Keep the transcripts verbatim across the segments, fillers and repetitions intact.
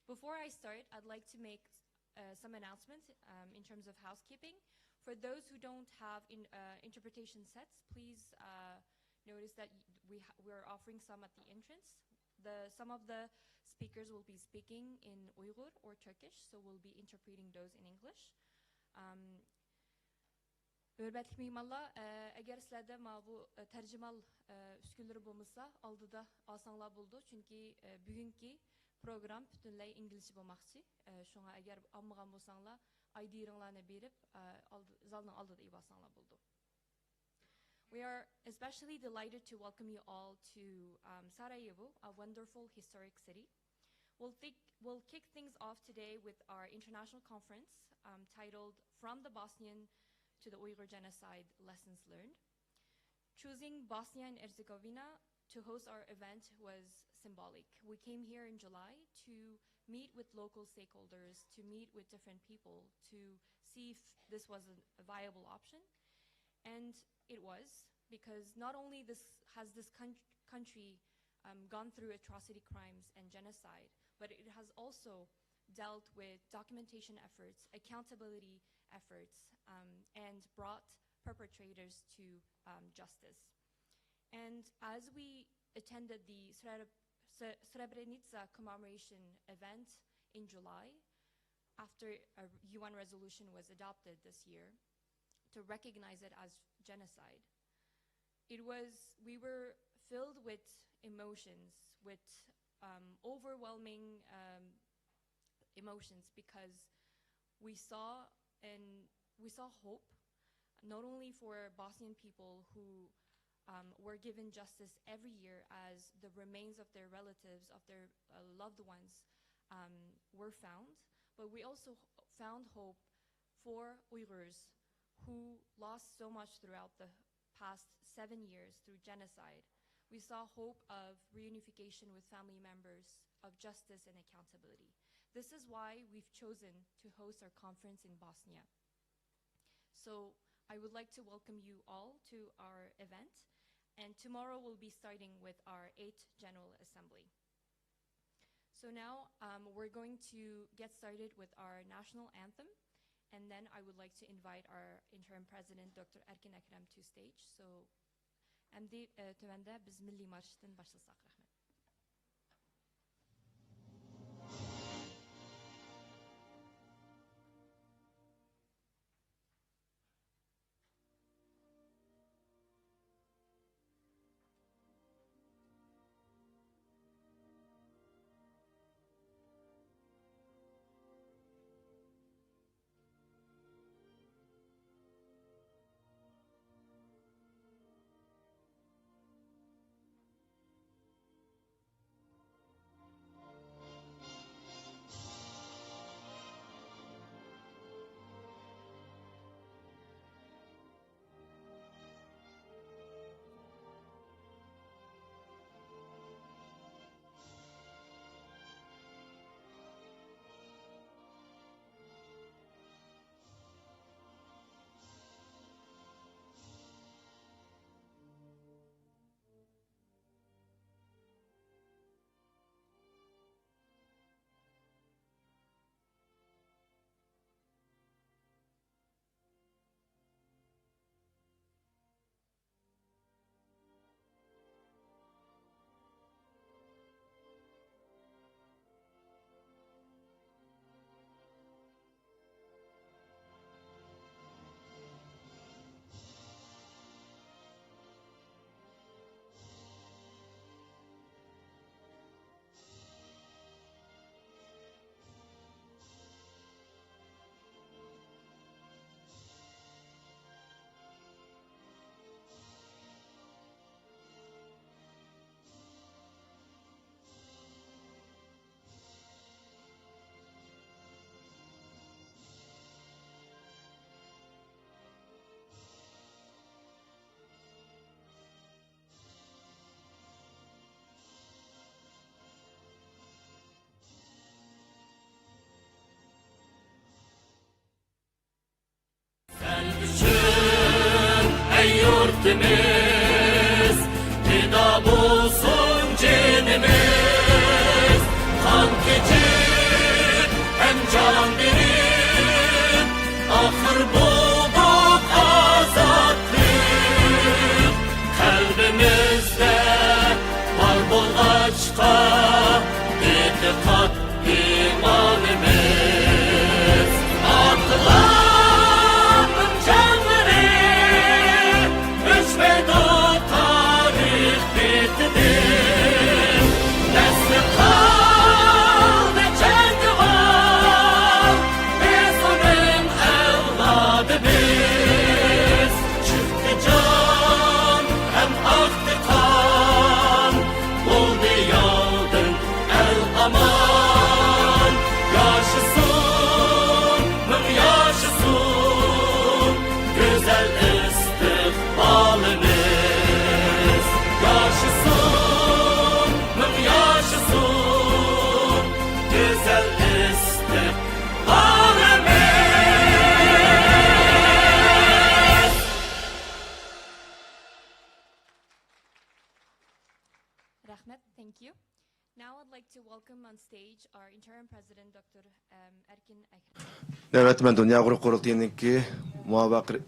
Before I start, I'd like to make uh, some announcements um, in terms of housekeeping. For those who don't have in, uh, interpretation sets, please uh, notice that y- we ha- we're offering some at the entrance. The some of the speakers will be speaking in Uyghur or Turkish, so we'll be interpreting those in English. Um, ھۆرمەتلىك مېھمانلار، ئە، ئەگەر سىلەردە ماۋۇ، ئە، تەرجىمىھال، ئە، ئۈسكۈنىلىرى بولمىسا، ئالدىدا ئالساڭلار بولىدۇ، چۈنكى، ئە، بۈگۈنكى پروگرام پۈتۈنلەي ئىنگلىزچە بولماقچى. ئە، شۇڭا ئەگەر ئالمىغان بولساڭلار، ئايدىيلىرىڭلارنى بېرىپ، ئە، ئالدى- زالنىڭ ئالدىدا ئېلىۋالساڭلار بولىدۇ. We are especially delighted to welcome you all to um, Sarajevo, a wonderful historic city. We'll, think, we'll kick things off today with our international conference um, titled From the Bosnian to the Uyghur Genocide, Lessons Learned. Choosing Bosnia and Herzegovina to host our event was symbolic. We came here in July to meet with local stakeholders, to meet with different people, to see if this was a, a viable option. And it was, because not only this has this coun- country um, gone through atrocity crimes and genocide, but it has also dealt with documentation efforts, accountability efforts, um, and brought perpetrators to um, justice. And as we attended the Sre- Sre- Srebrenica commemoration event in July, after a U N resolution was adopted this year to recognize it as genocide, it was, we were filled with emotions, with um, overwhelming um, emotions, because we saw and we saw hope not only for Bosnian people who um, were given justice every year as the remains of their relatives, of their uh, loved ones, um, were found, but we also h- found hope for Uyghurs who lost so much throughout the past seven years through genocide. We saw hope of reunification with family members, of justice and accountability. This is why we've chosen to host our conference in Bosnia. So I would like to welcome you all to our event, and tomorrow we'll be starting with our eighth General Assembly. So now um, we're going to get started with our national anthem, and then I would like to invite our interim president, Doctor Erkin Ekrem, to stage. So, ئەمدى ئە، تۆۋەندە بىز مىللىي مارشتىن باشلىساق. رەھمەت. سەن ئۈچۈن، ئەي يۇرتىمىز، پىدا بولسۇن جېنىمىز. قان كېچىپ بېرىپ، ئاخىر بولدۇق ئازادلىق. قەلبىمىزدە بار بولغاچقا، ئېتىقاد ئىمانىمىز. ئاتىلارنىڭ جانلىرى ئۆچمەيدۇ تارىخ بېتىدىن. نەسلى قالدى جەڭگىۋار بىز ئۇنىڭ ئەۋلادى بىز. چۆكتى جان ھەم ئاقتى قان، بولدى ياۋدىن ئەل ئامان. ياشىسۇن، مىڭ ياشىسۇن گۈزەل ئىستىقبالىمىز. ياشىسۇن، مىڭ ياشىسۇن گۈزەل ئىستىقبالىمىز. رەھمەت، thank you. Now I'd like to welcome on stage our interim president, دوكتور، ئەم، ئەركىن ئەكرەم. نۆۋەتتە مەن دۇنيا ئۇيغۇر قۇرۇلتىيىنىڭكى مۇۋاپىق.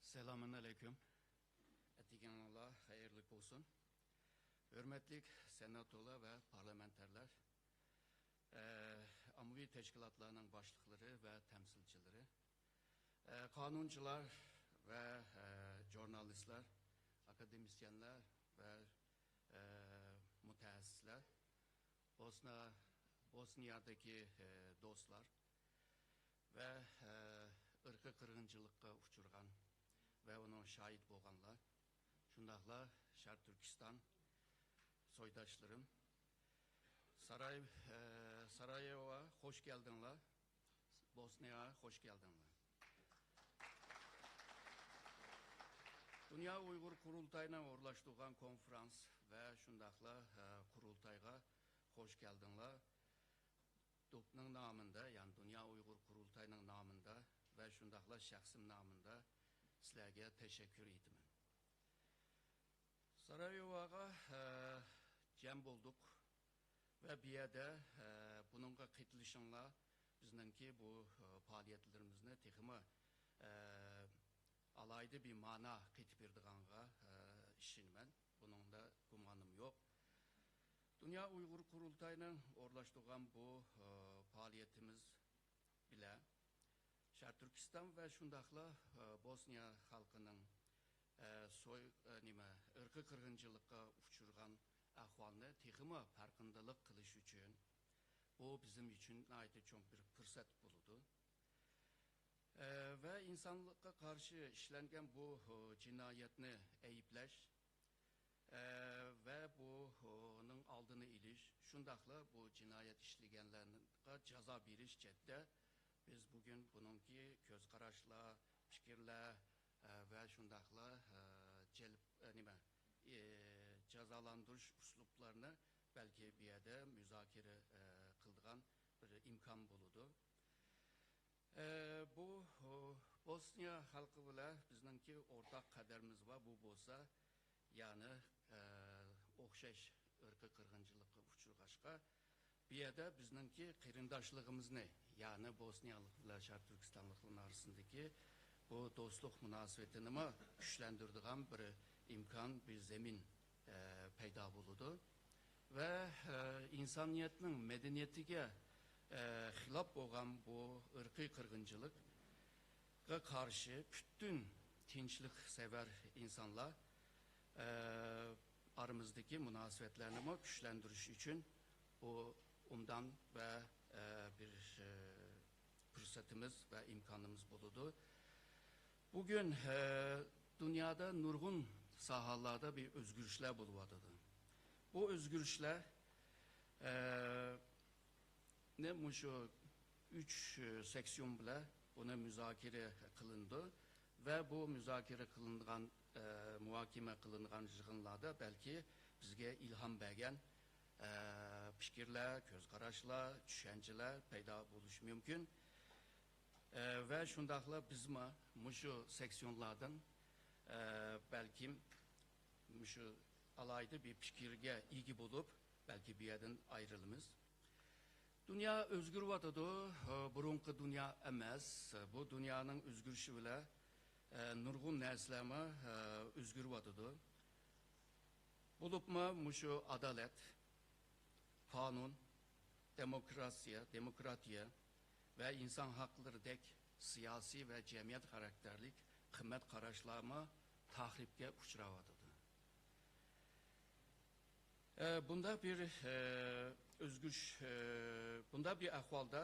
سالامۇئەلەيكۇم. ئەتىگىنىڭلار خەيرلىك بولسۇن. ھۆرمەتلىك سېناتورلار ۋە پارلامېنتارلار، ئە، ئاممىۋى تەشكىلاتلارنىڭ باشلىقلىرى ۋە تەمسىلچىلىرى، ئە، قانۇنچىلار ۋە، ئە، ژۇرنالىستلار، ئاكادېمىسىيەنلەر ۋە، ئە، مۇتەخەسسىسلەر، بوسنا، بوسنىيادىكى، ئە، دوستلار، ۋە، ئە، ئىرقىي قىرغىنچىلىققا ئۇچرىغان ۋە ئۇنىڭ شاھىت بولغانلار، شۇنداقلا شەرقىي تۈركىستان سويداشلىرىم، ساراي-، ئە، سارايېۋوغا خوش كەلدىڭلار، بوسنىياغا خوش كەلدىڭلار. دۇنيا ئۇيغۇر قۇرۇلتايىنىڭ ئورۇنلاشتۇرغان كونفرانس ۋە شۇنداقلا، ئە، قۇرۇلتايغا خوش كەلدىڭلار. دوپنىڭ نامىندا، يەنى دۇنيا ئۇيغۇر قۇرۇلتايىنىڭ نامىندا ۋە شۇنداقلا شەخسىم نامىندا سىلەرگە تەشەككۈر ئېيتىمەن. سارايېۋوغا، ئە، جەم بولدۇق ۋە بۇ يەردە، ئە، بۇنىڭغا قېتىلىشىڭلار بىزنىڭكى بۇ، ئە، پائالىيەتلىرىمىزنى تېخىمۇ، ئە، ئالاھىدە بىر مانا قېتىپ بېرىدىغانغا، ئە، ئىشىنىمەن. بۇنىڭدا گۇمانىم يوق. دۇنيا ئۇيغۇر قۇرۇلتايىنىڭ ئورۇنلاشتۇرغان بۇ، ئە، پائالىيىتىمىز بىلەن شەرقىي تۈركىستان ۋە شۇنداقلا، ئە، بوسنىيە خەلقىنىڭ، ئە، سوي-، ئە، نېمە، ئىرقىي قىرغىنچىلىققا ئۇچرىغان ئەھۋالنى تېخىمۇ پەرقىندىلىق قىلىش ئۈچۈن بۇ بىزىم ئۈچۈن ناھايىتى چوڭ بىر پۇرسەت بولىدۇ. ئە، ۋە ئىنسانلىققا قارشى ئىشلەنگەن بۇ، ئۇ، جىنايەتنى ئەيىبلەش، ئە، ۋە بۇ، ئۇنىڭ ئالدىنى ئېلىش، شۇنداقلا بۇ جىنايەت ئىشلىگەنلەرگە جازا بېرىش جەھەتتە بىز بۈگۈن بۇنىڭكى كۆز قاراشلار، پىكىرلەر، ئە، ۋە شۇنداقلا، ئە، جەلپ، ئە، نېمە، ئى، جازالاندۇرۇش ئۇسلۇبلارنى بەلكى بۇ يەردە مۇزاكىرە، ئە، قىلىدىغان بىر ئىمكان بولىدۇ. ئە، بۇ، ئۇ، بوسنىيە خەلقى بىلەن بىزنىڭكى ئورتاق قەدەرىمىز بار. بۇ بولسا، يەنى، ئە، ئوخشاش ئىرقىي قىرغىنچىلىققا ئۇچرىغاچقا، بۇ يەردە بىزنىڭكى قېرىنداشلىقىمىزنى، يەنى بوسنىيالىق بىلەن شەرقىي تۈركىستانلىقلارنىڭ ئارىسىدىكى بۇ دوستلۇق مۇناسىۋىتىنىمۇ كۈچلەندۈرىدىغان بىر ئىمكان، بىر زېمىن، ئە، پەيدا بولىدۇ. ۋە، ئە، ئىنسانىيەتنىڭ مەدەنىيىتىگە، ئە، خىلاپ بولغان بۇ ئىرقىي قىرغىنچىلىققا قارشى پۈتۈن تىنچلىقسەۋەر ئىنسانلار، ئە، ئارىمىزدىكى مۇناسىۋەتلەرنىمۇ كۈچلەندۈرۈش ئۈچۈن بۇ ئوبدان ۋە، ئە، بىر، ئە، پۇرسىتىمىز ۋە ئىمكانىمىز بولىدۇ. بۈگۈن، ئە، دۇنيادا نۇرغۇن ساھەلەردە بىر ئۆزگىرىشلەر بولۇۋاتىدۇ. بۇ ئۆزگىرىشلەر، ئە، نى مۇشۇ ئۈچ، ئە، سېكسىيون بىلەن بۇنى مۇزاكىرە قىلىنىدۇ ۋە بۇ مۇزاكىرە قىلىنغان، ئە، مۇھاكىمە قىلىنغان يىغىنلاردا بەلكى بىزگە ئىلھام بەرگەن، ئە، پىكىرلەر، كۆز قاراشلار، چۈشەنچىلەر پەيدا بولۇشى مۇمكىن. ئە، ۋە شۇنداقلا بىزمۇ مۇشۇ سېكسىيونلاردىن، ئە، بەلكىم مۇشۇ ئالاھىدە بىر پىكىرگە ئىگە بولۇپ، بەلكى بۇ يەردىن ئايرىلىمىز. دۇنيا ئۆزگىرىۋاتىدۇ. ئە، بۇرۇنقى دۇنيا ئەمەس. بۇ دۇنيانىڭ ئۆزگىرىشى بىلەن، ئە، نۇرغۇن نەرسىلەرمۇ، ئە، ئۆزگىرىۋاتىدۇ. بولۇپمۇ مۇشۇ ئادالەت، قانۇن، دېموكراتىيە، دېموكراتىيە ۋە ئىنسان ھەقلىرىدەك سىياسىي ۋە جەمئىيەت خاراكتېرلىك قىممەت قاراشلارمۇ تەھرىپكە ئۇچراۋاتىدۇ. ئە، بۇنداق بىر، ئە، ئۆزگىرىش، ئە، بۇنداق بىر ئەھۋالدا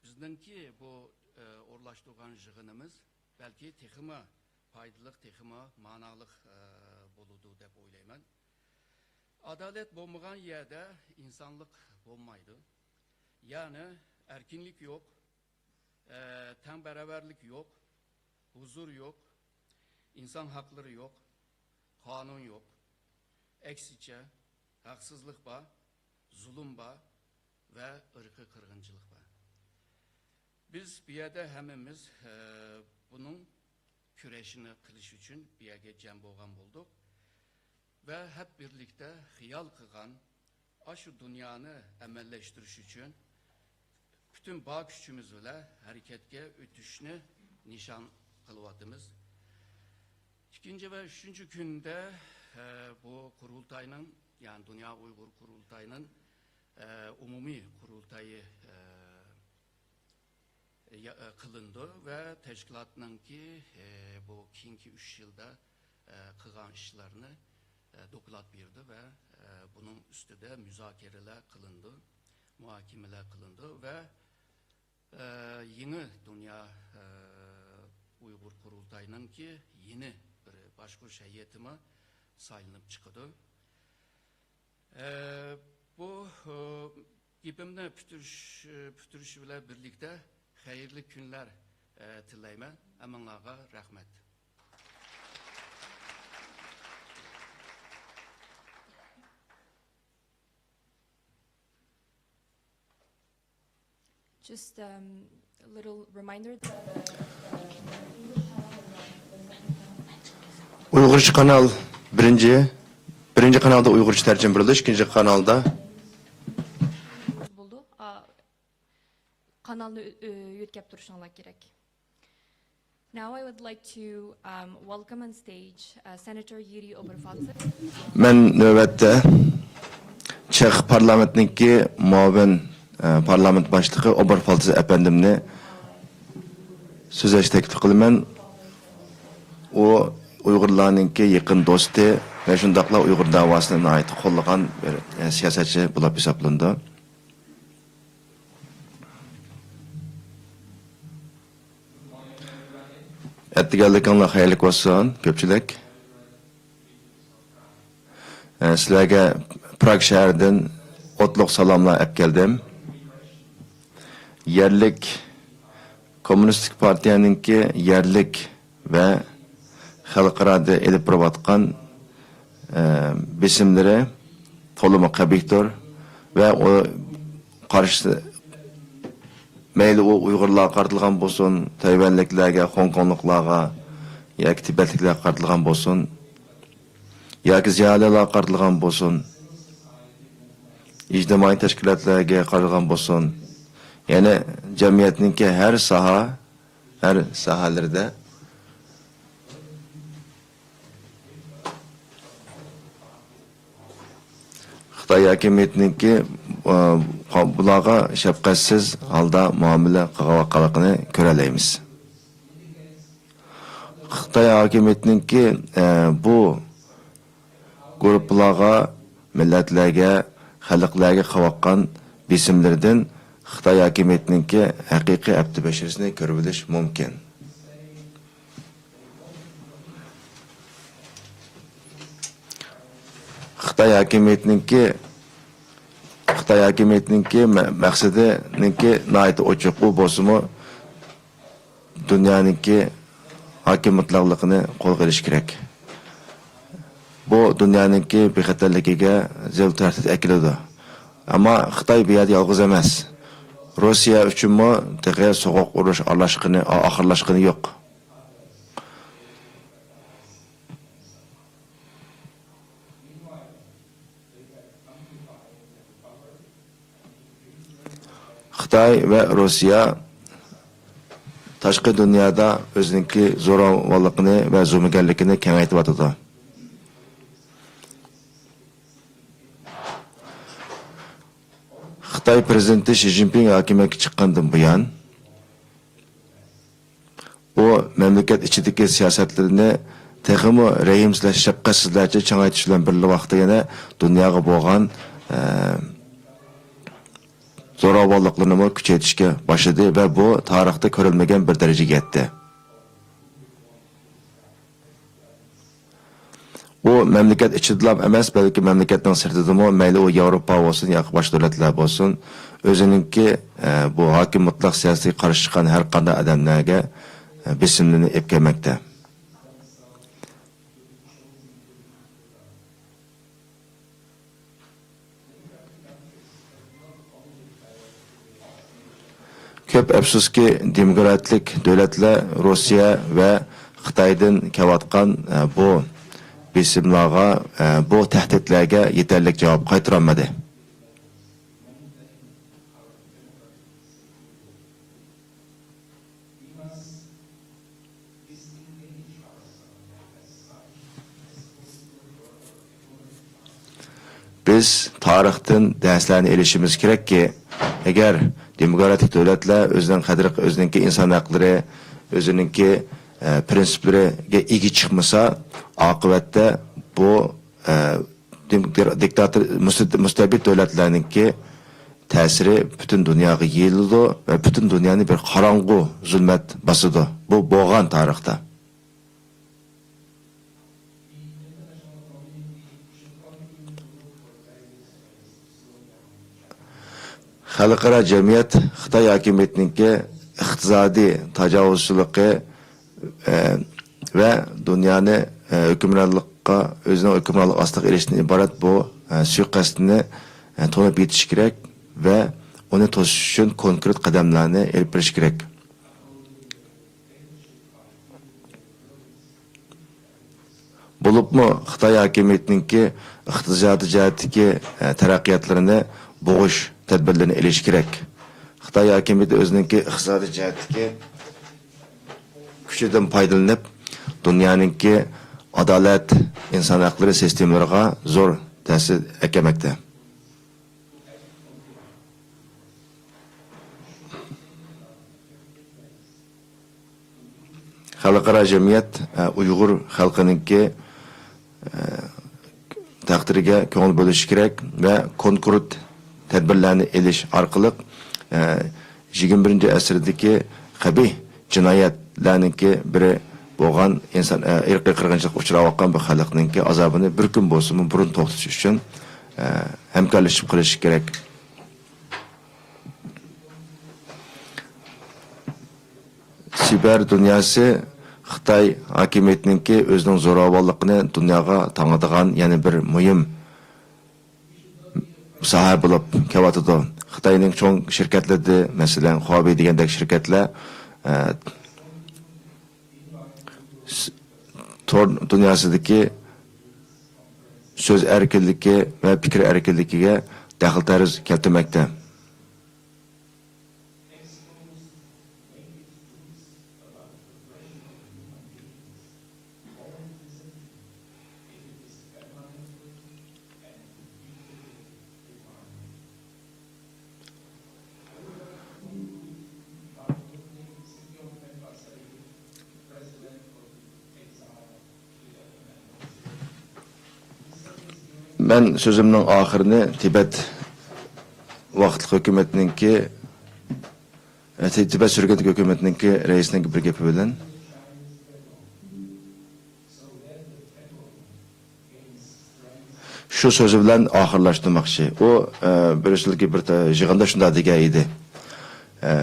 بىزنىڭكى بۇ، ئە، ئورۇنلاشتۇرغان يىغىنىمىز بەلكى تېخىمۇ پايدىلىق، تېخىمۇ مانالىق، ئە، بولىدۇ دەپ ئويلايمەن. ئادالەت بولمىغان يەردە ئىنسانلىق بولمايدۇ. يەنى ئەركىنلىك يوق، ئە، تەڭ باراۋەرلىك يوق، ھۇزۇر يوق، ئىنسان ھەقلىرى يوق، قانۇن يوق. ئەكسىچە، ھەقسىزلىق بار، زۇلۇم بار ۋە ئىرقىي قىرغىنچىلىق بار. بىز بۇ يەردە ھەممىمىز، ئە، بۇنىڭ كۈرەشىنى قىلىش ئۈچۈن بۇ يەرگە جەم بولغان بولدۇق ۋە ھەپ بىرلىكتە خىيال قىلغان ئاشۇ دۇنيانى ئەمەللەشتۈرۈش ئۈچۈن پۈتۈن بار كۈچىمىز بىلەن ھەرىكەتكە ئۆتۈشنى نىشان قىلىۋاتىمىز. ئىككىنچى ۋە ئۈچىنچى كۈندە، ئە، بۇ قۇرۇلتاينىڭ، يەنى دۇنيا ئۇيغۇر قۇرۇلتايىنىڭ، ئە، ئومۇمىي قۇرۇلتايى، ئە، يا-، ئە، قىلىنىدۇ ۋە تەشكىلاتنىڭكى، ئە، بۇ كېيىنكى ئۈچ يىلدا، ئە، قىلغان ئىشلارنى، ئە، دوكلات بېرىدۇ ۋە، ئە، بۇنىڭ ئۈستىدە مۇزاكىرىلەر قىلىنىدۇ، مۇھاكىمىلەر قىلىنىدۇ ۋە، ئە، يېڭى دۇنيا، ئە، ئۇيغۇر قۇرۇلتايىنىڭكى يېڭى بىر باشقۇرۇش ھەيئىتىمۇ سايلىنىپ چىقىدۇ. ئە، بۇ، ئە، گېپىمنى پۈتتۈرۈش، پۈتتۈرۈش بىلەن بىرلىكتە خەيرلىك كۈنلەر، ئە، تىلەيمەن. ھەممىڭلارغا رەھمەت. Just, um, a little reminder that ئۇيغۇرچە قانال بىرىنچى، بىرىنچى قانالدا ئۇيغۇرچە تەرجىمە بېرىلىدۇ، ئىككىنچى قانالدا بولىدۇ. ئا، قانالنى ئۆ-، ئۆ-، يۆتكەپ تۇرۇشۇڭلار كېرەك. Now I would like to, um, welcome on stage, uh, Senator Yuri Oberfalzer. مەن نۆۋەتتە چېخ پارلامېنتىنىڭكى مۇئاۋىن، ئە، پارلامېنت باشلىقى ئوبېرفالتز ئەپەندىمنى سۆزلەشكە تەكلىپ قىلىمەن. ئۇ ئۇيغۇرلارنىڭكى يېقىن دوستى ۋە شۇنداقلا ئۇيغۇر دەۋاسىنى ناھايىتى قوللىغان بىر، ئە، سىياسەتچى بولۇپ ھېسابلىنىدۇ. ئەتىگەنلىكىڭلار خەيرلىك بولسۇن، كۆپچىلىك. ئە، سىلەرگە پراگ شەھىرىدىن ئوتلۇق سالاملار ئەپ كەلدىم. يەرلىك كوممۇنىستىك پارتىيەنىڭكى يەرلىك ۋە خەلقئارادا ئېلىپ بېرىۋاتقان، ئە، بېسىملىرى تولىمۇ قەبىھتۇر ۋە ئۇ قارشى، مەيلى ئۇ ئۇيغۇرلارغا قارىتىلغان بولسۇن، تەيۋەنلىكلەرگە، خوڭكوڭلۇقلارغا ياكى تىبەتلىكلەرگە قارىتىلغان بولسۇن، ياكى زىيالىيلارغا قارىتىلغان بولسۇن، ئىجتىمائىي تەشكىلاتلارغا قارىتىلغان بولسۇن، يەنى جەمئىيەتنىڭكى ھەر ساھە، ھەر ساھەلىرىدە خىتاي ھاكىمىيىتىنىڭكى، ئە، بۇلارغا شەپقەتسىز ھالدا مۇئامىلە قىلىۋاتقانلىقىنى كۆرەلەيمىز. خىتاي ھاكىمىيىتىنىڭكى، ئە، بۇ گۇرۇپپىلارغا، مىللەتلەرگە، خەلقلەرگە قىلىۋاتقان بېسىملىرىدىن خىتاي ھاكىمىيىتىنىڭكى ھەقىقىي ئەپتى بەشىرىسىنى كۆرۈۋېلىش مۇمكىن. خىتاي ھاكىمىيىتىنىڭكى، خىتاي ھاكىمىيىتىنىڭكى مە-، مەقسىتىنىڭكى ناھايىتى ئوچۇق. ئۇ بولسىمۇ دۇنيانىڭكى ھاكىم مۇتلەقلىقىنى قولغا ئېلىش كېرەك. بۇ دۇنيانىڭكى بىخەتەرلىكىگە زىيادە تەھدىت ئەكېلىدۇ. ئەمما خىتاي بۇ يەردە يالغۇز ئەمەس. روسىيە ئۈچۈنمۇ تېخى سوغۇق ئۇرۇش ئارىلاشقىنى، ئاخىرلاشقىنى يوق. خىتاي ۋە روسىيە تاشقى دۇنيادا ئۆزىنىڭكى زوراۋانلىقىنى ۋە زومىگەرلىكىنى كېڭەيتىۋاتىدۇ. خىتاي پىرېزىدېنتى شى جىنپىڭ ھاكىمىيەتكە چىققاندىن بۇيان، ئۇ مەملىكەت ئىچىدىكى سىياسەتلىرىنى تېخىمۇ رەھىمسىزلەر، شەپقەتسىزلەرچە چىڭايتىش بىلەن بىرلا ۋاقىتتا يەنە دۇنياغا بولغان، ئە، زوراۋانلىقلىرىنىمۇ كۈچەيتىشكە باشلىدى ۋە بۇ تارىختا كۆرۈلمىگەن بىر دەرىجىگە يەتتى. ئۇ مەملىكەت ئىچىدىلا ئەمەس، بەلكى مەملىكەتنىڭ سىرتىدىمۇ، مەيلى ئۇ ياۋروپا بولسۇن ياكى باشقا دۆلەتلەر بولسۇن، ئۆزىنىڭكى، ئە، بۇ ھاكىم مۇتلەق سىياسىتىگە قارشى چىققان ھەر قانداق ئادەملەرگە، ئە، بېسىملىرىنى ئېلىپ كەلمەكتە. كۆپ ئەپسۇسكى، دېموكراتىك دۆلەتلەر روسىيە ۋە خىتايدىن كېلىۋاتقان، ئە، بۇ بېسىملارغا، ئە، بۇ تەھدىتلەرگە يېتەرلىك جاۋاب قايتۇرالمىدى. بىز تارىختىن دەرسلەرنى ئېلىشىمىز كېرەككى، ئەگەر دېموكراتىك دۆلەتلەر ئۆزىنىڭ قەدرى، ئۆزىنىڭكى ئىنسان ھەقلىرى، ئۆزىنىڭكى، ئە، پىرىنسىپلىرىگە ئىگە چىقمىسا، ئاقىۋەتتە بۇ، ئە، دىم-، دىر-، دىكتاتور، مۇستە-، مۇستەبىت دۆلەتلەرنىڭكى تەسىرى پۈتۈن دۇنياغا يېيىلىدۇ ۋە پۈتۈن دۇنيانى بىر قاراڭغۇ زۇلمەت باسىدۇ. بۇ بولغان تارىختا. خەلقئارا جەمئىيەت خىتاي ھاكىمىيىتىنىڭكى ئىقتىسادىي تاجاۋۇزچىلىقى، ئە، ۋە دۇنيانى، ئە، ھۆكۈمرانلىققا، ئۆزىنىڭ ھۆكۈمرانلىقى ئاستىغا ئېلىشتىن ئىبارەت بۇ، ئە، سۇيىقەستىنى، ئە، تونۇپ يېتىش كېرەك ۋە ئۇنى توسۇش ئۈچۈن كونكرېت قەدەملەرنى ئېلىپ بېرىش كېرەك. بولۇپمۇ خىتاي ھاكىمىيىتىنىڭكى ئىقتىسادىي جەھەتتىكى، ئە، تەرەققىياتلىرىنى بوغۇش تەدبىرلىرىنى ئېلىشى كېرەك. خىتاي ھاكىمىيىتى ئۆزىنىڭكى ئىقتىسادىي جەھەتتىكى كۈچىدىن پايدىلىنىپ، دۇنيانىڭكى ئادالەت، ئىنسان ھەقلىرى سىستېمىلىرىغا زور تەسىر ئەكەلمەكتە. خەلقئارا جەمئىيەت، ئە، ئۇيغۇر خەلقىنىڭكى، ئە، تەقدىرىگە كۆڭۈل بۆلۈشى كېرەك ۋە كونكرېت تەدبىرلەرنى ئېلىش ئارقىلىق، ئە، يىگىرمە بىرىنچى ئەسىردىكى قەبىھ جىنايەتلەرنىڭكى بىرى بولغان ئىنسان، ئە، ئىرقىي قىرغىنچىلىققا ئۇچراۋاتقان بۇ خەلقنىڭكى ئازابىنى بىر كۈن بولسىمۇ بۇرۇن توختىتىش ئۈچۈن، ئە، ھەمكارلىشىپ قىلىشى كېرەك. سىبىر دۇنياسى خىتاي ھاكىمىيىتىنىڭكى ئۆزىنىڭ زوراۋانلىقىنى دۇنياغا تاڭىدىغان يەنە بىر مۇھىم ساھە بولۇپ كېلىۋاتىدۇ. خىتاينىڭ چوڭ شىركەتلىرىدە، مەسىلەن، خۇاۋېي دېگەندەك شىركەتلەر، ئە، س-، تور دۇنياسىدىكى سۆز ئەركىنلىكى ۋە پىكىر ئەركىنلىكىگە دەخلى تەرۇز كەلتۈرمەكتە. مەن سۆزۈمنىڭ ئاخىرىنى تىبەت ۋاقىتلىق ھۆكۈمىتىنىڭكى، ئە، تى-، تىبەت سۈرگۈنلۈك ھۆكۈمىتىنىڭكى رەئىسىنىڭكى بىر گېپى بىلەن شۇ سۆزى بىلەن ئاخىرلاشتۇرماقچى. ئۇ، ئە، بىر يىلقى بىر تا-، يىغىندا شۇنداق دېگەن ئىدى. ئە،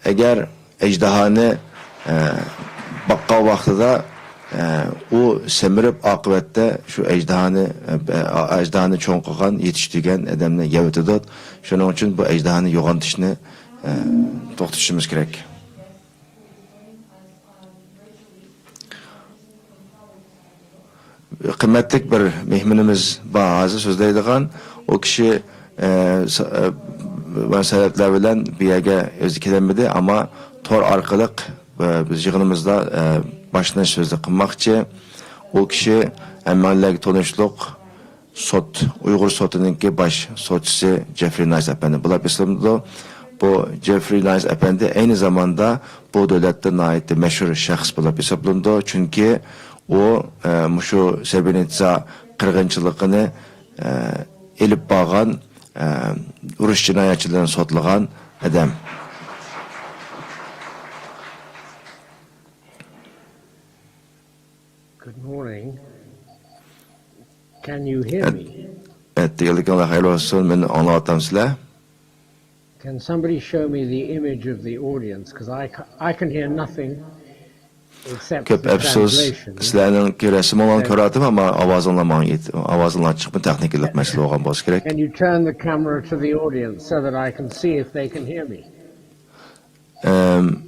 ئەگەر ئەجدىھانى، ئە، باققان ۋاقتىدا، ئە، ئۇ سېمىرىپ، ئاقىۋەتتە شۇ ئەجدىھانى، ئە، ئەجدىھانى چوڭ قىلغان، يېتىشتۈرگەن ئادەمنى يەۋېتىدۇ. شۇنىڭ ئۈچۈن بۇ ئەجدىھانى يوغىنىتىشنى، توختىتىشىمىز كېرەك. قىممەتلىك بىر مېھمىنىمىز بار ھازىر سۆزلەيدىغان. ئۇ كىشى، ئە، سە-، ئە، سەۋەبلەر بىلەن بۇ يەرگە ئۆزى كېلەلمىدى، ئەمما تور ئارقىلىق، ئە، بىز يىغىنىمىزدا، ئە، باشلىنىش سۆزى قىلماقچى. ئۇ كىشى ھەممەڭلارغا تونۇشلۇق سوت، ئۇيغۇر سوتىنىڭكى باش سوتچىسى جېفرى نايس ئەپەندى بولۇپ ھېسابلىنىدۇ. بۇ جېفرى نايس ئەپەندى ئەينى زاماندا بۇ دۆلەتتە ناھايىتى مەشھۇر شەخس بولۇپ ھېسابلىنىدۇ. چۈنكى ئۇ، ئە، مۇشۇ سرېبرېنىتسا قىرغىنچىلىقىنى، ئە، ئېلىپ بارغان، ئە، ئۇرۇش جىنايەتچىلىرىنى سوتلىغان ئادەم. Good morning. Can you hear me? ئەتىگەنلىكىڭلار خەير بولسۇن. مېنى ئاڭلاۋاتامسىلەر؟ Can somebody show me the image of the audience? 'Cause I ca-, I can hear nothing except كۆپ the ئەپسۇس، translation. سىلەرنىڭكى رەسىمىڭلارنى كۆرۈۋاتىمەن، ئەمما ئاۋازىڭلار ماڭا يېت-، ئاۋازىڭلار چىقماي، تېخنىكىلىق مەسىلە بولغان بولسا كېرەك. Can you turn the camera to the audience so that I can see if they can hear me? ئەم،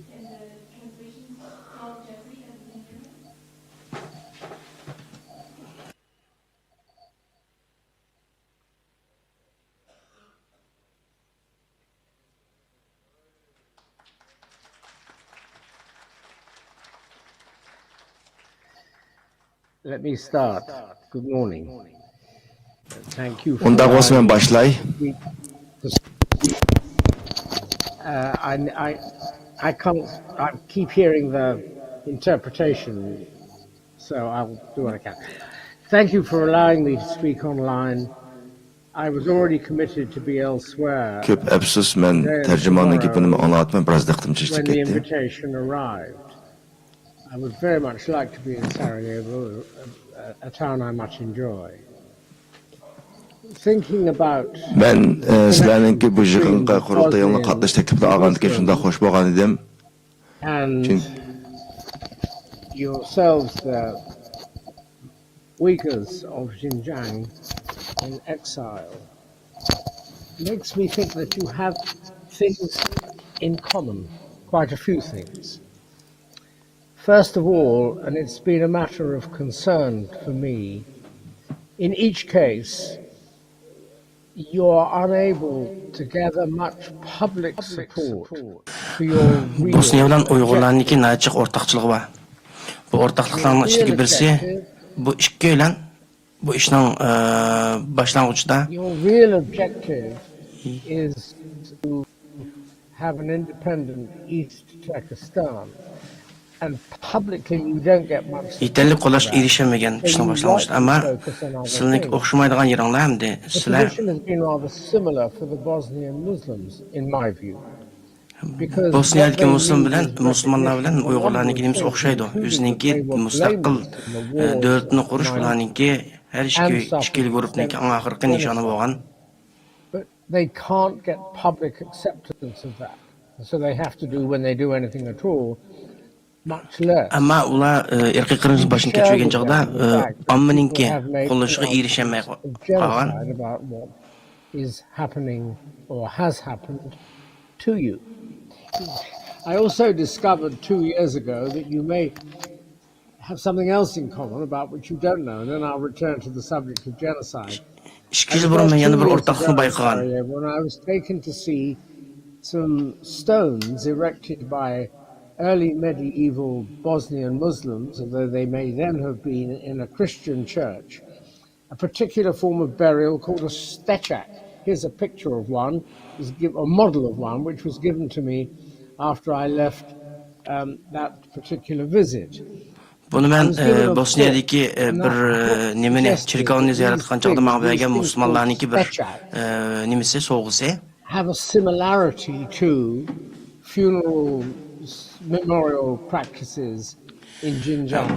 Let me start. Good morning. Thank you for ئۇنداق بولسا مەن allowing باشلاي. Uh, I, I, I can't, I keep hearing the interpretation, so I'll do what I can. Thank you for allowing me to speak online. I was already committed to be elsewhere كۆپ ئەپسۇس، مەن today and تەرجىماننىڭ گېپىنىمۇ tomorrow ئاڭلاۋاتىمەن، بىراز دىققىتىم چېچىلىپ when the كەتتى. Invitation arrived. I would very much like to be in Sarajevo, a, a town I much enjoy. Thinking about مەن، ئە، سىلەرنىڭكى بۇ يىغىنغا، قۇرۇلتىيىڭلار قاتنىشىش تەكلىپىنى ئالغاندىكىن شۇنداق خوش بولغان ئىدىم. And چۈنكى yourselves, the Uyghurs of Xinjiang in exile, makes me think that you have things in common, quite a few things. First of all, and it's been a matter of concern for me, in each case, you are unable to gather much public support for your بوسنىيە بىلەن ئۇيغۇرلارنىڭكى ناھايىتى جىق ئورتاقچىلىقى بار. بۇ ئورتاقلىقلارنىڭ ئىچىدىكى بىرسى، بۇ ئىككىيلەن بۇ ئىشنىڭ، ئە، باشلانغۇچىدا Your real objective is to have an independent East Turkestan. And publicly you don't get much support for that. يېتەرلىك قوللاشقا ئېرىشەلمىگەن ئىشنىڭ باشلانغۇچىدا. ئەمما سىلىڭكى ئوخشىمايدىغان يېرىڭلار ئەمدى سىلەر. The position has been rather similar for the Bosnian Muslims, in my view. بوسنىيەدىكى مۇسۇلمان بىلەن، مۇسۇلمانلار بىلەن ئۇيغۇرلارنىڭكى نېمىسى ئوخشايدۇ. ئۆزىنىڭكى مۇستەقىل، ئە، دۆلىتىنى قۇرۇش بۇلارنىڭكى ھەر ئىككى، ئىككىلا گۇرۇپنىڭكى ئەڭ ئاخىرقى نىشانى بولغان. But they can't get public acceptance of that. So they have to do, when they do anything at all, much less. ئەمما ئۇلار، ئە، ئىرقىي قىرغىنچىلىق باشتىن كەچۈرگەن چاغدا، ئە، ئاممىنىڭكى قوللىشىغا ئېرىشەلمەي قالغان. Is happening or has happened to you. I also discovered two years ago that you may have something else in common about which you don't know, and then I'll return to the subject of genocide. ئىككى يىل بۇرۇن مەن يەنە بىر ئورتاقلىقنى بايقىغان. When I was taken to see some stones erected by early medieval Bosnian Muslims, although they may then have been in a Christian church, a particular form of burial called a stečak. Here's a picture of one, was giv- a model of one, which was given to me after I left, um, that particular visit. بۇنى مەن، ئە، بوسنىيەدىكى، ئە، بىر، ئە، نېمىنى، چېركاۋنى زىيارەت قىلغان چاغدا ماڭا بەرگەن مۇسۇلمانلارنىڭكى بىر، ئە، نېمىسى، سوۋغىسى. Have a similarity to funeral memorial practices in Xinjiang.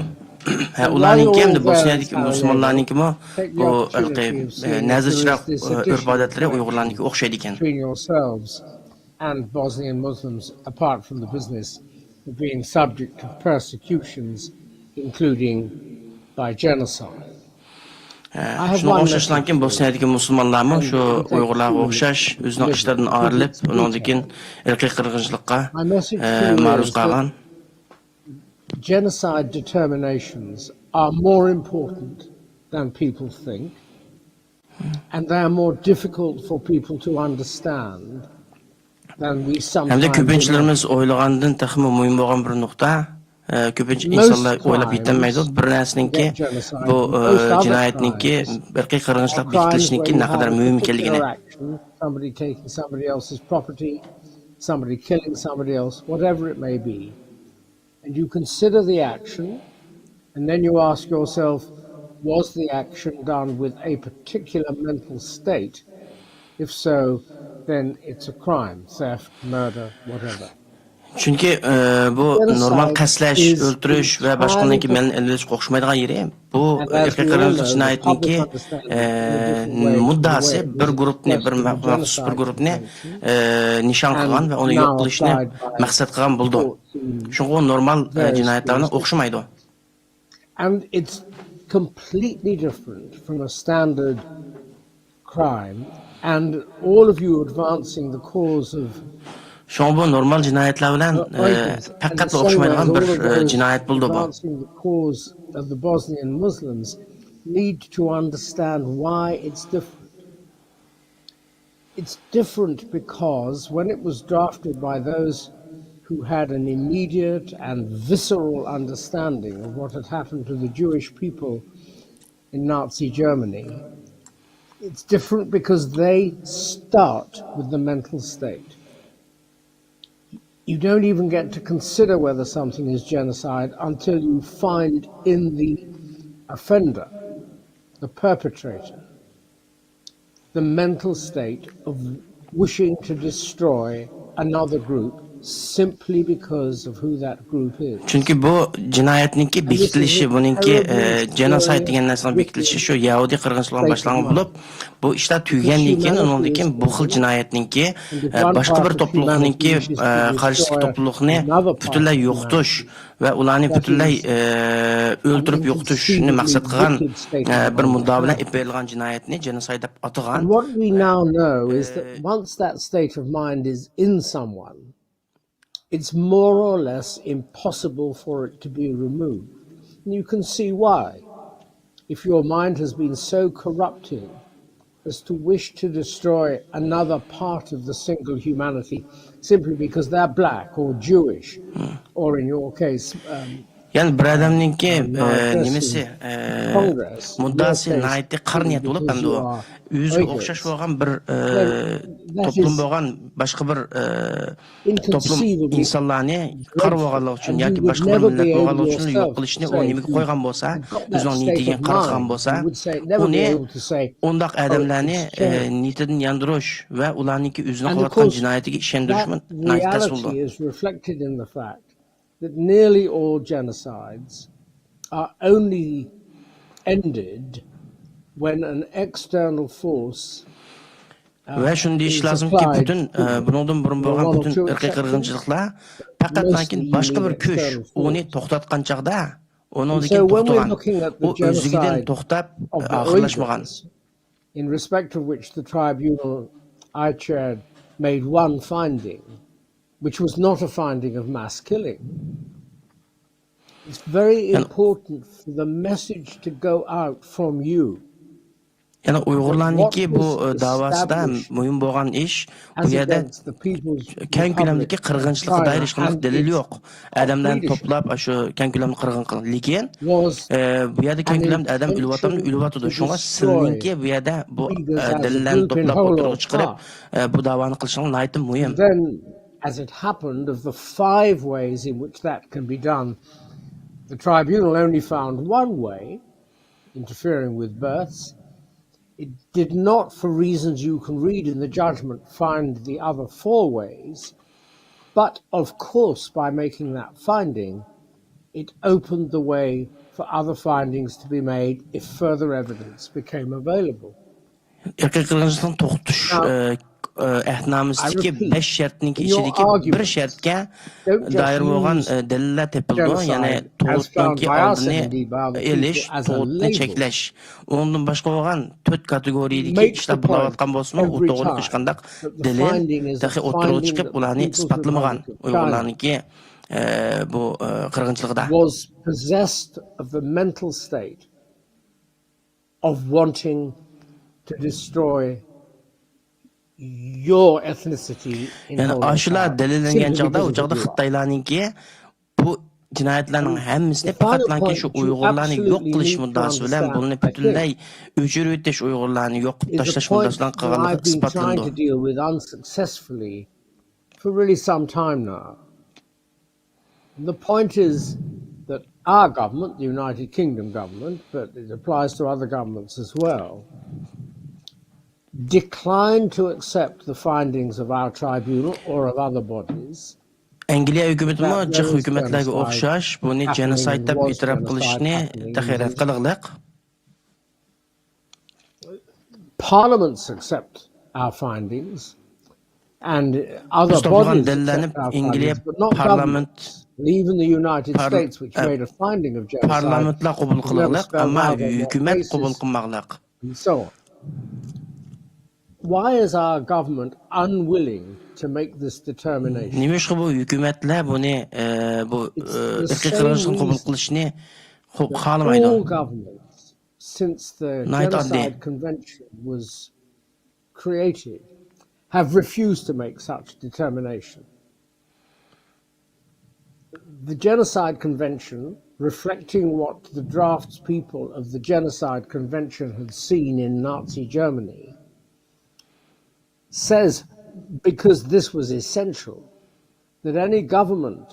ھە، ئۇلارنىڭكى ھەمدە بوسنىيەدىكى مۇسۇلمانلارنىڭكىمۇ بۇ ھېلىقى، ئە، نەزىر چىراغ، ئە، ئۆرپ-ئادەتلىرى ئۇيغۇرلارنىڭكىگە ئوخشايدىكەن. Between yourselves and Bosnian Muslims, apart from the business of being subject to persecutions, including by genocide. ئە، شۇنىڭغا ئوخشاشلانكىن، بوسنىيەدىكى مۇسۇلمانلارمۇ شۇ ئۇيغۇرلارغا ئوخشاش ئۆزىنىڭ ئىشلىرىدىن ئايرىلىپ، ئۇنىڭدىن كېيىن ئىرقىي قىرغىنچىلىققا، ئە، مەرۇز قالغان. Genocide determinations are more important than people think, and they are more difficult for people to understand than we sometimes imagine. ھەمدە كۆپىنچىلىرىمىز ئويلىغاندىن تېخىمۇ مۇھىم بولغان بىر نۇقتا، ئە، كۆپىنچە ئىنسانلار ئويلاپ يېتەلمەيدۇ. بىر نەرسىنىڭكى، بۇ، ئە، جىنايەتنىڭكى، ئىرقىي قىرغىنچىلىق بېكىتىلىشنىڭكى نەقەدەر مۇھىم ئىكەنلىكىنى. Somebody taking somebody else's property, somebody killing somebody else, whatever it may be. And you consider the action, and then you ask yourself, was the action done with a particular mental state? If so, then it's a crime, theft, murder, whatever. چۈنكى، ئە، بۇ نورمال قەستلەش، ئۆلتۈرۈش ۋە باشقىنىڭكى مالىنى ئېلىۋېلىشقا ئوخشىمايدىغان يېرى، بۇ ئىرقىي قىرغىنچىلىق جىنايىتىنىڭكى، ئە، مۇددىئاسى بىر گۇرۇپنى، بىر مە-، مەخسۇس بىر گۇرۇپنى، ئە، نىشان قىلغان ۋە ئۇنى يوق قىلىشنى مەقسەت قىلغان بولىدۇ. شۇڭا ئۇ نورمال، ئە، جىنايەتلەرگە ئوخشىمايدۇ. And it's completely different from a standard crime, and all of you advancing the cause of شۇڭا بۇ نورمال جىنايەتلەر بىلەن، ئە، پەقەتلا ئوخشىمايدىغان بىر، ئە، جىنايەت بولدى بۇ. Advancing the cause of the Bosnian Muslims need to understand why it's different. It's different because when it was drafted by those who had an immediate and visceral understanding of what had happened to the Jewish people in Nazi Germany, it's different because they start with the mental state. You don't even get to consider whether something is genocide until you find in the offender, the perpetrator, the mental state of wishing to destroy another group simply because of who that group is. چۈنكى بۇ جىنايەتنىڭكى بېكىتىلىشى، بۇنىڭكى، ئە، جېنوسايد دېگەن نەرسىنىڭ بېكىتىلىشى شۇ يەھۇدىي قىرغىنچىلىقنىڭ باشلانغان بولۇپ، بۇ ئىشلار تۈگىگەندىن كېيىن ئۇنىڭدىن كېيىن بۇ خىل جىنايەتنىڭكى، ئە، باشقا بىر توپلۇقنىڭكى، ئە، قارشىسىدىكى توپلۇقنى پۈتۈنلەي يوقىتىش ۋە ئۇلارنى پۈتۈنلەي، ئە، ئۆلتۈرۈپ يوقىتىشنى مەقسەت قىلغان، ئە، بىر مۇددىئا بىلەن ئېلىپ بېرىلغان جىنايەتنى جېنوسايد دەپ ئاتىغان. And what we now know is that once that state of mind is in someone, it's more or less impossible for it to be removed. And you can see why. If your mind has been so corrupted as to wish to destroy another part of the single humanity simply because they're black or Jewish, or in your case, um, يەنى بىر ئادەمنىڭكى، ئە، نېمىسى، ئە، مۇددىئاسى ناھايىتى قارا نىيەت بولۇپ، ئەمدى ئۇ ئۆزىگە ئوخشاش بولغان بىر، ئە، توپلۇم بولغان باشقا بىر، ئە، توپلۇم ئىنسانلارنى قارا بولغانلىقى ئۈچۈن ياكى باشقا بىر مىللەت بولغانلىقى ئۈچۈن يوق قىلىشنى ئۇ نېمىگە قويغان بولسا، ئۆزىنىڭ نىيىتىگە قارىتىغان بولسا، ئۇنى ئۇنداق ئادەملەرنى، ئە، نىيىتىدىن ياندۇرۇش ۋە ئۇلارنىڭكى ئۆزىنىڭ قىلىۋاتقان جىنايىتىگە ئىشەندۈرۈشمۇ ناھايىتى تەس بولىدۇ. That nearly all genocides are only ended when an external force, uh, ۋە شۇنى دېيىش لازىمكى، پۈتۈن، ئە، بۇنىڭدىن بۇرۇن بولغان پۈتۈن ئىرقىي قىرغىنچىلىقلار پەقەتلا باشقا بىر كۈچ ئۇنى توختاتقان چاغدا، ئۇنىڭدىن كېيىن توختىغان. ئۇ ئۆزلۈكىدىن توختاپ، ئاخىرلاشمىغان. In respect of which the tribunal I chaired made one finding, which was not a finding of mass killing. It's very important for the message to go out from you. يەنى ئۇيغۇرلارنىڭكى بۇ، ئە، داۋاسىدا مۇھىم بولغان ئىش، بۇ يەردە كەڭ كۆلەمدىكى قىرغىنچىلىققا دائىر ھېچقانداق دەلىل يوق. ئادەملەرنى توپلاپ، ئاشۇ كەڭ كۆلەمدە قىرغىن قىلىڭ. لېكىن، ئە، بۇ يەردە كەڭ كۆلەمدە ئادەم ئۆلۈۋاتامدۇ، ئۆلۈۋاتىدۇ. شۇڭا سىلىنىڭكى بۇ يەردە بۇ، ئە، دەلىللەرنى توپلاپ ئوتتۇرىغا چىقىرىپ، ئە، بۇ داۋانى قىلىشىڭلار ناھايىتى مۇھىم. As it happened, of the five ways in which that can be done, the tribunal only found one way, interfering with births. It did not, for reasons you can read in the judgment, find the other four ways, but of course, by making that finding, it opened the way for other findings to be made if further evidence became available. ئىرقىي قىرغىنچىلىقنى توختىتىش، ئە، ئە، ئەھدنامىسىدىكى بەش شەرتنىڭكى ئىچىدىكى بىر شەرتكە دائىر بولغان، ئە، دەلىللەر تېپىلىدۇ. يەنى تۇغۇتنىڭكى ئالدىنى ئېلىش، تۇغۇتنى چەكلەش. ئۇنىڭدىن باشقا بولغان تۆت كاتېگورىيەدىكى ئىشلار بولاۋاتقان بولسىمۇ، ئۇ توغرىلىق ھېچقانداق دەلىل تېخى ئوتتۇرىغا چىقىپ، ئۇلارنى ئىسپاتلىمىغان ئۇيغۇرلارنىڭكى، ئە، بۇ، ئە، قىرغىنچىلىقىدا. Was possessed of the mental state of wanting to destroy your ethnicity in يەنى whole and ئاشۇلار sound, دەلىللەنگەن simply چاغدا، ئۇ because of چاغدا who you are. خىتايلارنىڭكى بۇ جىنايەتلەرنىڭ ھەممىسىنى پەقەتلەنكى شۇ ئۇيغۇرلارنى يوق قىلىش مۇددىئاسى بىلەن بۇنى پۈتۈنلەي ئۆچۈرۈۋېتىش، ئۇيغۇرلارنى يوق قىلىپ تاشلاش مۇددىئاسى بىلەن قىلغانلىقى ئىسپاتلىنىدۇ. Successfully for really some time now. The point is that our government, the United Kingdom government, but it applies to other governments as well, declined to accept the findings of our tribunal or of other bodies. ئەنگلىيە ھۆكۈمىتىمۇ جىق ھۆكۈمەتلەرگە ئوخشاش بۇنى جېنوسايد دەپ ئېتىراپ قىلىشنى تېخى رەت قىلغىلىق. Parliaments accept our findings and other bodies accept our findings, but not governments. Even the United States, which made a finding of genocide, never spelled out on what basis and so on. Why is our government unwilling to make this determination? نېمىشقا بۇ ھۆكۈمەتلەر بۇنى، ئە، بۇ، ئە، ئىرقىي قىرغىنچىلىقنى قوبۇل قىلىشنى خالىمايدۇ؟ All governments since the Genocide Convention was created have refused to make such determination. The Genocide Convention, reflecting what the draftspeople of the Genocide Convention had seen in Nazi Germany, says, because this was essential, that any government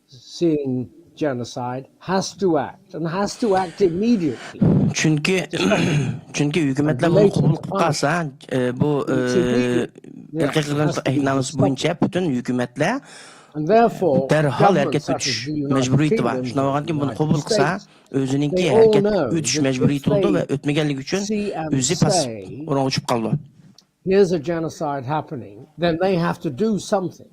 seeing genocide has to act and has to act immediately. چۈنكى، چۈنكى ھۆكۈمەتلەر بۇنى قوبۇل قىلىپ قالسا، ئە، بۇ، ئە، ئىرقىي قىرغىنچىلىق ئەھدىنامىسى بويىچە پۈتۈن ھۆكۈمەتلەر دەرھال ھەرىكەتكە ئۆتۈش مەجبۇرىيىتى بار. شۇنداق بولغاندىكىن بۇنى قوبۇل قىلسا، ئۆزىنىڭكى ھەرىكەتكە ئۆتۈش مەجبۇرىيىتى بولىدۇ ۋە ئۆتمىگەنلىكى ئۈچۈن ئۆزى پاسسىپ ئورۇنغا چۈشۈپ قالىدۇ. Here's a genocide happening, then they have to do something.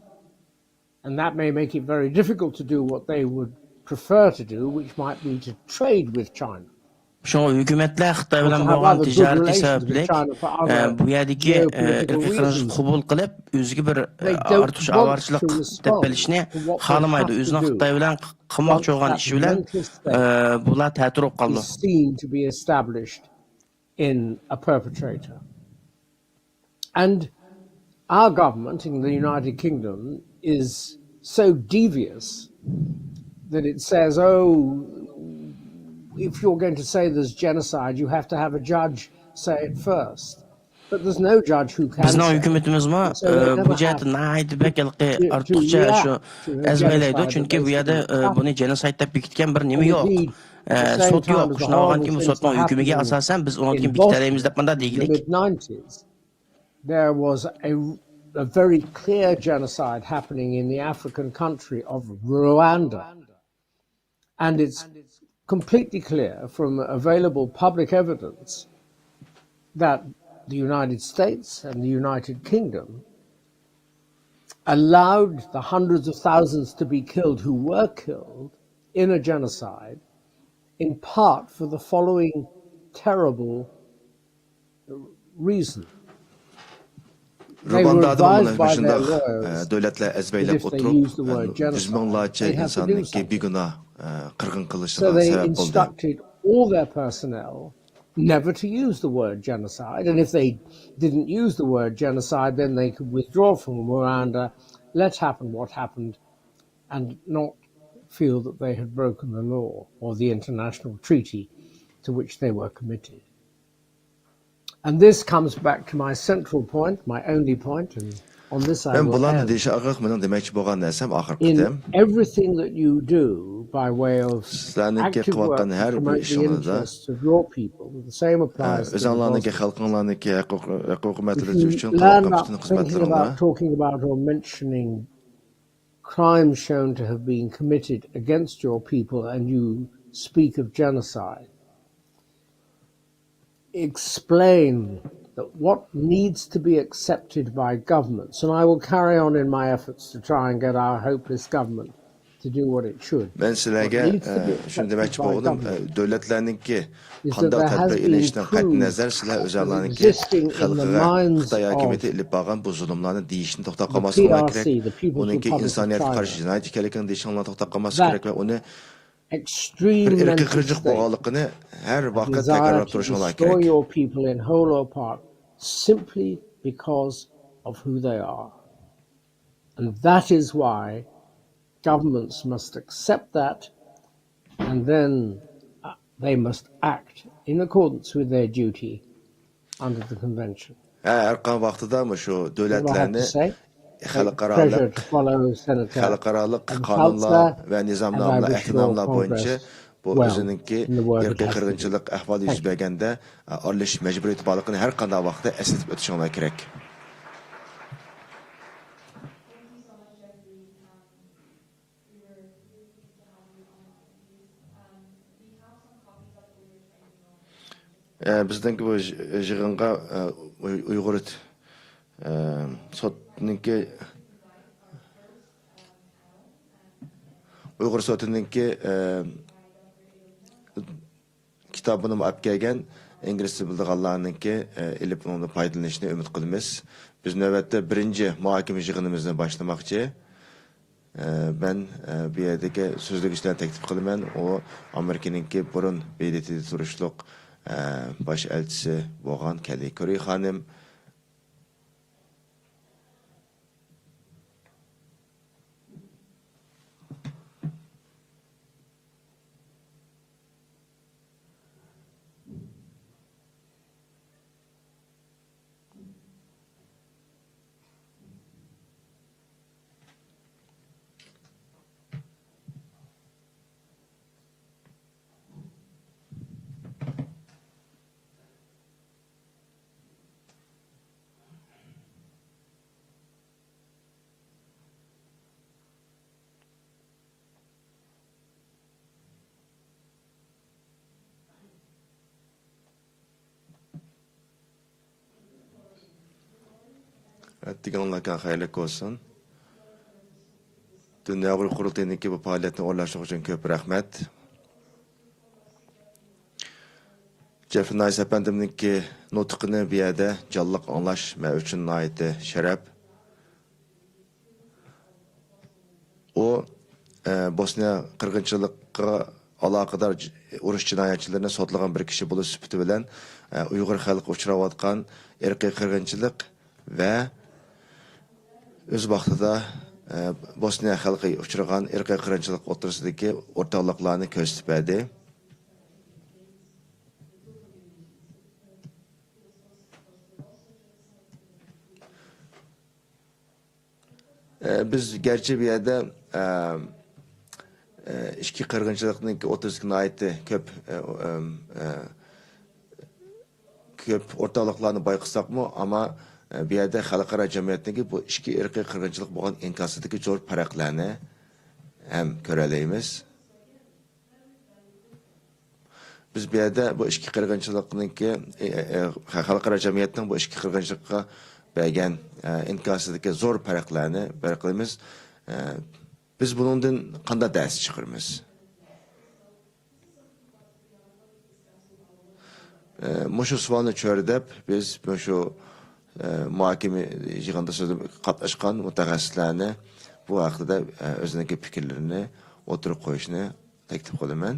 And that may make it very difficult to do what they would prefer to do, which might be to trade with China. شۇڭا ھۆكۈمەتلەر خىتاي بىلەن بولغان تىجارىتى سەۋەبلىك، ئە، بۇ يەردىكى، ئە، ئىرقىي قىرغىنچىلىقنى قوبۇل قىلىپ، ئۆزىگە بىر، ئە، ئارتۇقچە ئاۋارىچىلىق دەپ بېلىشنى خالىمايدۇ. ئۆزىنىڭ خىتاي بىلەن قىلماقچى بولغان ئىشى بىلەن، ئە، بۇلار تەتۈر بولۇپ قالىدۇ. In a perpetrator. And our government in the United Kingdom is so devious that it says, oh, if you're going to say there's genocide, you have to have a judge say it first. But there's no judge who can. بىزنىڭ ھۆكۈمىتىمىزمۇ، ئە، بۇ جەھەتتە ناھايىتى بەك ھېلىقى ئارتۇقچە شۇ ئەزبەرلەيدۇ. چۈنكى بۇ يەردە، ئە، بۇنى جېنوسايد دەپ بېكىتكەن بىر نېمە يوق. ئە، سوت يوق. شۇنداق بولغاندىكىن بۇ سوتنىڭ ھۆكمىگە ئاساسەن بىز ئۇنىڭدىن كېيىن بېكىتەلەيمىز دەپ مۇنداق دېگىلىك. There was a, a very clear genocide happening in the African country of Rwanda. And it's completely clear from available public evidence that the United States and the United Kingdom allowed the hundreds of thousands to be killed who were killed in a genocide, in part for the following terrible reason. They were روباندادا بولغان advised by مۇشۇنداق their lawyers دۆلەتلەر that ئەزبەرلەپ if they ئولتۇرۇپ، used the word يۈز مىڭلارچە genocide, they have to do ئىنساننىڭكى something. بىگۇناھ قىرغىن So قىلىشىغا they سەۋەب بولدى. Instructed all their personnel never to use the word genocide, and if they didn't use the word genocide, then they could withdraw from Rwanda, let happen what happened, and not feel that they had broken the law or the international treaty to which they were committed. And this comes back to my central point, my only point, and on this I مەن will بۇلارنى end. دېيىشى ئارقىلىق مېنىڭ دېمەكچى بولغان نەرسەم ئاخىرقى In قېتىم. everything that you do by way of سىلەرنىڭكى active work قىلىۋاتقان to ھەر بىر promote the ئىشىڭلاردا interests of your people, the same applies to the ئۆزۈڭلارنىڭكى Bosnians. خەلقىڭلارنىڭكى ھەقۇق- ھوقۇقى If مەسىلىسى you ئۈچۈن land قىلىۋاتقان up پۈتۈن thinking خىزمەتلىرىڭلار. about talking about or mentioning crimes shown to have been committed against your people and you speak of genocide, explain that what needs to be accepted by governments, and I will carry on in my efforts to try and get our hopeless government to do what it should. مەن سىلەرگە، ئە، شۇنى دېمەكچى بولغىنىم، ئە، دۆلەتلەرنىڭكى قانداق تەدبىر ئېلىشىدىن قەتئىينەزەر، سىلەر ئۆزۈڭلارنىڭكى خەلقىگە خىتاي ھاكىمىيىتى ئېلىپ بارغان بۇ زۇلۇملارنى دېيىشتىن توختاپ قالماسلىقلار كېرەك. ئۇنىڭكى ئىنسانىيەتكە قارشى جىنايەت ئىكەنلىكىنى دېيىشىڭلارنى توختاپ قالماسلىق كېرەك ۋە ئۇنى بىر ئىرقىي قىرغىنچىلىق بولغانلىقىنى ھەر ۋاقىت تەكرارلاپ تۇرۇشۇڭلار كېرەك. Simply because of who they are. And that is why governments must accept that, and then uh, they must act in accordance with their duty under the convention. ھە، ھەر قانداق ۋاقتىدا مۇشۇ دۆلەتلەرنى خەلقئارالىق، خەلقئارالىق قانۇنلار ۋە نىزامنامىلار، ئەھدىنامىلار بويىچە بۇ ئۆزىنىڭكى ئىرقىي قىرغىنچىلىق ئەھۋالى يۈز بەرگەندە ئارىلىشىش مەجبۇرىيىتى بارلىقىنى ھەر قانداق ۋاقىتتا ئەسلىتىپ ئۆتۈشۈڭلار كېرەك. ئە، بىزنىڭكى بۇ يىغ-، يىغىنغا، ئە، ئۇي-، ئۇيغۇر، ئە، سوتىنىڭكى، ئۇيغۇر سوتىنىڭكى، ئە، كىتابىنىمۇ ئەپ كەلگەن، ئىنگلىزچە بىلىدىغانلارنىڭكى، ئە، ئېلىپ ئۇنىڭدىن پايدىلىنىشىنى ئۈمىد قىلىمىز. بىز نۆۋەتتە بىرىنچى مۇھاكىمە يىغىنىمىزنى باشلىماقچى. ئە، مەن، ئە، بۇ يەردىكى سۆزلىگۈچىلەرنى تەكلىپ قىلىمەن، ئۇ ئامېرىكىنىڭكى بۇرۇن ب د ت دا تۇرۇشلۇق، ئە، باش ئەلچىسى بولغان كەللى كوري خانىم. ئەتىگەنلەرگە خەيرلىك بولسۇن. دۇنيا ئۇيغۇر قۇرۇلتىيىنىڭكى بۇ پائالىيەتنى ئورۇنلاشتۇرغۇچى ئۈچۈن كۆپ رەھمەت. جېفرى نايس ئەپەندىمنىڭكى نۇتقىنى بۇ يەردە جانلىق ئاڭلاش مەن ئۈچۈن ناھايىتى شەرەپ. ئۇ، ئە، بوسنىيە قىرغىنچىلىققا ئالاقىدار ج-، ئۇرۇش جىنايەتچىلىرىنى سوتلىغان بىر كىشى بولۇش سۈپىتى بىلەن، ئە، ئۇيغۇر خەلقى ئۇچراۋاتقان ئىرقىي قىرغىنچىلىق ۋە ئۆز ۋاقتىدا، ئە، بوسنىيە خەلقى ئۇچرىغان ئىرقىي قىرغىنچىلىق ئوتتۇرىسىدىكى ئورتاقلىقلارنى كۆرسىتىپ بەردى. ئە، بىز گەرچە بۇ يەردە، ئە، ئە، ئىچكى قىرغىنچىلىقنىڭ ئوتتۇرىسىدىكى ناھايىتى كۆپ، ئە، ئە، ئە، كۆپ ئورتاقلىقلارنى بايقىساقمۇ، ئەمما، ئە، بۇ يەردە خەلقئارا جەمئىيەتنىڭكى بۇ ئىچكى ئىرقىي قىرغىنچىلىق بولغان ئىنكاسىدىكى زور پەرقلەرنى ھەم كۆرەلەيمىز. بىز بۇ يەردە بۇ ئىچكى قىرغىنچىلىقنىڭكى، ئە، ئە، خەلقئارا جەمئىيەتنىڭ بۇ ئىچكى قىرغىنچىلىققا بەرگەن، ئە، ئىنكاسىدىكى زور پەرقلەرنى بىر قىلىمىز. ئە، بىز بۇنىڭدىن قانداق دەرس چىقىرىمىز؟ ئە، مۇشۇ سوئالنى چۆرىدەپ، بىز مۇشۇ، ئە، مۇھاكىمە يىغىنىدا سۆزلەپ قاتناشقان مۇتەخەسسىسلەرنى بۇ ھەقتە، ئە، ئۆزىنىڭكى پىكىرلىرىنى ئوتتۇرىغا قويۇشنى تەكلىپ قىلىمەن.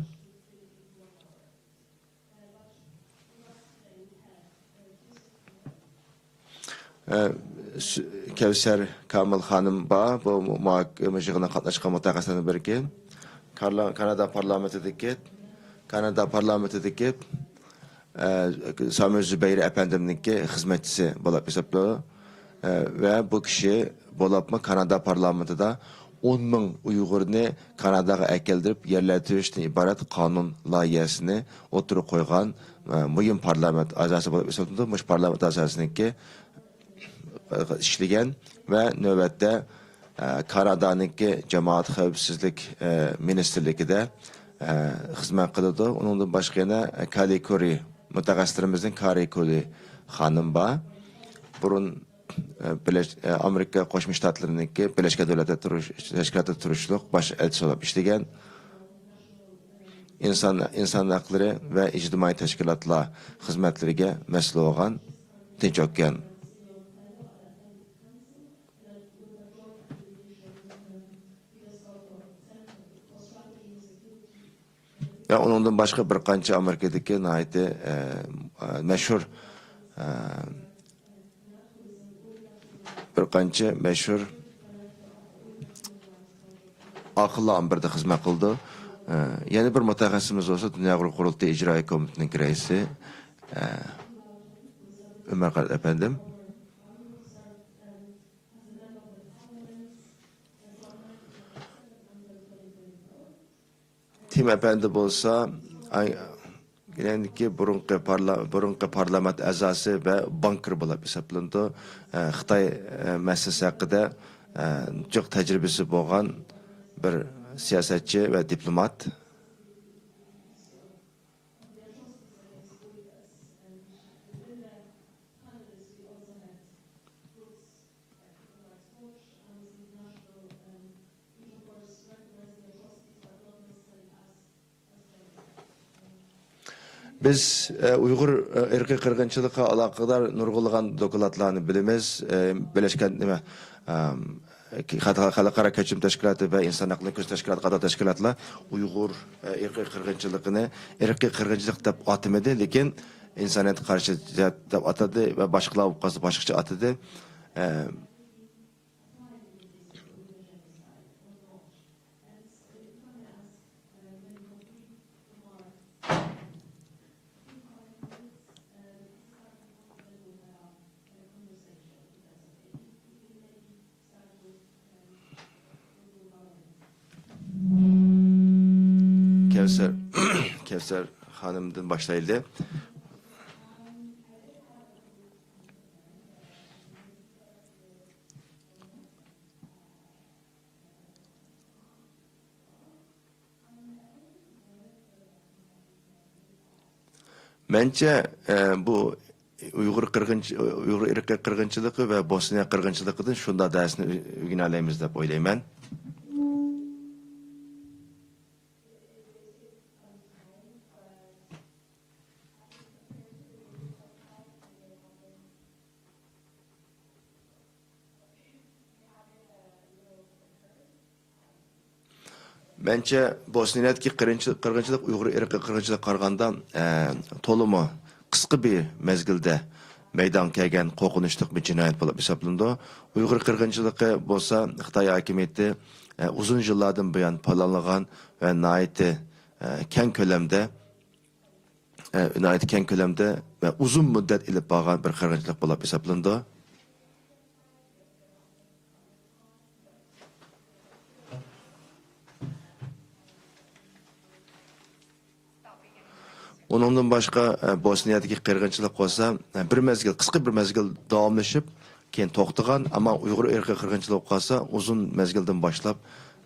ئە، سۈ-، كەۋسەر كامىل خانىم بار، بۇ مۇ-، مۇھاكىمە يىغىنىغا قاتناشقان مۇتەخەسسىسلەرنىڭ بىرى. كارلا-، كانادا پارلامېنتىدىكى، كانادا پارلامېنتىدىكى، ئە، سامىر زۇبەيرى ئەپەندىمنىڭكى خىزمەتچىسى بولۇپ ھېسابلىنىدۇ. ئە، ۋە بۇ كىشى بولۇپمۇ كانادا پارلامېنتىدا ئون مىڭ ئۇيغۇرنى كاناداغا ئەكەلدۈرۈپ يەرلەشتۈرۈشتىن ئىبارەت قانۇن لايىھەسىنى ئوتتۇرىغا قويغان، ئە، مۇھىم پارلامېنت ئەزاسى بولۇپ ھېسابلىنىدۇ. مۇشۇ پارلامېنت ئەزاسىنىڭكى، ئە، ئىشلىگەن ۋە نۆۋەتتە، ئە، كانادانىڭكى جامائەت خەۋپسىزلىك، ئە، مىنىستىرلىكىدە، ئە، خىزمەت قىلىدۇ. ئۇنىڭدىن باشقا يەنە كالى كوري مۇتەخەسسىسلىرىمىزنىڭ كارى كولى خانىم بار. بۇرۇن، ئە، بىرلەش-، ئە، ئامېرىكا قوشما شتاتلىرىنىڭكى بىرلەشكەن دۆلەتلەر تۇرۇش-، تەشكىلاتىدا تۇرۇشلۇق باش ئەلچىسى بولۇپ ئىشلىگەن. ئىنسان، ئىنسان ھەقلىرى ۋە ئىجتىمائىي تەشكىلاتلار خىزمەتلىرىگە مەسئۇل بولغان تىنچ ئوكيان. ۋە ئۇنىڭدىن باشقا بىر قانچە ئامېرىكىدىكى ناھايىتى، ئە، ئە، مەشھۇر، ئە، بىر قانچە مەشھۇر ئاقىللار ئامبىرىدا خىزمەت قىلىدۇ. ئە، يەنە بىر مۇتەخەسسىسىمىز بولسا دۇنيا ئۇيغۇر قۇرۇلتىيى ئىجرائىيە كومىتېتىنىڭ رەئىسى، ئە، ئۆمەر قانات ئەپەندىم. تىم ئەپەندى بولسا، ئاي-، ئايرانكى بۇرۇنقى پارلا-، بۇرۇنقى پارلامېنت ئەزاسى ۋە بانكىر بولۇپ ھېسابلىنىدۇ. ئە، خىتاي، ئە، مەسىلىسى ھەققىدە، ئە، جىق تەجرىبىسى بولغان بىر سىياسەتچى ۋە دىپلومات. بىز، ئە، ئۇيغۇر، ئە، ئىرقىي قىرغىنچىلىقىغا ئالاقىدار نۇرغۇنلىغان دوكلاتلارنى بىلىمىز. ئە، بىرلەشكەن، نېمە، ئەم، خەلق-، خەلقئارا كەچۈرۈم تەشكىلاتى ۋە ئىنسان ھەقلىرىنى كۆزەتكۈچ تەشكىلات قاتار تەشكىلاتلار ئۇيغۇر، ئە، ئىرقىي قىرغىنچىلىقىنى ئىرقىي قىرغىنچىلىق دەپ ئاتىمىدى، لېكىن ئىنسانىيەتكە قارشى جىنايەت دەپ ئاتىدى ۋە باشقىلار بولۇپ قالسا باشقىچە ئاتىدى. ئە، كەۋسەر، كەۋسەر خانىمدىن باشلايلى. مەنچە، ئە، بۇ ئۇيغۇر قىرغىنچ-، ئۇيغۇر ئىرقىي قىرغىنچىلىقى ۋە بوسنىيە قىرغىنچىلىقىدىن شۇنداق دەرسنى ئۆ-، ئۆگىنەلەيمىز دەپ ئويلايمەن. مەنچە، بوسنىيەدىكى قىرىنچى-، قىرغىنچىلىق ئۇيغۇر ئىرقىي قىرغىنچىلىققا قارىغاندا، ئە، تولىمۇ قىسقا بىر مەزگىلدە مەيدانغا كەلگەن قورقۇنچلۇق بىر جىنايەت بولۇپ ھېسابلىنىدۇ. ئۇيغۇر قىرغىنچىلىقى بولسا خىتاي ھاكىمىيىتى، ئە، ئۇزۇن يىللاردىن بۇيان پىلانلىغان ۋە ناھايىتى، ئە، كەڭ كۆلەمدە ئە، ناھايىتى كەڭ كۆلەمدە ۋە ئۇزۇن مۇددەت ئېلىپ بارغان بىر قىرغىنچىلىق بولۇپ ھېسابلىنىدۇ. ئۇنىڭدىن باشقا، ئە، بوسنىيەدىكى قىرغىنچىلىق بولسا، ئە، بىر مەزگىل، قىسقا بىر مەزگىل داۋاملىشىپ، كېيىن توختىغان، ئەمما ئۇيغۇر ئىرقىي قىرغىنچىلىقى قالسا، ئۇزۇن مەزگىلدىن باشلاپ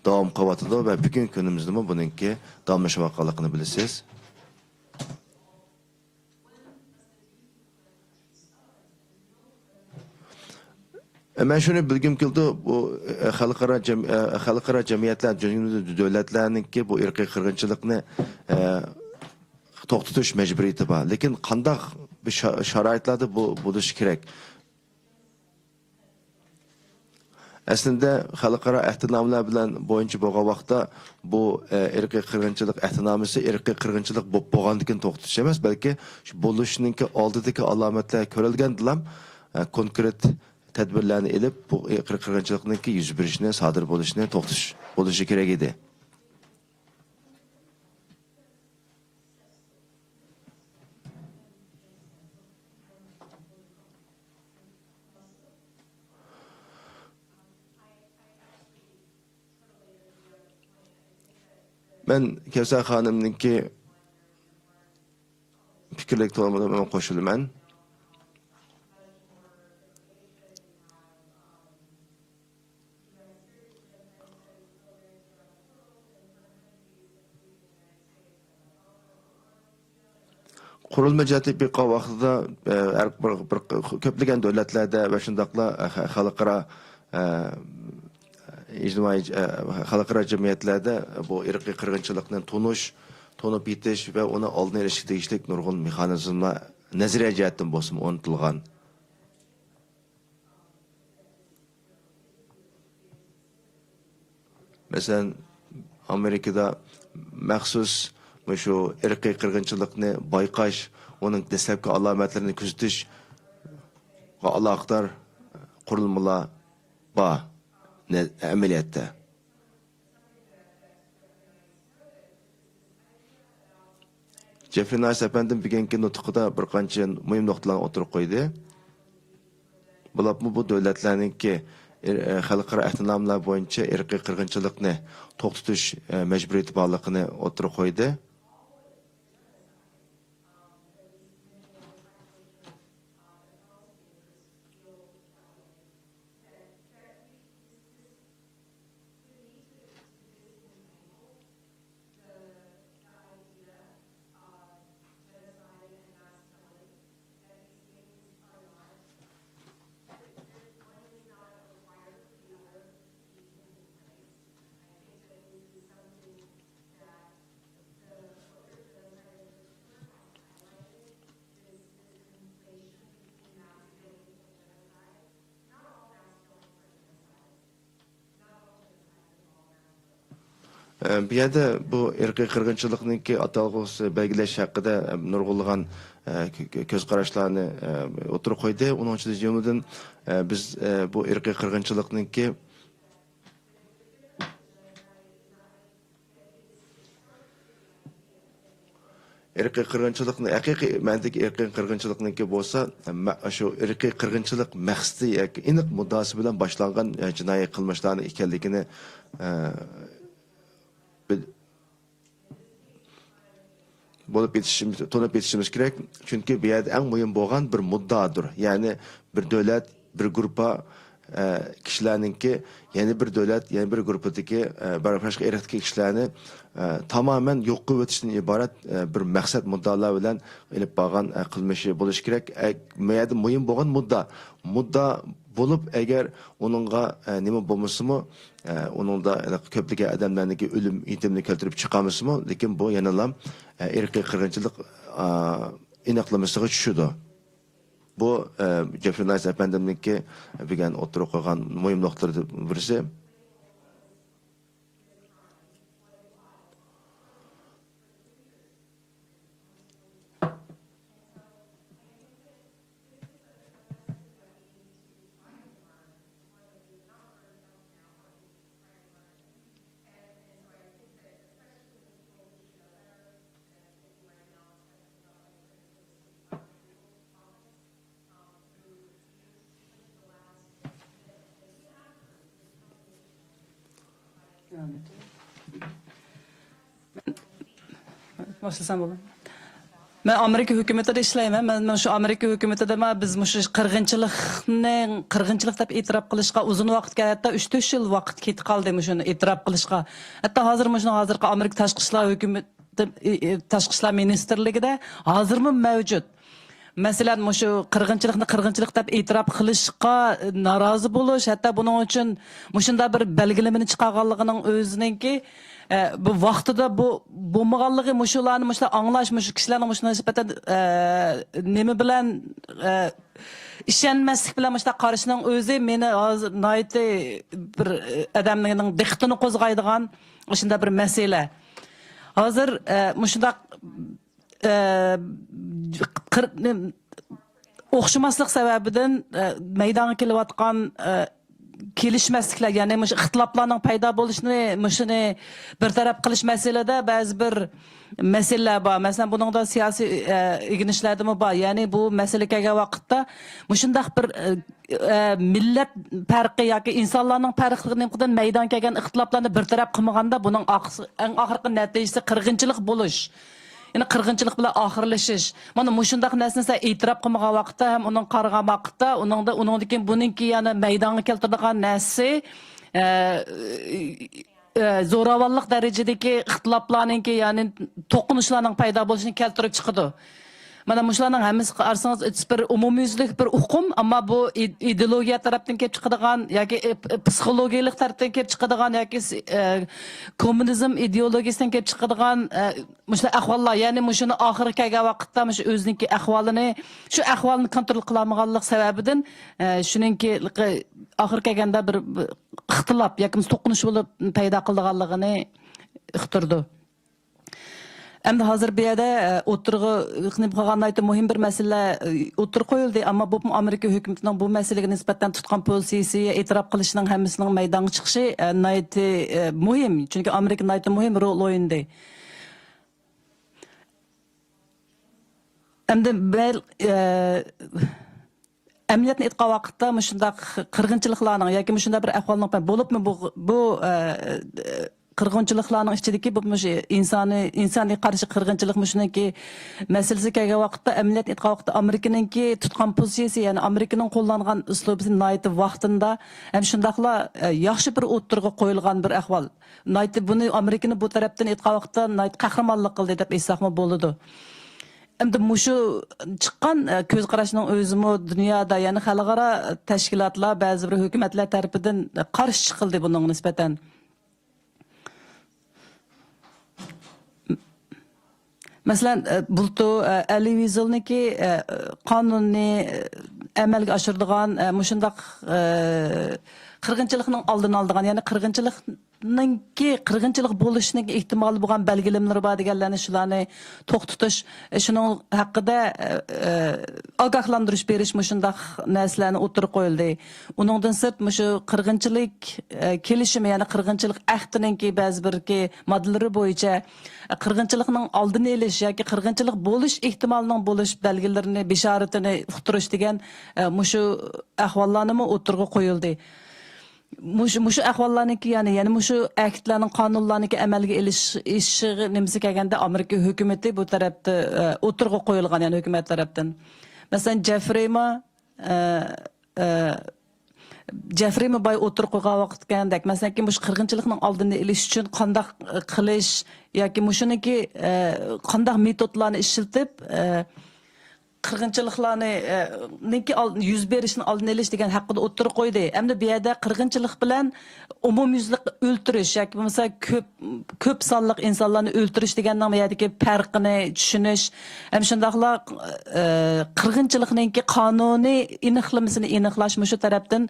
داۋام قىلىۋاتىدۇ ۋە بۈگۈنكى كۈنىمىزدىمۇ بۇنىڭكى داۋاملىشىۋاتقانلىقىنى بىلىسىز. مەن شۇنى بىلگۈم كېلىدۇ، بۇ، ئە، خەلقئارا جەم-، ئە، خەلقئارا جەمئىيەتلەر، جۇملىدىن دۆلەتلەرنىڭكى بۇ ئىرقىي قىرغىنچىلىقنى، ئە، توختىتىش مەجبۇرىيىتى بار. لېكىن قانداق بىر شا-، شارائىتلاردا بۇ بولۇشى كېرەك؟ ئەسلىدە خەلقئارا ئەھدىنامىلەر بىلەن بويىچە بولغان ۋاقىتتا بۇ، ئە، ئىرقىي قىرغىنچىلىق ئەھدىنامىسى ئىرقىي قىرغىنچىلىق بولۇپ بولغاندىن كېيىن توختىتىش ئەمەس، بەلكى شۇ بولۇشنىڭكى ئالدىدىكى ئالامەتلەر كۆرۈلگەندىلا، ئە، كونكرېت تەدبىرلەرنى ئېلىپ، بۇ ئىرقىي قىرغىنچىلىقنىڭكى يۈز بېرىشىنى، سادىر بولۇشىنى توختىتىش بولۇشى كېرەك ئىدى. مەن كەۋسەر خانىمنىڭكى پىكىرلىرىگە تولىمۇ قوشۇلىمەن. قۇرۇلما جەھەتتىن بېقىپ ۋاقتىدا، ئە، ھەر بىر، بىر كۆپلىگەن دۆلەتلەردە ۋە شۇنداقلا، ئە، خە-، خەلقئارا، ئە، ئىجتىمائىي، ئە، خەلقئارا جەمئىيەتلەردە بۇ ئىرقىي قىرغىنچىلىقنى تونۇش، تونۇپ يېتىش ۋە ئۇنىڭ ئالدىنى ئېلىشقا تېگىشلىك نۇرغۇن مېخانىزملار نەزەرىيە جەھەتتىن بولسىمۇ ئورنىتىلغان. مەسىلەن، ئامېرىكىدا مەخسۇس مۇشۇ ئىرقىي قىرغىنچىلىقنى بايقاش، ئۇنىڭ دەسلەپكى ئالامەتلىرىنى كۆزىتىشقا ئالاقىدار قۇرۇلمىلار بار، نە-، ئەمەلىيەتتە. جېفرى نايس ئەپەندىم بۈگۈنكى نۇتقىدا بىر قانچە مۇھىم نۇقتىلارنى ئوتتۇرىغا قويدى. بولۇپمۇ بۇ دۆلەتلەرنىڭكى ئىر-، خەلقئارا ئەھدىنامىلار بويىچە ئىرقىي قىرغىنچىلىقنى توختىتىش، ئە، مەجبۇرىيىتى بارلىقىنى ئوتتۇرىغا قويدى. ئە، بۇ يەردە بۇ ئىرقىي قىرغىنچىلىقنىڭكى ئاتالغۇسى بەلگىلەش ھەققىدە، ئە، نۇرغۇنلىغان، ئە، كۆ-، كۆ-، كۆز قاراشلارنى، ئە، ئوتتۇرىغا قويدى. ئۇنىڭ ئىچىدە جۈملىدىن، ئە، بىز، ئە، بۇ ئىرقىي قىرغىنچىلىقنىڭكى ئىرقىي قىرغىنچىلىقنى، ھەقىقىي مەنىدىكى ئىرقىي قىرغىنچىلىقنىڭكى بولسا، مە-، شۇ ئىرقىي قىرغىنچىلىق مەقسىتى ياكى ئېنىق مۇددىئاسى بىلەن باشلانغان، ئە، جىنايى قىلمىشلارنىڭ ئىكەنلىكىنى، ئە، بىل-، بولۇپ يېتىشىمىز، تونۇپ يېتىشىمىز كېرەك. چۈنكى بۇ يەردە ئەڭ مۇھىم بولغان بىر مۇددىئادۇر. يەنى بىر دۆلەت، بىر گۇرۇپپا، ئە، كىشىلەرنىڭكى يەنە بىر دۆلەت، يەنە بىر گۇرۇپپىدىكى، ئە، باشقا ئىرقتىكى كىشىلەرنى، ئە، تامامەن يوق قىلىۋېتىشتىن ئىبارەت، ئە، بىر مەقسەت مۇددىئالار بىلەن ئېلىپ بارغان، ئە، قىلمىشى بولۇشى كېرەك. ئە، بۇ يەردە مۇھىم بولغان مۇددىئا. مۇددىئا بولۇپ، ئەگەر ئۇنىڭغا، ئە، نېمە بولمىسىمۇ، ئە، ئۇنىڭدا كۆپلىگەن ئادەملەرنىڭكى ئۆلۈم يېتىمىنى كەلتۈرۈپ چىقارمىسىمۇ، لېكىن بۇ يەنىلا، ئە، ئىرقىي قىرغىنچىلىق، ئا، ئېنىقلىمىسىغا چۈشىدۇ. بۇ، ئە، جېفرى نايس ئەپەندىمنىڭكى بۈگۈن ئوتتۇرىغا قويغان مۇھىم نۇقتىلىرىدىن بىرسى. باشلىسام بولىدۇ. مەن ئامېرىكا ھۆكۈمىتىدە ئىشلەيمەن. مەن، مەن شۇ ئامېرىكا ھۆكۈمىتىدە ما-، بىز مۇشۇ قىرغىنچىلىقنى، قىرغىنچىلىق دەپ ئېتىراپ قىلىشقا ئۇزۇن ۋاقىت، ھەتتا ئۈچ تۆت يىل ۋاقىت كېتىپ قالدى مۇشۇنى ئېتىراپ قىلىشقا. ھەتتا ھازىر مۇشۇنىڭ ھازىرقى ئامېرىكا تاشقى ئىشلار ھۆكۈمىتى، ئى، ئى، تاشقى ئىشلار مىنىستىرلىكىدە ھازىرمۇ مەۋجۇت. مەسىلەن، مۇشۇ قىرغىنچىلىقنى قىرغىنچىلىق دەپ ئېتىراپ قىلىشقا نارازى بولۇش، ھەتتا بۇنىڭ ئۈچۈن مۇشۇنداق بىر بەلگىلىمىنى چىقارغانلىقىنىڭ ئۆزىنىڭكى، ئە، بۇ ۋاقتىدا بۇ بولمىغانلىقى، مۇشۇلارنى، مۇشۇلار ئاڭلاش، مۇشۇ كىشىلەرنىڭ مۇشۇ نىسبەتەن، ئە، نېمە بىلەن، ئە، ئىشەنمەسلىك بىلەن مۇشۇنداق قارىشىنىڭ ئۆزى مېنى ھازىر ناھايىتى بىر، ئە، ئادەمنىڭ دىققىتىنى قوزغايدىغان شۇنداق بىر مەسىلە. ھازىر، ئە، مۇشۇنداق ئە، قىر-، نېم-، ئوخشىماسلىق سەۋەبىدىن، ئە، مەيدانغا كېلىۋاتقان، ئە، كېلىشمەسلىكلەر، يەنى مۇشۇ ئىختىلاپلارنىڭ پەيدا بولۇشىنى، مۇشۇنى بىر تەرەپ قىلىش مەسىلىدە بەزى بىر مەسىلىلەر بار. مەسىلەن، بۇنىڭدا سىياسىي، ئە، ئۆگىنىشلەردىمۇ بار. يەنى بۇ مەسىلە كەلگەن ۋاقىتتا مۇشۇنداق بىر، ئە، ئە، مىللەت پەرقى ياكى ئىنسانلارنىڭ پەرقلىرىدىن مەيدانغا كەلگەن ئىختىلاپلارنى بىر تەرەپ قىلمىغاندا، بۇنىڭ ئاخ-، ئەڭ ئاخىرقى نەتىجىسى قىرغىنچىلىق بولۇش. يەنى قىرغىنچىلىق بىلەن ئاخىرلىشىش. مانا مۇشۇنداق نەرسىنى سەن ئېتىراپ قىلمىغان ۋاقىتتا ھەم ئۇنىڭ قارىغان ۋاقىتتا، ئۇنىڭدا، ئۇنىڭدىن كېيىن بۇنىڭكى يەنە مەيدانغا كەلتۈرىدىغان نەرسىسى، ئە، ئە، زوراۋانلىق دەرىجىدىكى ئىختىلاپلارنىڭكى، يەنى توقۇنۇشلارنىڭ پەيدا بولۇشىنى كەلتۈرۈپ چىقىدۇ. مانا مۇشۇلارنىڭ ھەممىسىگە قارىسىڭىز، بىر ئومۇميۈزلۈك بىر ئۇقۇم، ئەمما بۇ ئىد-، ئىدېئولوگىيە تەرەپتىن كېلىپ چىقىدىغان ياكى، ئى، پسىخولوگىيەلىك تەرەپتىن كېلىپ چىقىدىغان ياكى س-، ئى، كوممۇنىزم ئىدېئولوگىيەسىدىن كېلىپ چىقىدىغان، ئى، مۇشۇ ئەھۋاللار، يەنى مۇشۇنى ئاخىرى كەلگەن ۋاقىتتا مۇشۇ ئۆزىنىڭكى ئەھۋالىنى، شۇ ئەھۋالنى كونترول قىلالمىغانلىق سەۋەبىدىن، ئى، شۇنىڭكى ئاخىرى كەلگەندە بىر، بىر ئىختىلاپ ياكى توقۇنۇش بولۇپ پەيدا قىلىدىغانلىقىنى ئۇقتۇرىدۇ. ئەمدى ھازىر بۇ يەردە، ئە، ئوتتۇرىغا قىلىپ قالغان ناھايىتى مۇھىم بىر مەسىلە، ئە، ئوتتۇرىغا قويۇلدى. ئەمما بۇ ئامېرىكا ھۆكۈمىتىنىڭ بۇ مەسىلىگە نىسبەتەن تۇتقان پوزىتسىيىسى، ئېتىراپ قىلىشىنىڭ ھەممىسىنىڭ مەيدانغا چىقىشى، ئە، ناھايىتى، ئە، مۇھىم. چۈنكى ئامېرىكا ناھايىتى مۇھىم رول ئوينىدى. ئەمدى بەل-، ئە، ئەمەلىيەتنى ئېيتقان ۋاقىتتا، مۇشۇنداق قىرغىنچىلىقلارنىڭ ياكى مۇشۇنداق بىر ئەھۋالنىڭ بولۇپمۇ بۇ، بۇ، ئە، قىرغىنچىلىقلارنىڭ ئىچىدىكى بۇ مۇشۇ ئىنسانىي، ئىنسانىي قارشى قىرغىنچىلىق مۇشۇنىڭكى مەسىلىسى كەلگەن ۋاقىتتا، ئەمەلىيەتنى ئېيتقان ۋاقىتتا، ئامېرىكىنىڭكى تۇتقان پوزىتسىيىسى، يەنى ئامېرىكىنىڭ قوللانغان ئۇسلۇبى ناھايىتى ۋاقتىندا ھەم شۇنداقلا، ئە، ياخشى بىر ئوتتۇرىغا قويۇلغان بىر ئەھۋال. ناھايىتى بۇنى ئامېرىكىنى بۇ تەرەپتىن ئېيتقان ۋاقىتتا ناھايىتى قەھرىمانلىق قىلدى دەپ ئېيتساقمۇ بولىدۇ. ئەمدى مۇشۇ چىققان، ئە، كۆز قاراشنىڭ ئۆزىمۇ دۇنيادا، يەنى خەلقئارا تەشكىلاتلار، بەزى بىر ھۆكۈمەتلەر تەرىپىدىن قارشى چىقىلدى بۇنىڭغا نىسبەتەن. مەسىلەن، ئە، بۇلتۇر، ئە، ئەلى ۋىزېلنىڭكى، ئە، قانۇننى، ئە، ئەمەلگە ئاشۇرىدىغان، ئە، مۇشۇنداق، ئە، قىرغىنچىلىقنىڭ ئالدىنى ئالىدىغان، يەنى قىرغىنچىلىق نىڭكى قىرغىنچىلىق بولۇشىنىڭ ئېھتىمالى بولغان بەلگىلىمىلىرى بار دېگەنلەرنى، شۇلارنى توختىتىش، شۇنىڭ ھەققىدە، ئە، ئاگاھلاندۇرۇش بېرىش، مۇشۇنداق نەرسىلەرنى ئوتتۇرىغا قويۇلدى. ئۇنىڭدىن سىرت، مۇشۇ قىرغىنچىلىق، ئە، كېلىشىمى، يەنى قىرغىنچىلىق ئەھدىنىڭكى بەزى بىركى ماددىلىرى بويىچە، ئە، قىرغىنچىلىقنىڭ ئالدىنى ئېلىش ياكى قىرغىنچىلىق بولۇش ئېھتىمالىنىڭ بولۇش بەلگىلىرىنى، بېشارىتىنى ئۇقتۇرۇش دېگەن، ئە، مۇشۇ ئەھۋاللارنىمۇ ئوتتۇرىغا قويۇلدى. مۇشۇ، مۇشۇ ئەھۋاللارنىڭكى، يەنى، يەنە مۇشۇ ئەكتلەرنىڭ، قانۇنلارنىڭكى ئەمەلگە ئېلىش-، ئېشىشىغا نېمىسى كەلگەندە، ئامېرىكا ھۆكۈمىتى بۇ تەرەپتە، ئە، ئوتتۇرىغا قويۇلغان، يەنى ھۆكۈمەت تەرەپتىن. مەسىلەن، جېفرىي ما، ئە، ئە، جېفرىي ما باي ئوتتۇرىغا قويغان ۋاقىت كەلگەندەك، مەسىلەنكى، مۇشۇ قىرغىنچىلىقنىڭ ئالدىنى ئېلىش ئۈچۈن قانداق، ئە، قىلىش ياكى مۇشۇنىڭكى، ئە، قانداق مېتودلارنى ئىشلىتىپ، ئە، قىرغىنچىلىقلارنى، ئە، نىڭكى ئال-، يۈز بېرىشنىنىڭ ئالدىنى ئېلىش دېگەن ھەققىدە ئوتتۇرىغا قويدى. ئەمدى بۇ يەردە قىرغىنچىلىق بىلەن ئومۇميۈزلۈك ئۆلتۈرۈش ياكى بولمىسا كۆپ، كۆپ سانلىق ئىنسانلارنى ئۆلتۈرۈش دېگەننىڭ بۇ يەردىكى پەرقىنى چۈشىنىش، ھەم شۇنداقلا، ئە، قىرغىنچىلىقنىڭكى قانۇنىي ئېنىقلىمىسىنى ئېنىقلاش مۇشۇ تەرەپتىن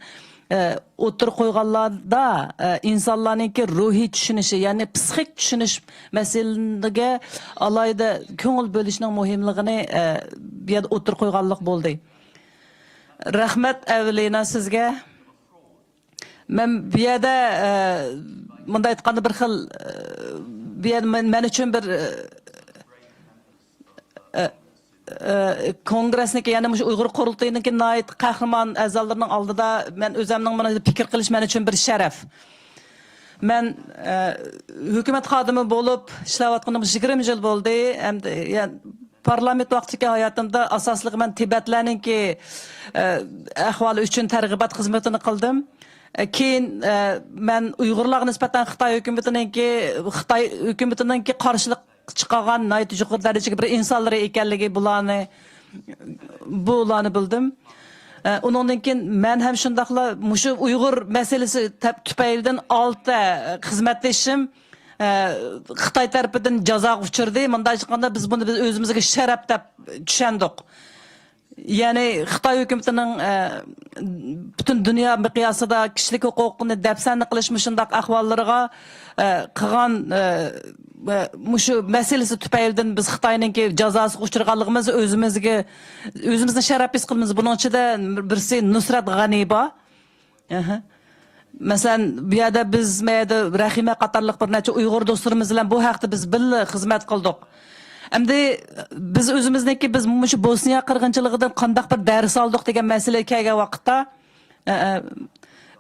ئە، ئوتتۇرىغا قويغانلاردا، ئە، ئىنسانلارنىڭكى روھىي چۈشىنىشى، يەنى پسىخىك چۈشىنىش مەسىلىگە ئالاھىدە كۆڭۈل بۆلۈشنىڭ مۇھىملىقىنى، ئە، بۇ يەردە ئوتتۇرىغا قويغانلىق بولدى. رەھمەت، ئەۋېلىنا، سىزگە. مەن بۇ يەردە، ئە، مۇنداق ئېيتقاندا، بىر خىل، ئە، بۇ يەردە مەن، مەن ئۈچۈن بىر، ئە، ئە، ئە، كونگرېسنىڭكى، يەنى مۇشۇ ئۇيغۇر قۇرۇلتىيىنىڭكى ناھايىتى قەھرىمان ئەزالىرىنىڭ ئالدىدا مەن ئۆزۈمنىڭ مانا پىكىر قىلىش مەن ئۈچۈن بىر شەرەف. مەن، ئە، ھۆكۈمەت خادىمى بولۇپ ئىشلەۋاتقىنىم يىگىرمە يىل بولدى. ئەمدى، يەنى پارلامېنت ۋاقتىدىكى ھاياتىمدا ئاساسلىقى مەن تىبەتلەرنىڭكى، ئە، ئەھۋالى ئۈچۈن تەرغىبات خىزمىتىنى قىلدىم. ئە، كېيىن، ئە، مەن ئۇيغۇرلارغا نىسبەتەن خىتاي ھۆكۈمىتىنىڭكى، خىتاي ھۆكۈمىتىنىڭكى قارشىلىق چىقارغان ناھايىتى يۇقىرى دەرىجىدىكى بىر ئىنسانلىرى ئىكەنلىكى بۇلارنى، بۇلارنى بىلدىم. ئە، ئۇنىڭدىن كېيىن مەن ھەم شۇنداقلا مۇشۇ ئۇيغۇر مەسىلىسى تەپ-، تۈپەيلىدىن ئالتە خىزمەتدىشىم، ئە، خىتاي تەرىپىدىن جازاغا ئۇچرىدى. مۇنداق ئېيتقاندا، بىز بۇنى بىز ئۆزىمىزگە شەرەپ دەپ چۈشەندۇق. يەنى خىتاي ھۆكۈمىتىنىڭ، ئە، پۈتۈن دۇنيا مىقياسىدا كىشىلىك ھوقۇقنى دەپسەندە قىلىش مۇشۇنداق ئەھۋاللىرىغا، ئە، قىلغان، ئە، ئە، مۇشۇ مەسىلىسى تۈپەيلىدىن بىز خىتاينىڭكى جازاسىغا ئۇچرىغانلىقىمىز ئۆزىمىزگە، ئۆزىمىزنى شەرەپ ھېس قىلىمىز. بۇنىڭ ئىچىدە بىرسى نۇسرەت غەنى بار. ئەھە. مەسىلەن، بۇ يەردە بىز، ما يەردە رەھىمە قاتارلىق بىر نەچچە ئۇيغۇر دوستلىرىمىز بىلەن بۇ ھەقتە بىز بىللە خىزمەت قىلدۇق. ئەمدى بىز ئۆزىمىزنىڭكى، بىز مۇشۇ بوسنىيە قىرغىنچىلىقىدىن قانداق بىر دەرس ئالدۇق دېگەن مەسىلىگە كەلگەن ۋاقىتتا، ئە، ئە،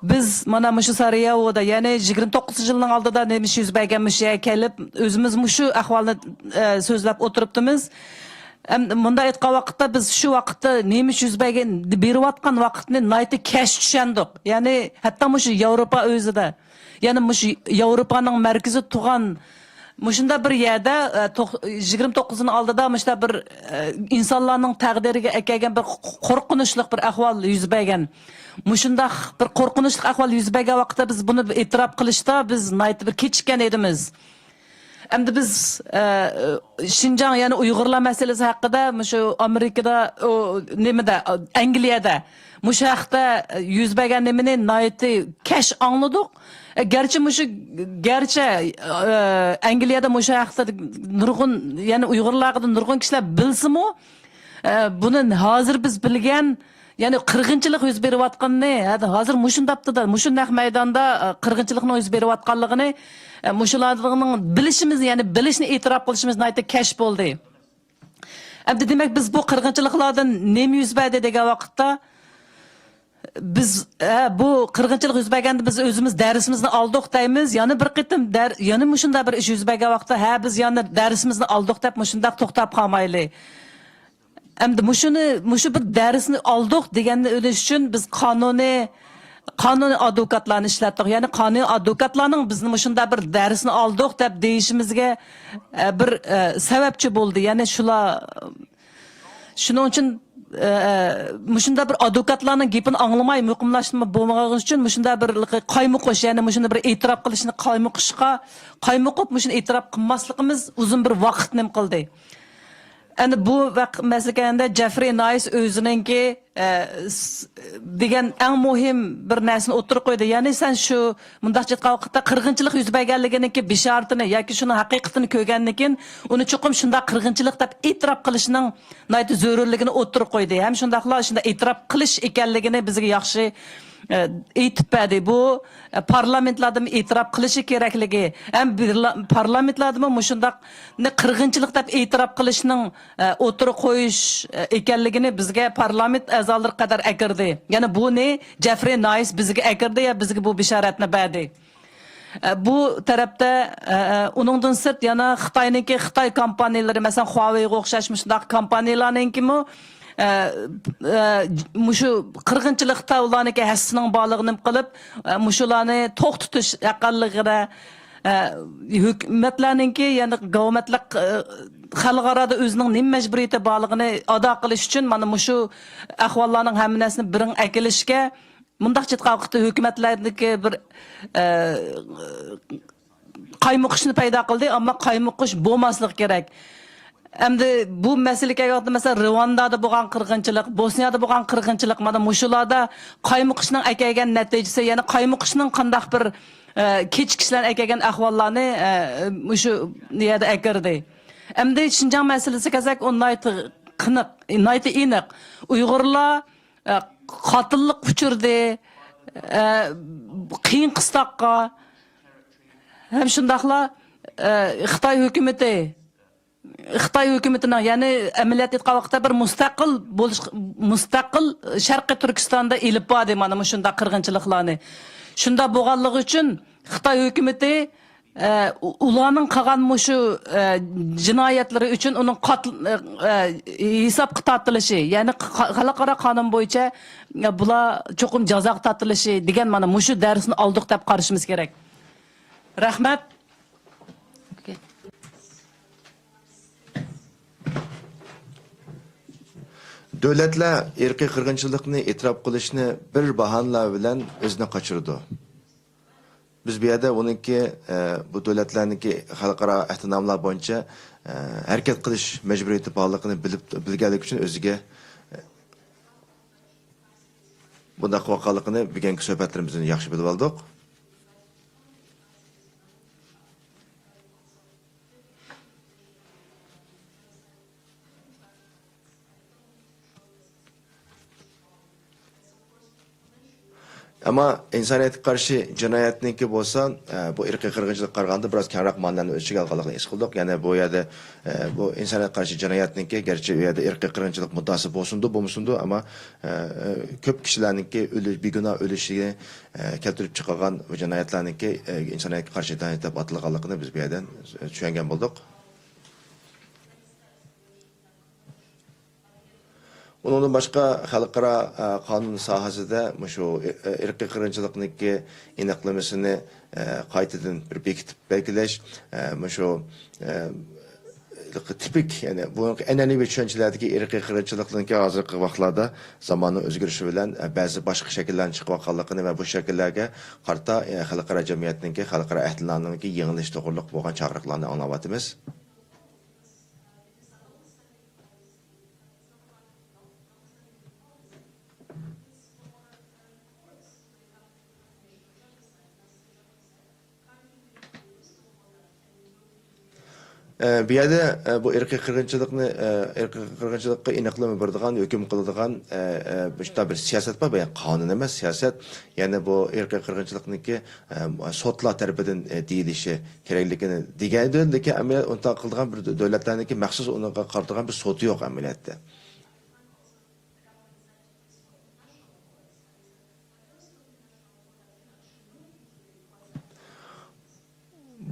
بىز مانا مۇشۇ سارىياۋودا، يەنى يىگىرمە توققۇزىنچى يىلنىڭ ئالدىدا نېمە ئىش يۈز بەرگەن مۇشۇ يەرگە كېلىپ، ئۆزىمىز مۇشۇ ئەھۋالنى، ئە، سۆزلەپ ئولتۇرۇپتىمىز. ئەم، مۇنداق ئېيتقان ۋاقىتتا، بىز شۇ ۋاقىتتا نېمە ئۈچۈن يۈز بەرگەن، بېرىۋاتقان ۋاقىتنى ناھايىتى كەچ چۈشەندۇق. يەنى، ھەتتا مۇشۇ ياۋروپا ئۆزىدە، يەنى مۇشۇ ياۋروپانىڭ مەركىزى تۇغان، مۇشۇنداق بىر يەردە، ئە، توق-، يىگىرمە توققۇزىنىڭ ئالدىدا مۇشۇنداق بىر، ئە، ئىنسانلارنىڭ تەقدىرىگە ئەكەلگەن بىر قورقۇنچلۇق بىر ئەھۋال يۈز بەرگەن. مۇشۇنداق بىر قورقۇنچلۇق ئەھۋال يۈز بەرگەن ۋاقىتتا بىز بۇنى ئېتىراپ قىلىشتا بىز ناھايىتى بىر كېچىككەن ئىدىمىز. ئەمدى بىز، ئە، شىنجاڭ، يەنى ئۇيغۇرلار مەسىلىسى ھەققىدە مۇشۇ ئامېرىكىدا، ئۇ، نېمىدە، ئەنگلىيەدە مۇشۇ ھەقتە يۈز بەرگەن نېمىنى ناھايىتى كەچ ئاڭلىدۇق. گەرچە مۇشۇ، گەرچە، ئە، ئەنگلىيەدە مۇشۇ ھەقتە نۇرغۇن، يەنى ئۇيغۇرلار ھەققىدە نۇرغۇن كىشىلەر بىلسىمۇ، ئە، بۇنى ھازىر بىز بىلگەن، يەنى قىرغىنچىلىق يۈز بېرىۋاتقىنىنى، ھە، ھازىر مۇشۇنداپتىدا، مۇشۇ نەق مەيداندا، ئە، قىرغىنچىلىقنىڭ يۈز بېرىۋاتقانلىقىنى، ئە، مۇشۇلارنىڭ بىلىشىمىز، يەنى بىلىشنى ئېتىراپ قىلىشىمىز ناھايىتى كەچ بولدى. ئەمدى دېمەك، بىز بۇ قىرغىنچىلىقلاردىن نېمە يۈز بەردى دېگەن ۋاقىتتا، بىز، ھە، بۇ قىرغىنچىلىق يۈز بەرگەندە بىز ئۆزىمىز دەرسىمىزنى ئالدۇق دەيمىز. يەنە بىر قېتىم دەر-، يەنە مۇشۇنداق بىر ئىش يۈز بەرگەن ۋاقىتتا، ھە، بىز يەنە دەرسىمىزنى ئالدۇق دەپ مۇشۇنداق توختاپ قالمايلى. ئەمدى مۇشۇنى، مۇشۇ بىر دەرسنى ئالدۇق دېگەننى ئۆلۈش ئۈچۈن بىز قانۇنى، قانۇنىي ئادۋوكاتلارنى ئىشلەتتۇق. يەنى قانۇنىي ئادۋوكاتلارنىڭ بىزنى مۇشۇنداق بىر دەرسنى ئالدۇق دەپ دېيىشىمىزگە، ئە، بىر، ئە، سەۋەبچى بولدى. يەنى شۇلار، شۇنىڭ ئۈچۈن، ئە، مۇشۇنداق بىر ئادۋوكاتلارنىڭ گېپىنى ئاڭلىماي مۇقىملاشتۇرما بولمىغانلىقى ئۈچۈن مۇشۇنداق بىر قايمۇقۇش، يەنى مۇشۇنى بىر ئېتىراپ قىلىشنى قايمۇقۇشقا، قايمۇقۇپ مۇشۇنى ئېتىراپ قىلماسلىقىمىز ئۇزۇن بىر ۋاقىت نېمە قىلدى. ئەنە بۇ ۋەق-، مەسىلىگە كەلگەندە، جېفرى نايس ئۆزىنىڭكى، ئە، س-، دېگەن ئەڭ مۇھىم بىر نەرسىنى ئوتتۇرىغا قويدى. يەنى سەن شۇ مۇنداقچە ئېيتقان ۋاقىتتا قىرغىنچىلىق يۈز بەرگەنلىكىنىڭكى بېشارىتىنى ياكى شۇنىڭ ھەقىقىتىنى كۆرگەندىن كېيىن، ئۇنى چوقۇم شۇنداق قىرغىنچىلىق دەپ ئېتىراپ قىلىشنىڭ ناھايىتى زۆرۈرلۈكىنى ئوتتۇرىغا قويدى. ھەم شۇنداقلا شۇنداق ئېتىراپ قىلىش ئىكەنلىكىنى بىزگە ياخشى ئە، ئېيتىپ بەردى. بۇ، ئە، پارلامېنتلاردىمۇ ئېتىراپ قىلىشى كېرەكلىكى، ھەم بىرلا-، پارلامېنتلاردىمۇ مۇشۇنداقنى قىرغىنچىلىق دەپ ئېتىراپ قىلىشنىڭ، ئە، ئوتتۇرىغا قويۇش، ئە، ئىكەنلىكىنى بىزگە پارلامېنت ئەزالىرى قەدەر ئەكىردى. يەنى بۇنى جېفرى نايس بىزگە ئەكىردى يا بىزگە بۇ بېشارەتنى بەردى. ئە، بۇ تەرەپتە، ئە، ئە، ئۇنىڭدىن سىرت يەنە خىتاينىڭكى، خىتاي كومپانىيەلىرى، مەسىلەن، خۇاۋېيغا ئوخشاش مۇشۇنداق كومپانىيەلەرنىڭكىمۇ، ئە، ئە، مۇشۇ قىرغىنچىلىقتا ئۇلارنىڭكى ھەسسىسىنىڭ بارلىقىنى نېمە قىلىپ، ئە، مۇشۇلارنى توختىتىش ھەققىدە، ئە، ھۆكۈمەتلەرنىڭكى، يەنى گاۋمەتلەر، ئە، خەلقئارادا ئۆزىنىڭ نېمە مەجبۇرىيىتى بارلىقىنى ئادا قىلىش ئۈچۈن مانا مۇشۇ ئەھۋاللارنىڭ ھەممىسىنى بىرىڭ ئەكېلىشكە، مۇنداقچە ئېيتقان ۋاقىتتا ھۆكۈمەتلەردىكى بىر، ئە، قايمۇقۇشنى پەيدا قىلدى، ئەمما قايمۇقۇش بولماسلىقى كېرەك. ئەمدى بۇ مەسىلىگە كەلگەن ۋاقىتتا، مەسىلەن، رىۋاندادا بولغان قىرغىنچىلىق، بوسنىيادا بولغان قىرغىنچىلىق، مانا مۇشۇلاردا قايمۇقۇشنىڭ ئەكەلگەن نەتىجىسى، يەنى قايمۇقۇشنىڭ قانداق بىر، ئە، كېچىكىش بىلەن ئەكەلگەن ئەھۋاللارنى، ئە، مۇشۇ يەردە ئەكىردى. ئەمدى شىنجاڭ مەسىلىسىگە كەلسەك، ئۇ ناھايىتى قېنىق، ناھايىتى ئېنىق. ئۇيغۇرلار ئە، قاتىللىققا ئۇچرىدى، ئە، قىيىن قىستاققا ھەم شۇنداقلا، ئە، خىتاي ھۆكۈمىتى، خىتاي ھۆكۈمىتىنىڭ، يەنى ئەمەلىيەتتە ئېيتقان ۋاقىتتا بىر مۇستەقىل بولۇش، مۇستەقىل شەرقىي تۈركىستاندا ئېلىپ باردى مانا مۇشۇنداق قىرغىنچىلىقلارنى. شۇنداق بولغانلىقى ئۈچۈن خىتاي ھۆكۈمىتى ئە، ئۇ-، ئۇلارنىڭ قىلغان مۇشۇ، ئە، جىنايەتلىرى ئۈچۈن ئۇنىڭ قاتل-، ئە، ئە، ھېسابقا تارتىلىشى، يەنى قا-، خەلقئارا قانۇن بويىچە، ئە، بۇلار چوقۇم جازاغا تارتىلىشى دېگەن مانا مۇشۇ دەرسنى ئالدۇق دەپ قارىشىمىز كېرەك. رەھمەت. دۆلەتلەر ئىرقىي قىرغىنچىلىقنى ئېتىراپ قىلىشنى بىر باھانىلەر بىلەن ئۆزىنى قاچۇرىدۇ. بىز بۇ يەردە ئۇنىڭكى، ئە، بۇ دۆلەتلەرنىڭكى خەلقئارا ئەھدىنامىلار بويىچە، ئە، ھەرىكەت قىلىش مەجبۇرىيىتى بارلىقىنى بىلىپ، بىلگەنلىكى ئۈچۈن ئۆزىگە، ئە، بۇنداق قىلىۋاتقانلىقىنى بۈگۈنكى سۆھبەتلىرىمىزدىن ياخشى بىلىۋالدۇق. ئەمما ئىنسانىيەتكە قارشى جىنايەتنىڭكى بولسا، ئە، بۇ ئىرقىي قىرغىنچىلىققا قارىغاندا بىراز كەڭرەك مەنىلەرنى ئۆز ئىچىگە ئالغانلىقىنى ھېس قىلدۇق. يەنى بۇ يەردە، ئە، بۇ ئىنسانىيەتكە قارشى جىنايەتنىڭكى، گەرچە ئۇ يەردە ئىرقىي قىرغىنچىلىق مۇددىئاسى بولسۇنىدۇ، بولمىسۇنىدۇ، ئەمما، ئە، ئە، كۆپ كىشىلەرنىڭكى ئۆلۈ-، بىگۇناھ ئۆلۈشىگە، ئە، كەلتۈرۈپ چىقارغان بۇ جىنايەتلەرنىڭكى، ئە، ئىنسانىيەتكە قارشى جىنايەت دەپ ئاتالغانلىقىنى بىز بۇ يەردىن چۈشەنگەن بولدۇق. ئۇنىڭدىن باشقا، خەلقئارا، ئە، قانۇن ساھەسىدە مۇشۇ، ئە، ئىرقىي قىرغىنچىلىقنىڭكى ئېنىقلىمىسىنى، ئە، قايتىدىن بىر بېكىتىپ بەلگىلەش، ئە، مۇشۇ، ئە، تىپىك، يەنى بۇ ئەنئەنىۋى چۈشەنچىلەردىكى ئىرقىي قىرغىنچىلىقنىڭكى ھازىرقى ۋاقىتلاردا زاماننىڭ ئۆزگىرىشى بىلەن، ئە، بەزى باشقا شەكىللەرنى چىقىۋاتقانلىقىنى ۋە بۇ شەكىللەرگە قارىتا، ئە، خەلقئارا جەمئىيەتنىڭكى، خەلقئارا ئەھدىنامىنىڭكى يېڭىلىشى توغرىلىق بولغان چاقىرىقلارنى ئاڭلاۋاتىمىز. ئە، بۇ يەردە، ئە، بۇ ئىرقىي قىرغىنچىلىقنى، ئە، ئىرقىي قىرغىنچىلىققا ئېنىقلىما بېرىدىغان، ھۆكۈم قىلىدىغان، ئە، ئە، مۇشۇنداق بىر سىياسەت بار، يەنى قانۇن ئەمەس، سىياسەت. يەنى بۇ ئىرقىي قىرغىنچىلىقنىڭكى، ئە، سوتلار تەرىپىدىن، ئە، دېيىلىشى كېرەكلىكىنى دېگەن، لېكىن ئەمەلىيەت ئۇنداق قىلىدىغان بىر دۆلەتلەرنىڭكى مەخسۇس ئۇنىڭغا قارىتىدىغان بىر سوتى يوق ئەمەلىيەتتە.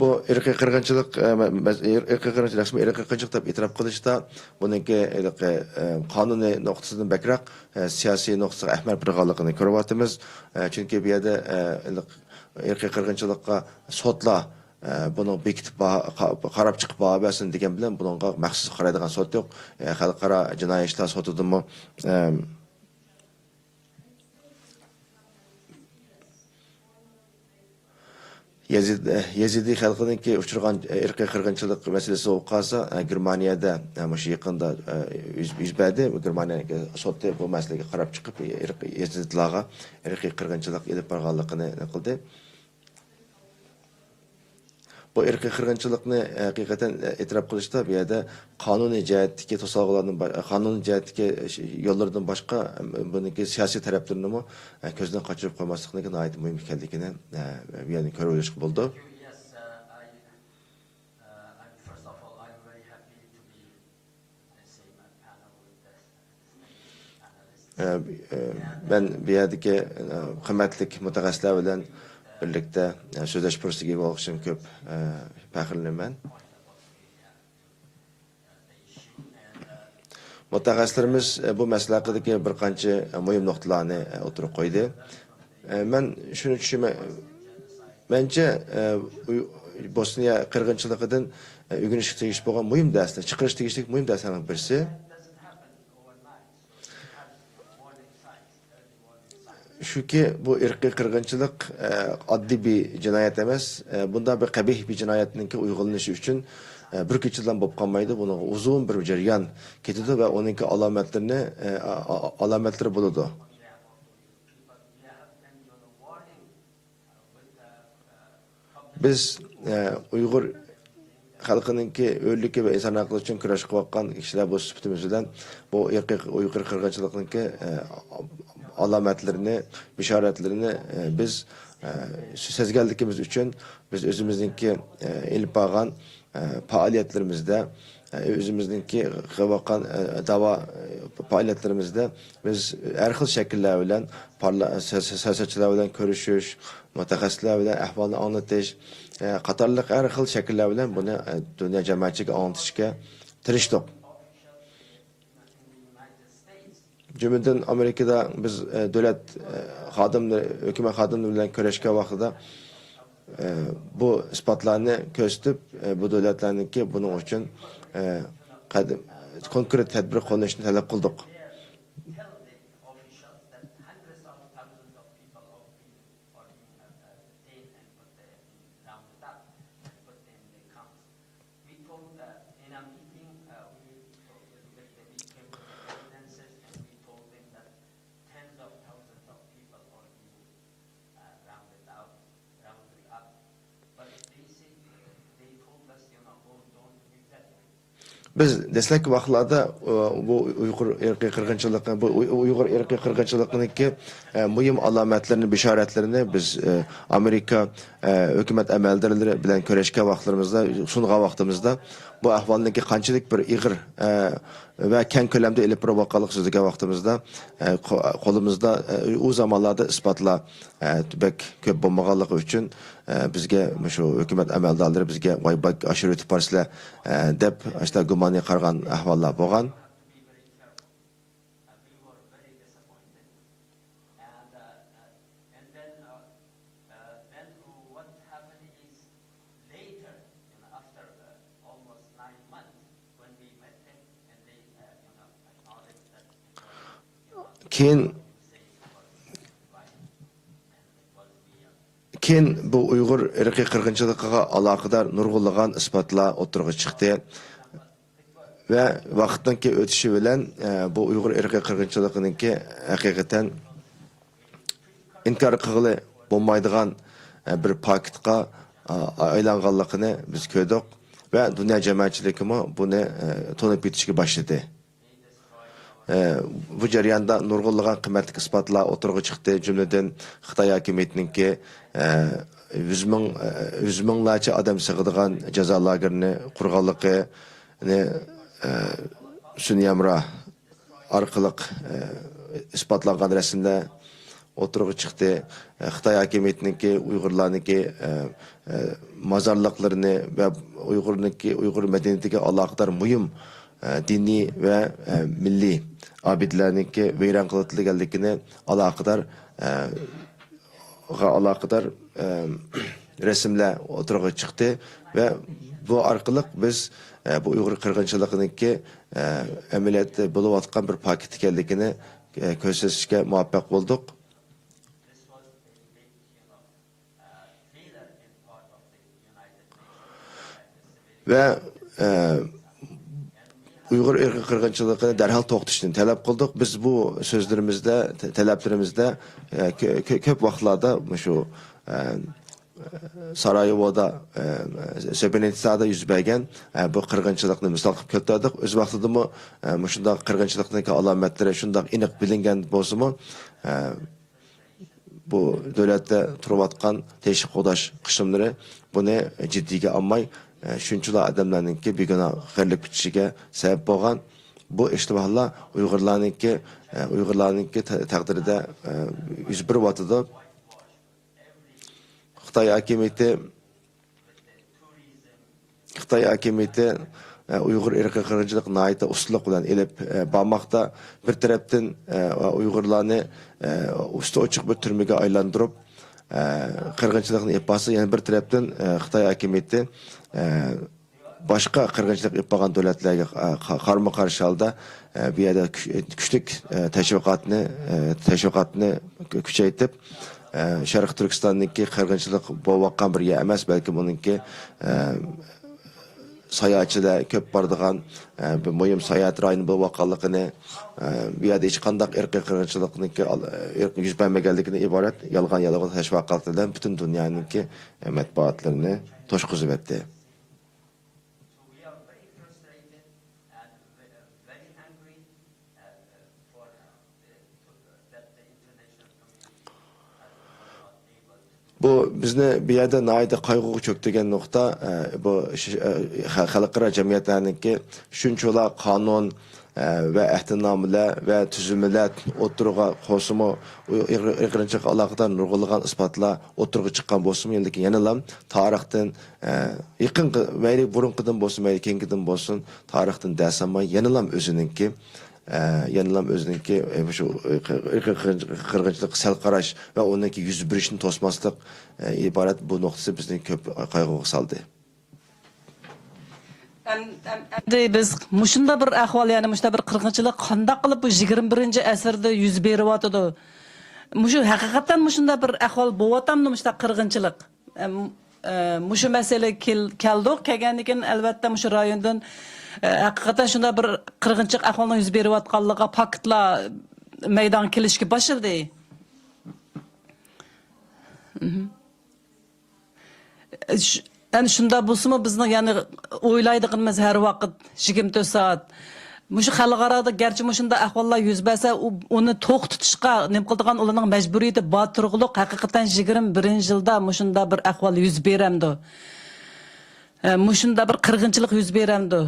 بۇ ئىرقىي قىرغىنچىلىق، ئە، مە-، مەس-، ئىر-، ئىرقىي قىرغىنچىلىق، رەسمىي ئىرقىي قىرغىنچىلىق دەپ ئېتىراپ قىلىشتا بۇنىڭكى ھېلىقى، ئە، قانۇنىي نۇقتىسىدىن بەكرەك، ئە، سىياسىي نۇقتىسىغا ئەھمىيەت بېرىدىغانلىقىنى كۆرۈۋاتىمىز. ئە، چۈنكى بۇ يەردە، ئە، ھېلىقى ئىرقىي قىرغىنچىلىققا سوتلار، ئە، بۇنىڭ بېكىتىپ باھا-، قا-، قاراپ چىقىپ باھا بەرسۇن دېگەن بىلەن بۇنىڭغا مەخسۇس قارايدىغان سوت يوق. ئە، خەلقئارا جىنايى ئىشلار سوتىدىمۇ، ئە، يەزىد-، يەزىدىي خەلقىنىڭكى ئۇچرىغان ئىرقىي قىرغىنچىلىق مەسىلىسى بولۇپ قالسا، گېرمانىيەدە مۇشۇ يېقىندا يۈز، يۈز بەردى. گېرمانىيە سوتى بۇ مەسىلىگە قاراپ چىقىپ، ئىرقىي، يەزىدلارغا ئىرقىي قىرغىنچىلىق ئېلىپ بارغانلىقىنى قىلدى. بۇ ئىرقىي قىرغىنچىلىقنى ھەقىقەتەن ئېتىراپ قىلىشتا بۇ يەردە قانۇنىي جەھەتتىكى توسالغۇلاردىن با-، قانۇنىي جەھەتتىكى يوللىرىدىن باشقا، بۇنىڭكى سىياسىي تەرەپلىرىنىمۇ كۆزدىن قاچۇرۇپ قويماسلىقنىڭكى ناھايىتى مۇھىم ئىكەنلىكىنى بۇ يەردىن كۆرۈۋېلىشقا بولىدۇ. ئە، ئە، مەن بۇ يەردىكى، ئە، قىممەتلىك مۇتەخەسسىسلەر بىلەن بىرلىكتە، ئە، سۆزلەش پۇرسىتىگە ئىگە بولغىنىم كۆپ، ئە، پەخىرلىنىمەن. مۇتەخەسسىسلىرىمىز، ئە، بۇ مەسىلە ھەققىدىكى بىر قانچە، ئە، مۇھىم نۇقتىلارنى، ئە، ئوتتۇرىغا قويدى. ئە، مەن شۇنى چۈشىنىمەن، مەنچە، ئە، ئۇي-، بوسنىيە قىرغىنچىلىقىدىن، ئە، ئۆگىنىشكە تېگىشلىك بولغان مۇھىم دەرسلەر، چىقىرىش تېگىشلىك مۇھىم دەرسلەرنىڭ بىرسى شۇكى، بۇ ئىرقىي قىرغىنچىلىق، ئە، ئاددىي بىر جىنايەت ئەمەس. ئە، بۇنداق بىر قەبىھ بىر جىنايەتنىڭكى ئۇيغۇنلىشى ئۈچۈن، ئە، بىر كېچىدىلا بولۇپ قالمايدۇ. بۇنىڭغا ئۇزۇن بىر جەريان كېتىدۇ ۋە ئۇنىڭكى ئالامەتلىرىنى، ئە، ئا-، ئا-، ئالامەتلىرى بولىدۇ. بىز، ئە، ئۇيغۇر خەلقىنىڭكى ھۆرلۈكى ۋە ئىنسان ھەقلىرى ئۈچۈن كۈرەش قىلىۋاتقان كىشىلەر بۇ سۈپىتىمىز بىلەن بۇ ئىرقىي ئۇيغۇر قىرغىنچىلىقنىڭكى، ئە، ئالامەتلىرىنى، بېشارەتلىرىنى، ئە، بىز، ئە، سەزگەنلىكىمىز ئۈچۈن بىز ئۆزىمىزنىڭكى، ئە، ئېلىپ بارغان، ئە، پائالىيەتلىرىمىزدە، ئۆزىمىزنىڭكى قىلىۋاتقان، ئە، داۋا، ئە، پائالىيەتلىرىمىزدە بىز ھەر خىل شەكىللەر بىلەن پارلا-، سىيا-، سىياسەتچىلەر بىلەن كۆرۈشۈش، مۇتەخەسسىسلەر بىلەن ئەھۋالنى ئاڭلىتىش، ئە، قاتارلىق ھەر خىل شەكىللەر بىلەن بۇنى، ئە، دۇنيا جەمئىيەتچىلىكىگە ئاڭلىتىشكە تىرىشتۇق. جۈملىدىن ئامېرىكىدا بىز، ئە، دۆلەت، ئە، خادىملىرى، ھۆكۈمەت خادىملىرى بىلەن كۆرۈشكەن ۋاقتىدا، ئە، بۇ ئىسپاتلارنى كۆرسىتىپ، ئە، بۇ دۆلەتلەرنىڭكى بۇنىڭ ئۈچۈن، ئە، قەد-، كونكرېت تەدبىر قوللىنىشنى تەلەپ قىلدۇق. بىز دەسلەپكى ۋاقىتلاردا، ئۇ، بۇ ئۇيغۇر ئىرقىي قىرغىنچىلىقى، بۇ ئۇي-، ئۇيغۇر ئىرقىي قىرغىنچىلىقىنىڭكى، ئە، مۇھىم ئالامەتلىرىنى، بېشارەتلىرىنى بىز، ئە، ئامېرىكا، ئە، ھۆكۈمەت ئەمەلدارلىرى بىلەن كۆرۈشكەن ۋاقىتلىرىمىزدا، سۇنغان ۋاقتىمىزدا بۇ ئەھۋالنىڭكى قانچىلىك بىر ئېغىر، ئە، ۋە كەڭ كۆلەمدە ئېلىپ بېرىۋاتقانلىقىنى سۆزلىگەن ۋاقتىمىزدا، ئە، قو-، قولىمىزدا، ئە، ئۇ زامانلاردا ئىسپاتلار، ئە، بەك كۆپ بولمىغانلىقى ئۈچۈن، ئە، بىزگە مۇشۇ ھۆكۈمەت ئەمەلدارلىرى بىزگە، «ۋاي، بەك ئاشۇرۇۋېتىپ بارىسىلەر»، ئە، دەپ، ئاشۇنداق گۇمانىي قارىغان ئەھۋاللار بولغان. كېيىن، كېيىن بۇ ئۇيغۇر ئىرقىي قىرغىنچىلىقىغا ئالاقىدار نۇرغۇنلىغان ئىسپاتلار ئوتتۇرىغا چىقتى. ۋە ۋاقىتنىڭكى ئۆتۈشى بىلەن، ئە، بۇ ئۇيغۇر ئىرقىي قىرغىنچىلىقىنىڭكى ھەقىقەتەن ئىنكار قىلغىلى بولمايدىغان، ئە، بىر پاكىتقا، ئا، ئايلانغانلىقىنى بىز كۆردۇق ۋە دۇنيا جەمئىيەتچىلىكىمۇ بۇنى، ئە، تونۇپ يېتىشكە باشلىدى. ئە، بۇ جەرياندا نۇرغۇنلىغان قىممەتلىك ئىسپاتلار ئوتتۇرىغا چىقتى. جۈملىدىن خىتاي ھاكىمىيىتىنىڭكى، ئە، يۈز مىڭ، ئە، يۈز مىڭلارچە ئادەم سىغىدىغان جازا لاگېرىنى قۇرغانلىقىنى، ئە، سۈنئىي ھەمراھ ئارقىلىق، ئە، ئىسپاتلانغان رەسىملەر ئوتتۇرىغا چىقتى. ئە، خىتاي ھاكىمىيىتىنىڭكى ئۇيغۇرلارنىڭكى، ئە، ئە، مازارلىقلىرىنى ۋە ئۇيغۇرنىڭكى، ئۇيغۇر مەدەنىيىتىگە ئالاقىدار مۇھىم، ئە، دىنىي ۋە، ئە، مىللىي ئابىدىلەرنىڭكى ۋەيران قىلىۋېتىلگەنلىكىنى ئالاقىدار، ئە، غا ئالاقىدار، ئە، رەسىملەر ئوتتۇرىغا چىقتى ۋە بۇ ئارقىلىق بىز، ئە، بۇ ئۇيغۇر قىرغىنچىلىقىنىڭكى، ئە، ئەمەلىيەتتە بولۇۋاتقان بىر پاكىت ئىكەنلىكىنى، ئە، كۆرسىتىشكە مۇۋەپپەق بولدۇق. ۋە، ئە، ئۇيغۇر ئىرقىي قىرغىنچىلىقىنى دەرھال توختىتىشنى تەلەپ قىلدۇق. بىز بۇ سۆزلىرىمىزدە، تە-، تەلەپلىرىمىزدە، ئە، كۆ-، كۆ-، كۆپ ۋاقىتلاردا مۇشۇ، ئە، سارايېۋودا، ئە، سرېبرېنىتسادا يۈز بەرگەن، ئە، بۇ قىرغىنچىلىقنى مىسال قىلىپ كەلتۈردۇق. ئۆز ۋاقتىدىمۇ، ئە، مۇشۇنداق قىرغىنچىلىقنىڭكى ئالامەتلىرى شۇنداق ئېنىق بىلىنگەن بولسىمۇ، ئە، بۇ دۆلەتتە تۇرۇۋاتقان تىنچلىق قوغداش قىسىملىرى بۇنى جىددىيگە ئالماي، ئە، شۇنچىلا ئادەملەرنىڭكى بىگۇناھ غەرقلىنىپ كېتىشىگە سەۋەب بولغان. بۇ ئىشتىباھلار ئۇيغۇرلارنىڭكى، ئە، ئۇيغۇرلارنىڭكى تە-، تەقدىرىدە، ئە، يۈز بېرىۋاتىدۇ. خىتاي ھاكىمىيىتى خىتاي ھاكىمىيىتى، ئە، ئۇيغۇر ئىرقىي قىرغىنچىلىقى ناھايىتى ئۇستىلىق بىلەن ئېلىپ، ئە، بارماقتا. بىر تەرەپتىن، ئە، ئۇيغۇرلارنى، ئە، ئۈستى ئوچۇق بىر تۈرمىگە ئايلاندۇرۇپ، ئە، قىرغىنچىلىقنى ئېلىپ بارسا، يەنە بىر تەرەپتىن، ئە، خىتاي ھاكىمىيىتى، ئە، باشقا قىرغىنچىلىق ئېلىپ بارغان دۆلەتلەرگە، ئە، قا-، قارىمۇ قارشى ھالدا، ئە، بۇ يەردە كۈ-، كۈچلۈك، ئە، تەشۋىقاتنى، ئە، تەشۋىقاتنى كۈ-، كۈچەيتىپ، ئە، شەرقىي تۈركىستاندىكى قىرغىنچىلىق بولۇۋاتقان بىر يەر ئەمەس، بەلكى بۇنىڭكى، ئە، ساياھەتچىلەر كۆپ بارىدىغان، ئە، بىر مۇھىم ساياھەت رايونى بولۇۋاتقانلىقىنى، ئە، بۇ يەردە ھېچقانداق ئىرقىي قىرغىنچىلىقنىڭكى ئال-، ئىرقىي يۈز بەرمىگەنلىكىدىن ئىبارەت يالغان يالغۇز تەشۋىقاتلار بىلەن پۈتۈن دۇنيانىڭكى، ئە، مەتبۇئاتلىرىنى توشقۇزۇۋەتتى. بۇ بىزنى بۇ يەردە ناھايىتى قايغۇغا چۆكتۈرگەن نۇقتا، ئە، بۇ شى-، ئە، خە-، خەلقئارا جەمئىيەتلەرنىڭكى شۇنچىۋالا قانۇن، ئە، ۋە ئەھدىنامىلەر ۋە تۈزۈلمىلەر ئوتتۇرىغا قويسىمۇ، ئۇ ئىر-، ئىرقىي قىرغىنچىلىققا ئالاقىدار نۇرغۇنلىغان ئىسپاتلار ئوتتۇرىغا چىققان بولسىمۇ، لېكىن يەنىلا تارىختىن، ئە، يېقىنقى، مەيلى بۇرۇنقىدىن بولسۇن، مەيلى كېيىنكىدىن بولسۇن، تارىختىن دەرس ئالماي، يەنىلا ئۆزىنىڭكى، ئە، يەنىلا ئۆزىنىڭكى، ئە، مۇشۇ ئىرقىي قىرغىنچىلىققا سەل قاراش ۋە ئۇنىڭكى يۈز بېرىشىنى توسماسلىق، ئە، ئىبارەت بۇ نۇقتىسى بىزنى كۆپ قايغۇغا سالدى. ئەم-، ئەم-، ئەمدى بىز مۇشۇنداق بىر ئەھۋال، يەنى مۇشۇنداق بىر قىرغىنچىلىق قانداق قىلىپ بۇ يىگىرمە بىرىنچى ئەسىردە يۈز بېرىۋاتىدۇ؟ مۇشۇ ھەقىقەتەن مۇشۇنداق بىر ئەھۋال بولۇۋاتامدۇ، مۇشۇنداق قىرغىنچىلىق؟ ئەم، ئە، مۇشۇ مەسىلە كېل-، كەلدۇق. كەلگەندىن كېيىن، ئەلۋەتتە، مۇشۇ رايوندىن، ئە، ھەقىقەتەن شۇنداق بىر قىرغىنچىلىق ئەھۋالىنىڭ يۈز بېرىۋاتقانلىقىغا پاكىتلار مەيدانغا كېلىشكە باشلىدى. مهم. ش-، ئەنە شۇنداق بولسىمۇ، بىزنىڭ يەنى ئويلايدىغىنىمىز ھەر ۋاقىت يىگىرمە تۆت سائەت. مۇشۇ خەلقئارادا گەرچە مۇشۇنداق ئەھۋاللار يۈز بەرسە، ئۇ، ئۇنى توختىتىشقا نېمە قىلىدىغان ئۇلارنىڭ مەجبۇرىيىتى بار تۇرغۇلۇق. ھەقىقەتەن يىگىرمە بىرىنچى يىلدا مۇشۇنداق بىر ئەھۋال يۈز بېرەمدۇ؟ ئە، مۇشۇنداق بىر قىرغىنچىلىق يۈز بېرەمدۇ؟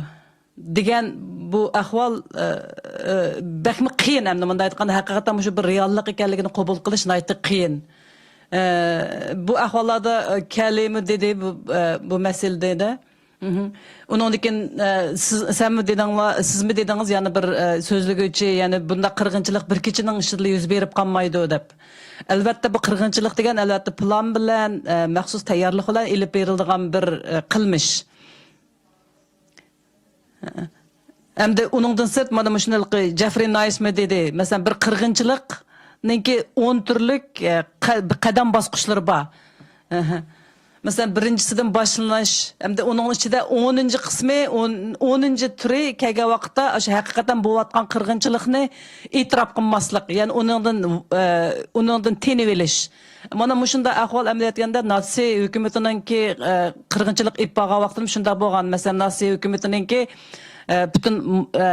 دېگەن بۇ ئەھۋال، ئە، ئە، بەكمۇ قىيىن ئەمدى. مۇنداق ئېيتقاندا، ھەقىقەتەن مۇشۇ بىر رېئاللىق ئىكەنلىكىنى قوبۇل قىلىش ناھايىتى قىيىن. ئە، بۇ ئەھۋاللاردا، ئە، كەلىمۇ دېدى بۇ، ئە، بۇ مەسىلىدە. مهم. ئۇنىڭدىن كېيىن، ئە، سىز، سەنمۇ دېدىڭلار، سىزمۇ دېدىڭىز، يەنە بىر، ئە، سۆزلىگۈچى، يەنى بۇنداق قىرغىنچىلىق بىر كېچىنىڭ ئىچىدىلا يۈز بېرىپ قالمايدۇ دەپ. ئەلۋەتتە، بۇ قىرغىنچىلىق دېگەن، ئەلۋەتتە، پىلان بىلەن، ئە، مەخسۇس تەييارلىق بىلەن ئېلىپ بېرىلىدىغان بىر، ئە، قىلمىش. ئەمدى ئۇنىڭدىن سىرت، مانا مۇشۇنداق جېفرى نايسمۇ دېدى، مەسىلەن، بىر قىرغىنچىلىقنىڭكى ئون تۈرلۈك، ئە، قە-، قەدەم باسقۇچلىرى بار. ئەھە. مەسىلەن، بىرىنچىسىدىن باشلىنىش، ئەمدى ئۇنىڭ ئىچىدە ئونىنچى قىسمى، ئون، ئونىنچى تۈرى كەلگەن ۋاقىتتا، ئاشۇ ھەقىقەتەن بولۇۋاتقان قىرغىنچىلىقنى ئېتىراپ قىلماسلىق، يەنى ئۇنىڭدىن، ئە، ئۇنىڭدىن تىنىۋېلىش. مانا مۇشۇنداق ئەھۋال ئەمەلىيەتتە ئەگەردە ناتسىي ھۆكۈمىتىنىڭكى، ئە، قىرغىنچىلىق ئېلىپ بارغان ۋاقتىدا شۇنداق بولغان. مەسىلەن، ناتسىي ھۆكۈمىتىنىڭكى، ئە، پۈتۈن، ئە،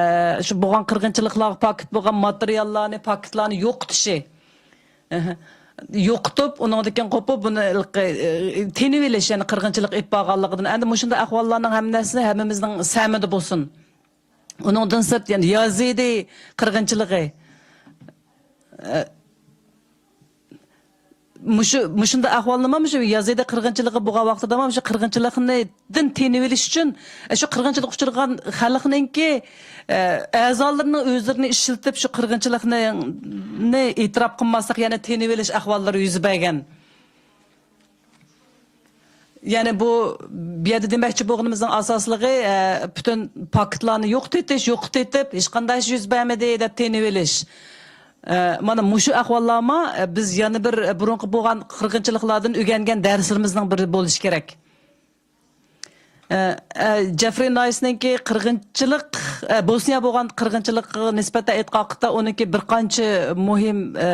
شۇ بولغان قىرغىنچىلىقلارغا پاكىت بولغان ماتېرىياللارنى، پاكىتلارنى يوقىتىشى. ئەھە. يوقىتىپ، ئۇنىڭدىن كېيىن قوپۇپ، بۇنى ھېلىقى، ئە، تىنىۋېلىش، يەنى قىرغىنچىلىق ئېلىپ بارغانلىقىدىن. ئەمدى مۇشۇنداق ئەھۋاللارنىڭ ھەممىسى ھەممىمىزنىڭ سەمىدە بولسۇن. ئۇنىڭدىن سىرت، يەنى يازىدى قىرغىنچىلىقى. ئە، مۇشۇ، مۇشۇنداق ئەھۋالنىمۇ، مۇشۇ يازىدى قىرغىنچىلىقى بولغان ۋاقتىدىمۇ، مۇشۇ قىرغىنچىلىقنىدىن تىنىۋېلىش ئۈچۈن، ئە، شۇ قىرغىنچىلىققا ئۇچرىغان خەلقنىڭكى، ئە، ئەزالىرىنىڭ ئۆزلىرىنى ئىشلىتىپ، شۇ قىرغىنچىلىقنى، نى ئېتىراپ قىلماسلىق، يەنە تىنىۋېلىش ئەھۋاللىرى يۈز بەرگەن. يەنى بۇ، بۇ يەردە دېمەكچى بولغىنىمىزنىڭ ئاساسلىقى، ئە، پۈتۈن پاكىتلارنى يوقىتىۋېتىش، يوقىتىۋېتىپ، ھېچقانداق ئىش يۈز بەرمىدى دەپ تىنىۋېلىش. ئە، مانا مۇشۇ ئەھۋاللارمۇ، ئە، بىز يەنە بىر، ئە، بۇرۇنقى بولغان قىرغىنچىلىقلاردىن ئۆگەنگەن دەرسلىرىمىزنىڭ بىرى بولۇشى كېرەك. ئە، ئە، جېفرى نايسنىڭكى قىرغىنچىلىق، ئە، بوسنىيە بولغان قىرغىنچىلىقىغا نىسبەتەن ئېيتقان ۋاقىتتا ئۇنىڭكى بىر قانچە مۇھىم، ئە،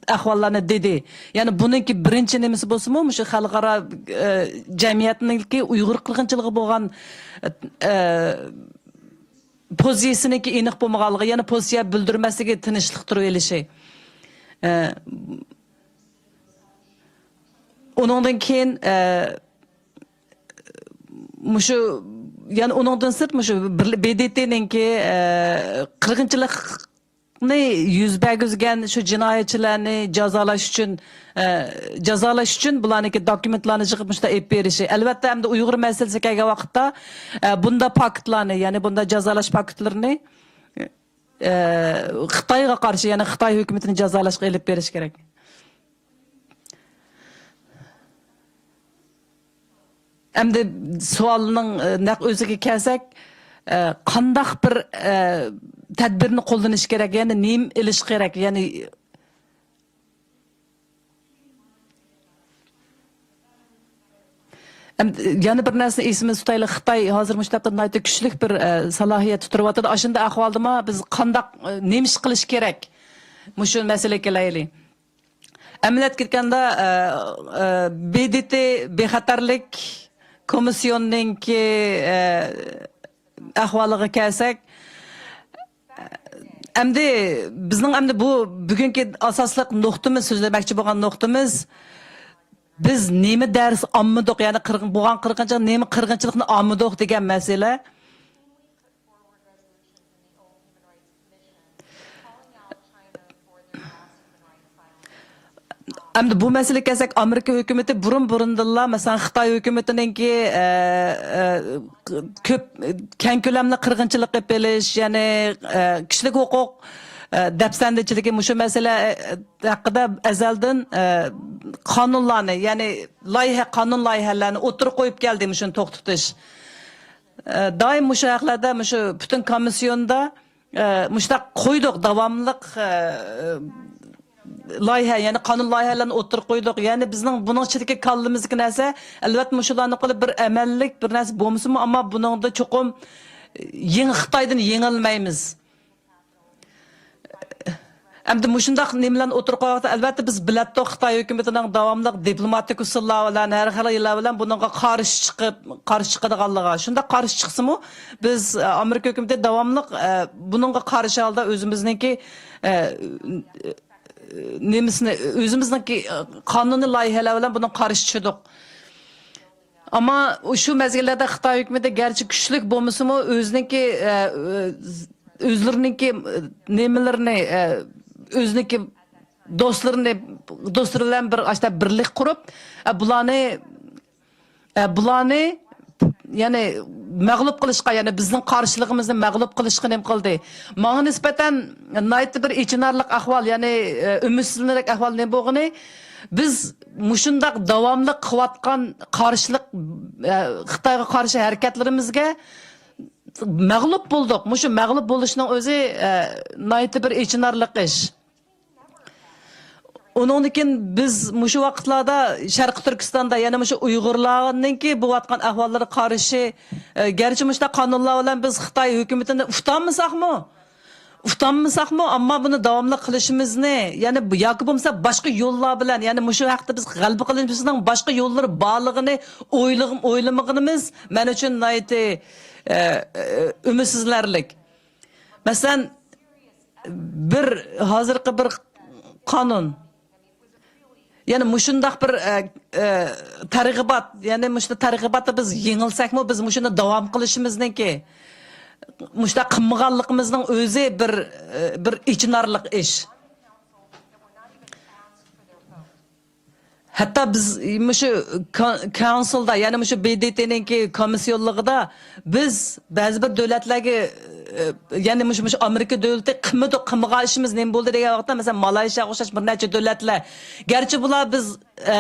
ئەھۋاللارنى دېدى. يەنى بۇنىڭكى بىرىنچى نېمىسى بولسىمۇ، مۇشۇ خەلقئارا، ئە، جەمئىيەتنىڭكى ئۇيغۇر قىرغىنچىلىقىغا بولغان، ئە، پوزىتسىيىسىنىڭكى ئېنىق بولمىغانلىقى، يەنى پوزىتسىيە بىلدۈرمەسلىكى، تىنچلىق تۇرۇپ ئېلىشى. ئە، ئۇنىڭدىن كېيىن، ئە، مۇشۇ، يەنى ئۇنىڭدىن سىرت، مۇشۇ بىر، بې دې تېنىڭكى، ئە، قىرغىنچىلىقنى يۈز بەرگۈزگەن شۇ جىنايەتچىلەرنى جازالاش ئۈچۈن، ئە، جازالاش ئۈچۈن بۇلارنىڭكى دوكۇمېنتلارنى يىغىپ مۇشۇنداق ئېلىپ بېرىشى. ئەلۋەتتە، ئەمدى ئۇيغۇر مەسىلىسىگە كەلگەن ۋاقىتتا، ئە، بۇنداق پاكىتلارنى، يەنى بۇنداق جازالاش پاكىتلىرىنى، ئە، خىتايغا قارشى، يەنى خىتاي ھۆكۈمىتىنى جازالاشقا ئېلىپ بېرىش كېرەك. ئەمدى سوئالنىڭ، ئە، نەق ئۆزىگە كەلسەك، ئە، قانداق بىر، ئە، تەدبىرنى قوللىنىش كېرەك؟ يەنى نېمە ئېلىش كېرەك؟ يەنى، ئەمدى يەنە بىر نەرسىنى ئېسىمىزدە تۇتايلى، خىتاي ھازىر مۇشۇ تەرەپتە ناھايىتى كۈچلۈك بىر، ئە، سالاھىيەت تۇتۇۋاتىدۇ. ئاشۇنداق ئەھۋالدىمۇ بىز قانداق، ئە، نېمە ئىش قىلىش كېرەك مۇشۇ مەسىلىگە كېلەيلى؟ ئەمەلىيەتكە كەلگەندە، ئە، ئە، بې دې تې بىخەتەرلىك كومىسسىيونىنىڭكى، ئە، ئەھۋالىغا كەلسەك، ئەمدى بىزنىڭ ئەمدى بۇ بۈگۈنكى ئاساسلىق نۇقتىمىز، سۆزلىمەكچى بولغان نۇقتىمىز، بىز نېمە دەرس ئالمىدۇق، يەنى قىرغىن، بولغان قىرغىنچىلىق، نېمە قىرغىنچىلىقنى ئالمىدۇق دېگەن مەسىلە. ئەمدى بۇ مەسىلىگە كەلسەك، ئامېرىكا ھۆكۈمىتى بۇرۇن-بۇرۇندىنلا، مەسىلەن، خىتاي ھۆكۈمىتىنىڭكى، ئە، ئە، كۆپ، كەڭ كۆلەملىك قىرغىنچىلىق ئېلىپ بېرىش، يەنى، ئە، كىشىلىك ھوقۇق، ئە، دەپسەندىچىلىكى، مۇشۇ مەسىلە، ئە، ھەققىدە ئەزەلدىن، ئە، قانۇنلارنى، يەنى لايىھە، قانۇن لايىھەلەرنى ئوتتۇرىغا قويۇپ كەلدى، مۇشۇنى توختىتىش. ئە، دائىم مۇشۇ ھەقلەردە، مۇشۇ پۈتۈن كومىسسىيوندا، ئە، مۇشۇنداق قويدۇق، داۋاملىق، ئە، لايىھە، يەنى قانۇن لايىھەلەرنى ئوتتۇرىغا قويدۇق. يەنى بىزنىڭ بۇنىڭ ئىچىدىكى كاللىمىزدىكى نەرسە، ئەلۋەتتە، مۇشۇلارنى قىلىپ بىر ئەمەللىك بىر نەرسە بولمىسىمۇ، ئەمما بۇنىڭدا چوقۇم يېڭى خىتايدىن يېڭىلمەيمىز. ئەمدى مۇشۇنداق نېمىلەرنى ئوتتۇرىغا قويغاندا، ئەلۋەتتە، بىز بىلەتتۇق، خىتاي ھۆكۈمىتىنىڭ داۋاملىق دىپلوماتىك ئۇسۇللار بىلەن، ھەر خىل يوللار بىلەن بۇنىڭغا قارشى چىقىپ، قارشى چىقىدىغانلىقىغا. شۇنداق قارشى چىقسىمۇ، بىز، ئە، ئامېرىكا ھۆكۈمىتى داۋاملىق، ئە، بۇنىڭغا قارشى ھالدا ئۆزىمىزنىڭكى، ئە، نېمىسىنى، ئۆزىمىزنىڭكى، ئە، قانۇنىي لايىھەلەر بىلەن بۇنىڭغا قارشى چىقتۇق. ئەمما شۇ مەزگىللەردە خىتاي ھۆكۈمىتى گەرچە كۈچلۈك بولمىسىمۇ، ئۆزىنىڭكى، ئە، ئۆزلىرىنىڭكى نېمىلىرىنى، ئە، ئۆزىنىڭكى دوستلىرىنى، دوستلىرى بىلەن بىر ئاشتا بىرلىك قۇرۇپ، ئە، بۇلارنى، ئە، بۇلارنى، يەنى مەغلۇپ قىلىشقا، يەنى بىزنىڭ قارشىلىقىمىزنى مەغلۇپ قىلىشقا نېمە قىلدى؟ ماڭا نىسبەتەن ناھايىتى بىر ئېچىنارلىق ئەھۋال، يەنى، ئە، ئۈمىدسىزلىنەرلىك ئەھۋال نېمە بولغىنى؟ بىز مۇشۇنداق داۋاملىق قىلىۋاتقان قارشىلىق، ئە، خىتايغا قارشى ھەرىكەتلىرىمىزگە مەغلۇپ بولدۇق. مۇشۇ مەغلۇپ بولۇشنىڭ ئۆزى، ئە، ناھايىتى بىر ئېچىنارلىق ئىش. ئۇنىڭدىن كېيىن بىز مۇشۇ ۋاقىتلاردا شەرقىي تۈركىستاندا يەنە مۇشۇ ئۇيغۇرلارنىڭكى بولۇۋاتقان ئەھۋاللىرىغا قارشى، ئە، گەرچە مۇشۇنداق قانۇنلار بىلەن بىز خىتاي ھۆكۈمىتىنى ئۇتالمىساقمۇ، ئۇتالمىساقمۇ، ئەمما بۇنى داۋاملىق قىلىشىمىزنى، يەنى بۇ، ياكى بولمىسا باشقا يوللار بىلەن، يەنى مۇشۇ ھەقتە بىز غەلىبە قىلىشىمىزنىڭ باشقا يوللىرى بارلىقىنى ئويلىغ-، ئويلىمىغىنىمىز مەن ئۈچۈن ناھايىتى، ئە، ئە، ئۈمىدسىزلەنەرلىك. مەسىلەن، بىر، ھازىرقى بىر قانۇن، يەنى مۇشۇنداق بىر، ئە، ئە، تەرغىبات، يەنى مۇشۇ تەرغىباتتا بىز يېڭىلسەكمۇ، بىز مۇشۇنى داۋام قىلىشىمىزنىڭكى، مۇشۇنداق قىلمىغانلىقىمىزنىڭ ئۆزى بىر، ئە، بىر ئېچىنارلىق ئىش. ھەتتا بىز مۇشۇ كا-، كونسۇلدا، يەنى مۇشۇ ب د ت نىڭكى كومىسسىيونلۇقىدا بىز بەزى بىر دۆلەتلەرگە، ئە، يەنى مۇشۇ، مۇشۇ ئامېرىكا دۆلىتى قىلمىدۇق، قىلمىغان ئىشىمىز نېمە بولدى دېگەن ۋاقىتتا، مەسىلەن، مالايشىياغا ئوخشاش بىر نەچچە دۆلەتلەر، گەرچە بۇلار بىز، ئە،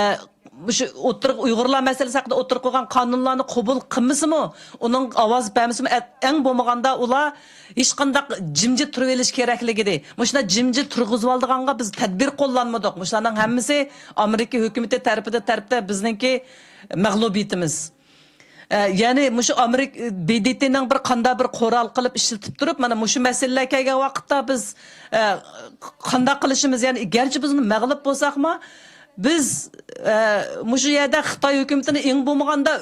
مۇشۇ ئوتتۇرىغا ئۇيغۇرلار مەسىلىسى ھەققىدە ئوتتۇرىغا قويغان قانۇنلارنى قوبۇل قىلمىسىمۇ، ئۇنىڭ ئاۋاز بەرمىسىمۇ، ئە-، ئەڭ بولمىغاندا ئۇلار ھېچقانداق جىمجىت تۇرۇۋېلىش كېرەكلىكىدى. مۇشۇنداق جىمجىت تۇرغۇزۇۋالىدىغانغا بىز تەدبىر قوللانمىدۇق. مۇشۇلارنىڭ ھەممىسى ئامېرىكا ھۆكۈمىتى تەرىپىدە، تەرىپىدە بىزنىڭكى مەغلۇبىيىتىمىز. ئە، يەنى مۇشۇ ئامېرىكا، ب د ت نىڭ بىر قانداق بىر قورال قىلىپ ئىشلىتىپ تۇرۇپ، مانا مۇشۇ مەسىلىلەر كەلگەن ۋاقىتتا بىز، ئە، قانداق قىلىشىمىز؟ يەنى گەرچە بىز مەغلۇپ بولساقمۇ، بىز، ئە، مۇشۇ يەردە خىتاي ھۆكۈمىتىنى ئەڭ بولمىغاندا،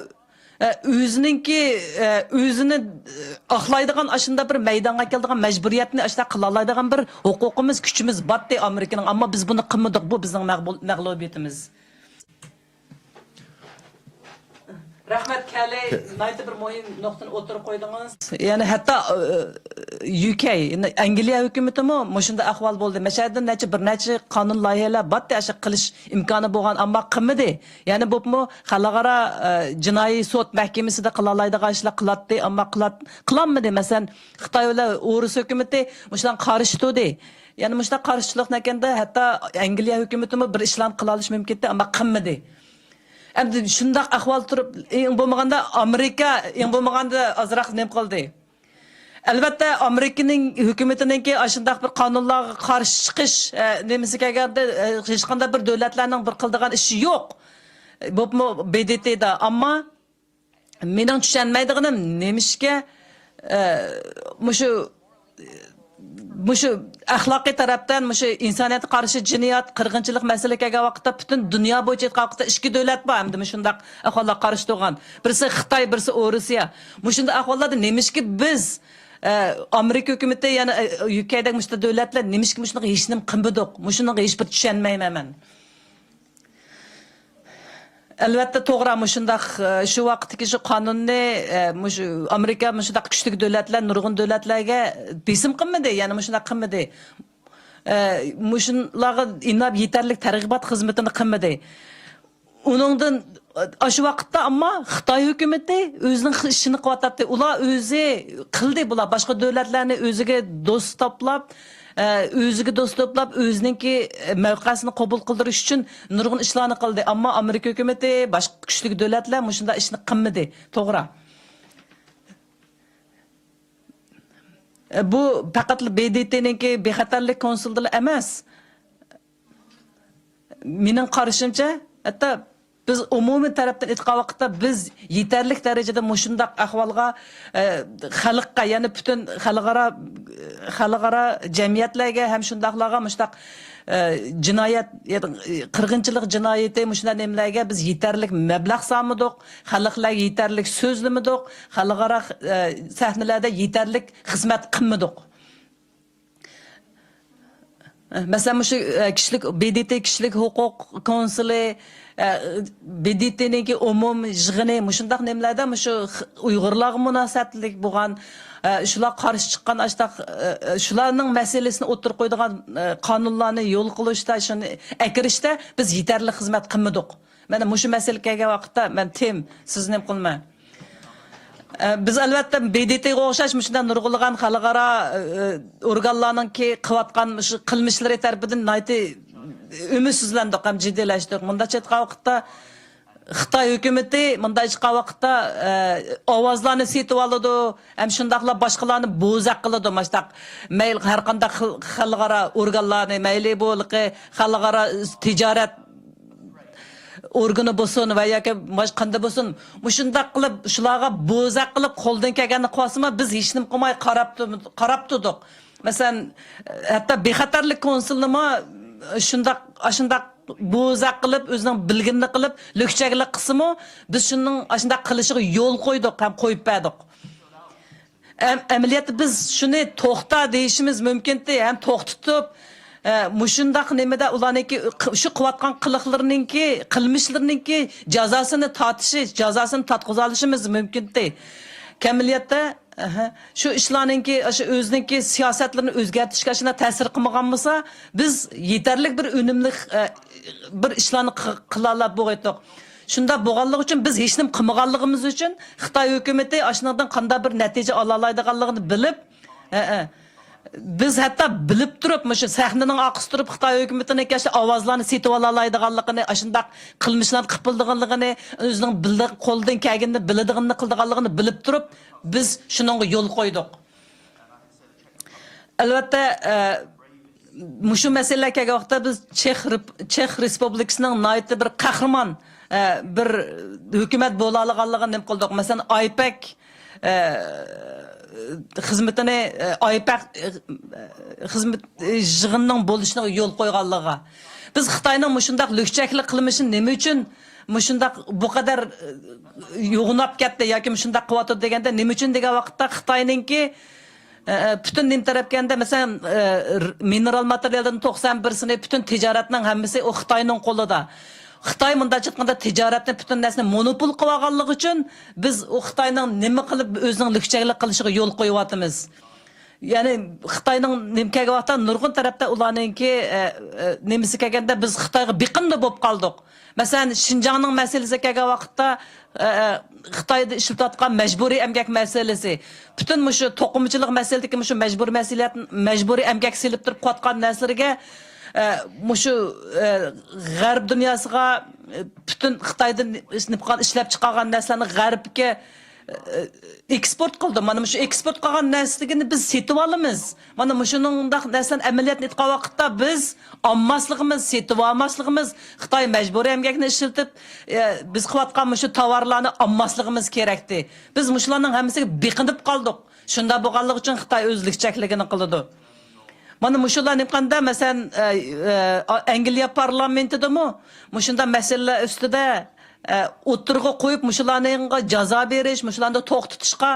ئە، ئۆزىنىڭكى، ئە، ئۆزىنى، ئە، ئاقلايدىغان، ئاشۇنداق بىر مەيدانغا كېلىدىغان مەجبۇرىيەتنى ئاشۇنداق قىلالايدىغان بىر ھوقۇقىمىز، كۈچىمىز بارتى ئامېرىكىنىڭ، ئەمما بىز بۇنى قىلمىدۇق. بۇ بىزنىڭ مەغبۇل-، مەغلۇبىيىتىمىز. رەھمەت، كەلەي، ناھايىتى بىر مۇھىم نۇقتىنى ئوتتۇرىغا قويدىڭىز. يەنى ھەتتا، ئى، يۇ كەي، يەنى ئەنگلىيە ھۆكۈمىتىمۇ مۇشۇنداق ئەھۋال بولدى. مەشەدىن نەچچە، بىر نەچچە قانۇن لايىھەلەر بارتى، ئاشۇ قىلىش ئىمكانى بولغان، ئەمما قىلمىدى. يەنى بولۇپمۇ خەلقئارا، ئى، جىنايى سوت مەھكىمىسىدە قىلالايدىغان ئىشلار قىلاتتى، ئەمما قىلات-، قىلالمىدى. مەسىلەن، خىتاي بىلەن ئورۇس ھۆكۈمىتى مۇشۇلارغا قارشى تۇردى. يەنى مۇشۇنداق قارشىچىلىقنى ئەكەندە، ھەتتا ئەنگلىيە ھۆكۈمىتىمۇ بىر ئىشلارنى قىلالىشى مۇمكىن ئىدى، ئەمما قىلمىدى. ئەمدى شۇنداق ئەھۋال تۇرۇپ، ئەڭ بولمىغاندا ئامېرىكا، ئەڭ بولمىغاندا ئازراق نېمە قىلدى؟ ئەلۋەتتە، ئامېرىكىنىڭ ھۆكۈمىتىنىڭكى ئاشۇنداق بىر قانۇنلارغا قارشى چىقىش، ئە، نېمىسى كەلگەندە، ئە، ھېچقانداق بىر دۆلەتلەرنىڭ بىر قىلىدىغان ئىشى يوق. بولۇپمۇ ب د ت دا. ئەمما مېنىڭ چۈشەنمەيدىغىنىم نېمىشقا، ئە، مۇشۇ، مۇشۇ ئەخلاقىي تەرەپتىن مۇشۇ ئىنسانىيەتكە قارشى جىنايەت، قىرغىنچىلىق مەسىلىگە كەلگەن ۋاقىتتا پۈتۈن دۇنيا بويىچە ئېيتقان ۋاقىتتا ئىككى دۆلەت بار ئەمدى مۇشۇنداق ئەھۋاللارغا قارشى تۇرغان. بىرسى خىتاي، بىرسى ئورۇسىيە. مۇشۇنداق ئەھۋاللاردا نېمىشقا بىز، ئە، ئامېرىكا ھۆكۈمىتى، يەنى، ئە، يۇ كەيدەك مۇشۇنداق دۆلەتلەر نېمىشقا مۇشۇنىڭغا ھېچنېمە قىلمىدۇق؟ مۇشۇنىڭغا ھېچبىر چۈشەنمەيمەن مەن. ئەلۋەتتە، توغرا، مۇشۇنداق، ئە، شۇ ۋاقىتتىكى شۇ قانۇننى، ئە، مۇشۇ ئامېرىكا مۇشۇنداق كۈچلۈك دۆلەتلەر، نۇرغۇن دۆلەتلەرگە بېسىم قىلمىدى، يەنى مۇشۇنداق قىلمىدى. ئە، مۇشۇلارغا ئىناپ يېتەرلىك تەرغىبات خىزمىتىنى قىلمىدى. ئۇنىڭدىن، ئە، ئاشۇ ۋاقىتتا ئەمما خىتاي ھۆكۈمىتى ئۆزىنىڭ خى-، ئىشىنى قىلىۋاتاتتى. ئۇلار ئۆزى قىلدى، بۇلار باشقا دۆلەتلەرنى ئۆزىگە دوست توپلاپ، ئە، ئۆزىگە دوست توپلاپ، ئۆزىنىڭكى، ئە، مەۋقەسىنى قوبۇل قىلدۇرۇش ئۈچۈن نۇرغۇن ئىشلارنى قىلدى. ئەمما ئامېرىكا ھۆكۈمىتى، باشقا كۈچلۈك دۆلەتلەر مۇشۇنداق ئىشنى قىلمىدى. توغرا. ئە، بۇ پەقەتلا ب د ت نىڭكى بىخەتەرلىك كونسۇلىدىلا ئەمەس. مېنىڭ قارىشىمچە، ھەتتا بىز ئومۇمىي تەرەپتىن ئېيتقان ۋاقىتتا، بىز يېتەرلىك دەرىجىدە مۇشۇنداق ئەھۋالغا، ئە، خەلققە، يەنى پۈتۈن خەلقئارا، خەلقئارا جەمئىيەتلەرگە ھەم شۇنداقلارغا مۇشۇنداق، ئە، جىنايەت، قىرغىنچىلىق جىنايىتى، مۇشۇنداق نېمىلەرگە بىز يېتەرلىك مەبلەغ سالمىدۇق، خەلقلەرگە يېتەرلىك سۆزلىمىدۇق، خەلقئارا، ئە، سەھنىلەردە يېتەرلىك خىزمەت قىلمىدۇق. مەسىلەن، مۇشۇ، ئە، كىشىلىك، ب د ت كىشىلىك ھوقۇق كونسۇلى، ئە، ب د ت نىڭكى ئومۇم يىغىنى، مۇشۇنداق نېمىلەردە مۇشۇ خ-، ئۇيغۇرلارغا مۇناسىۋەتلىك بولغان، ئە، شۇلار قارشى چىققان ئاشتاق، ئە، ئە، شۇلارنىڭ مەسىلىسىنى ئوتتۇرىغا قويىدىغان، ئە، قانۇنلارنى يول قىلىشتا، شۇنى ئەكىرىشتە بىز يېتەرلىك خىزمەت قىلمىدۇق. مانا مۇشۇ مەسىلىگە كەلگەن ۋاقىتتا مەن تېم سىزنى نېمە قىلىمەن. ئە، بىز ئەلۋەتتە ب د ت غا ئوخشاش مۇشۇنداق نۇرغۇنلىغان خەلقئارا، ئە، ئورگانلارنىڭكى قىلىۋاتقان شۇ قىلمىشلىرى تەرىپىدىن ناھايىتى ئۈمىدسىزلەندۇق ھەم جىددىيلەشتۇق. مۇنداقچە ئېيتقان ۋاقىتتا، خىتاي ھۆكۈمىتى مۇنداق ئىش قىلغان ۋاقىتتا، ئە، ئاۋازلارنى سېتىۋالىدۇ، ھەم شۇنداقلا باشقىلارنى بوزەك قىلىدۇ. مۇشۇنداق مەيلى ھەر قانداق خىل-، خەلقئارا ئورگانلارنى، مەيلى بۇ خەلقئارا تىجارەت ئورگىنى بولسۇن ۋە ياكى باشقا قانداق بولسۇن، مۇشۇنداق قىلىپ، شۇلارغا بوزەك قىلىپ، قولدىن كەلگەننى قىلىۋاتسىمۇ، بىز ھېچنېمە قىلماي قاراپ تۇ-، قاراپ تۇردۇق. مەسىلەن، ھەتتا بىخەتەرلىك كونسۇلىمۇ شۇنداق، ئاشۇنداق بوزەك قىلىپ، ئۆزىنىڭ بىلگىنىنى قىلىپ، لۈكچەكلىك قىلسىمۇ، بىز شۇنىڭ ئاشۇنداق قىلىشىغا يول قويدۇق ھەم قويۇپ بەردۇق. ئەم-، ئەمەلىيەتتە بىز شۇنى توختا دېيىشىمىز مۇمكىنتى، ھەم توختىتىپ، ئە، مۇشۇنداق نېمىدە ئۇلارنىڭكى ق-، شۇ قىلىۋاتقان قىلىقلىرىنىڭكى، قىلمىشلىرىنىڭكى جازاسىنى تارتىشى، جازاسىنى تارتقۇزالىشىمىز مۇمكىنتى. ئەمەلىيەتتە، ئەھە، شۇ ئىشلارنىڭكى، شۇ ئۆزىنىڭكى سىياسەتلىرىنى ئۆزگەرتىشكە ئاشۇنداق تەسىر قىلمىغان بولسا، بىز يېتەرلىك بىر ئۈنۈملۈك، ئە، بىر ئىشلارنى ق-، قىلالمايدىغان بولغان ئىدۇق. شۇنداق بولغانلىقى ئۈچۈن، بىز ھېچنېمە قىلمىغانلىقىمىز ئۈچۈن خىتاي ھۆكۈمىتى ئاشۇنىڭدىن قانداق بىر نەتىجە ئالالايدىغانلىقىنى بىلىپ، ھە، ھە. بىز ھەتتا بىلىپ تۇرۇپ، مۇشۇ سەھنىنىڭ ئارقىسىدا تۇرۇپ خىتاي ھۆكۈمىتىنىڭ ئاشۇ ئاۋازلارنى سېتىۋالالايدىغانلىقىنى، ئاشۇنداق قىلمىشلارنى قىلىدىغانلىقىنى، ئۆزىنىڭ بىلدى-، قولىدىن كەلگىنىنى بىلىدىغىنىنى قىلىدىغانلىقىنى بىلىپ تۇرۇپ، بىز شۇنىڭغا يول قويدۇق. ئەلۋەتتە، ئە، مۇشۇ مەسىلىلەر كەلگەن ۋاقىتتا بىز چېخ رېپ-، چېخ رېسپۇبلىكىسىنىڭ ناھايىتى بىر قەھرىمان، ئە، بىر ھۆكۈمەت بولالىغانلىقىنى نېمە قىلدۇق؟ مەسىلەن، ئايپەك، ئە، خىزمىتىنى، ئە، ئايپەك، ئە، خىزمەت، ئە، يىغىنىنىڭ بولۇشىغا يول قويغانلىقىغا. بىز خىتاينىڭ مۇشۇنداق لۈكچەكلىك قىلمىشىنى نېمە ئۈچۈن مۇشۇنداق بۇ قەدەر، ئە، يوغىناپ كەتتى ياكى مۇشۇنداق قىلىۋاتىدۇ دېگەندە، نېمە ئۈچۈن دېگەن ۋاقىتتا خىتاينىڭكى ئە، پۈتۈن نېمە تەرەپكەندە، مەسىلەن، ئە، مىنېرال ماتېرىيالدىن توقسان بىرسىنى، پۈتۈن تىجارەتنىڭ ھەممىسى ئۇ خىتاينىڭ قولىدا. خىتاي مۇنداق ئېيتقاندا تىجارەتنى، پۈتۈن نەرسىنى مونوپول قىلىۋالغانلىقى ئۈچۈن بىز ئۇ خىتاينىڭ نېمە قىلىپ ئۆزىنىڭ لۈكچەكلىك قىلىشىغا يول قويۇۋاتىمىز. يەنى خىتاينىڭ نېمە كەلگەن ۋاقىتتا نۇرغۇن تەرەپتە ئۇلارنىڭكى، ئە، ئە، نېمىسى كەلگەندە بىز خىتايغا بېقىندى بولۇپ قالدۇق. مەسىلەن، شىنجاڭنىڭ مەسىلىسىگە كەلگەن ۋاقىتتا، ئە، ئە، خىتايدا ئىشلىتىۋاتقان مەجبۇرىي ئەمگەك مەسىلىسى، پۈتۈن مۇشۇ توقۇمىچىلىق مەسىلىدىكى مۇشۇ مەجبۇرىي مەسئۇلىيەت، مەجبۇرىي ئەمگەك سېلىپ تۇرۇپ قىلىۋاتقان نەرسىلىرىگە، ئە، مۇشۇ، ئە، غەرب دۇنياسىغا، ئە، پۈتۈن خىتايدا نېپىقان ئىشلەپ چىقارغان نەرسىلەرنى غەربكە، ئە، ئېكسپورت قىلدى. مانا مۇشۇ ئېكسپورت قىلغان نەرسىلىكىنى بىز سېتىۋالىمىز. مانا مۇشۇنىڭداق نەرسىلەرنى ئەمەلىيەتنى ئېيتقان ۋاقىتتا بىز ئالماسلىقىمىز، سېتىۋالماسلىقىمىز، خىتاي مەجبۇرىي ئەمگەكنى ئىشلىتىپ، ئە، بىز قىلىۋاتقان مۇشۇ تاۋارلارنى ئالماسلىقىمىز كېرەكتى. بىز مۇشۇلارنىڭ ھەممىسىگە بېقىنىپ قالدۇق. شۇنداق بولغانلىقى ئۈچۈن خىتاي ئۆز لۈكچەكلىكىنى قىلىدۇ. مانا مۇشۇلار نېمە قاندا، مەسىلەن، ئە، ئە، ئەنگلىيە پارلامېنتىدىمۇ مۇشۇنداق مەسىلىلەر ئۈستىدە، ئە، ئوتتۇرىغا قويۇپ، مۇشۇلارنىڭغا جازا بېرىش، مۇشۇلارنى توختىتىشقا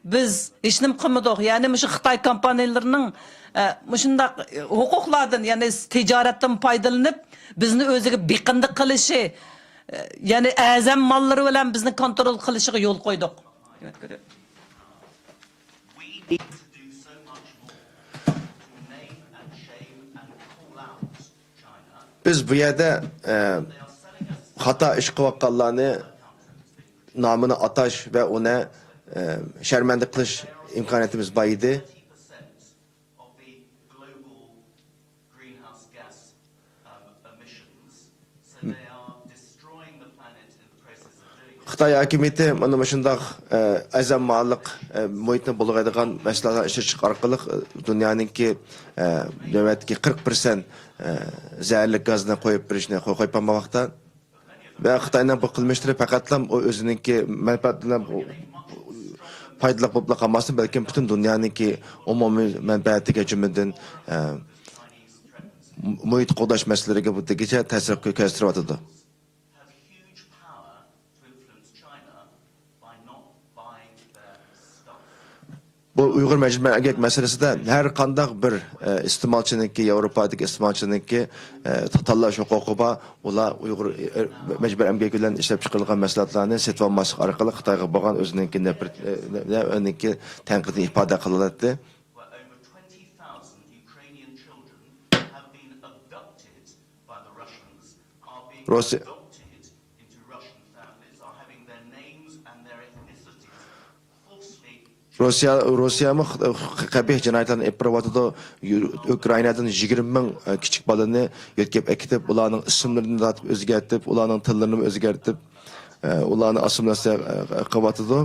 بىز ھېچنېمە قىلمىدۇق. يەنى مۇشۇ خىتاي كومپانىيىلىرىنىڭ، ئە، مۇشۇنداق ھوقۇقلاردىن، يەنى تىجارەتتىن پايدىلىنىپ، بىزنى ئۆزىگە بېقىندى قىلىشى، ئە، يەنى ئەرزان ماللىرى بىلەن بىزنى كونترول قىلىشىغا يول قويدۇق. We need to do so much more to name and shame and call out China. بىز بۇ يەردە، ئە، خاتا ئىش قىلىۋاتقانلارنى نامىنى ئاتاش ۋە ئۇنى، ئە، شەرمەندە قىلىش ئىمكانىيىتىمىز بار ئىدى. Of the global greenhouse gas, um, emissions. So they are destroying the planet in the process of doing this. خىتاي ھاكىمىيىتى مانا مۇشۇنداق، ئە، ئەرزان ماللىق، ئە، مۇھىتنى بۇلغايدىغان مەھسۇلاتلارنى ئىشلىتىش ئارقىلىق، ئە، دۇنيانىڭكى، ئە، نۆۋەتتىكى قىرىق پىرسەنت، ئە، زەھەرلىك گازنى قويۇپ بېرىشنى قوي-، قويۇپ بەرمەكتە. ۋە خىتاينىڭ بۇ قىلمىشلىرى پەقەتلا ئۇ ئۆزىنىڭكى مەنپەئەتىدىن پايدىلىق بولۇپلا قالماستىن، بەلكىم پۈتۈن دۇنيانىڭكى ئومۇمىي مەنپەئەتىگە، جۈملىدىن، ئە، مۇھىت قوغداش مەسىلىلىرىگە بۇ دېگۈچە تەسىر كۆرسىتىۋاتىدۇ. بۇ ئۇيغۇر مەجبۇرىي ئەمگەك مەسىلىسىدە ھەر قانداق بىر، ئە، ئىستېمالچىنىڭكى، ياۋروپادىكى ئىستېمالچىنىڭكى، ئە، تا-، تاللاش ھوقۇقى بار. ئۇلار ئۇيغۇر، ئە، مەجبۇرىي ئەمگەك بىلەن ئىشلەپ چىقىرىلغان مەھسۇلاتلارنى سېتىۋالماسلىق ئارقىلىق خىتايغا بولغان ئۆزىنىڭكى نەپرەت، ئە، نە-، نە-، ئۆزىنىڭكى تەنقىدىنى ئىپادە قىلالاتتى. Where over twenty thousand Ukrainian children have been abducted by the Russians, are being Russia adopted into Russian families, are having their names and their ethnicities forcefully روسىيە، روسىيەمۇ قەبىھ جىنايەتلەرنى ئېلىپ بېرىۋاتىدۇ. يۇ-، ئۇكرائىنادىن يىگىرمە مىڭ، ئە، كىچىك بالىنى يۆتكەپ ئەكېتىپ، ئۇلارنىڭ ئىسىملىرىنى تارتىپ ئۆزگەرتىپ، ئۇلارنىڭ تىللىرىنى ئۆزگەرتىپ، ئۇلارنى ئاسسىمىلياتسىيە قىلىۋاتىدۇ.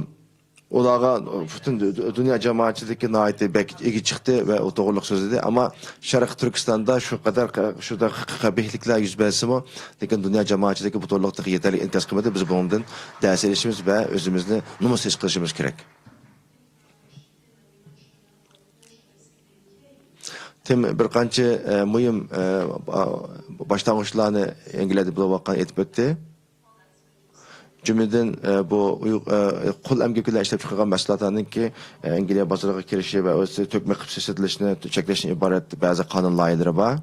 ئۇلارغا پۈتۈن دۇ-، دۇنيا جامائەتچىلىكى ناھايىتى بەك ئىگە چىقتى ۋە ئۇ توغرىلىق سۆزلىدى. ئەمما شەرقىي تۈركىستاندا شۇ قەدەر، شۇنداق قەبىھلىكلەر يۈز بەرسىمۇ، لېكىن دۇنيا جامائەتچىلىكى بۇ توغرىلىق تېخى يېتەرلىك ئىنكاس قىلمىدى. بىز بۇنىڭدىن دەرس ئېلىشىمىز ۋە ئۆزىمىزنى نومۇس ھېس قىلىشىمىز كېرەك. تېم بىر قانچە، ئە، مۇھىم، ئە، با-، باشلانغۇچلارنى ئەنگلىيەدە بولۇۋاتقان ئېيتىپ ئۆتتى. جۈملىدىن، ئە، بۇ ئۇيغ-، ئە، قول ئەمگىكى بىلەن ئىشلەپ چىقارغان مەھسۇلاتلارنىڭكى، ئە، ئەنگلىيە بازىرىغا كىرىشى ۋە ئۆزى تۆكمە قىلىپ سېتىلىشىنى چەكلەشتىن ئىبارەت بەزى قانۇن لايىھەلىرى بار.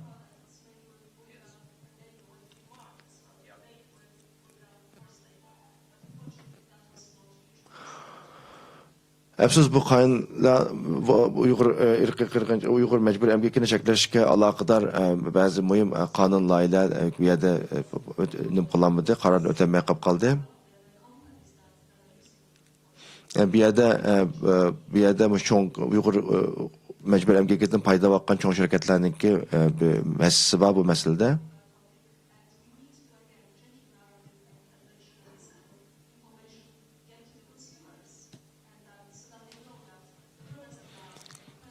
ئەپسۇس، بۇ قانۇنلار بۇ، بۇ ئۇيغۇر، ئە، ئىرقىي قىرغىنچ-، ئۇيغۇر مەجبۇرىي ئەمگىكىنى چەكلەشكە ئالاقىدار، ئە، بەزى مۇھىم، ئە، قانۇن لايىھەلەر، ئە، بۇ يەردە، ئە، ئۆت-، نېمە قىلالمىدى، قارارنى ئۆتەلمەي قاپ قالدى. ئە، بۇ يەردە، ئە، ئە، بۇ يەردە مۇشۇ چوڭ ئۇيغۇر، ئە، مەجبۇرىي ئەمگىكىدىن پايدىلىنىۋاتقان چوڭ شىركەتلەرنىڭكى، ئە، بىر ھەسسىسى بار بۇ مەسىلىدە.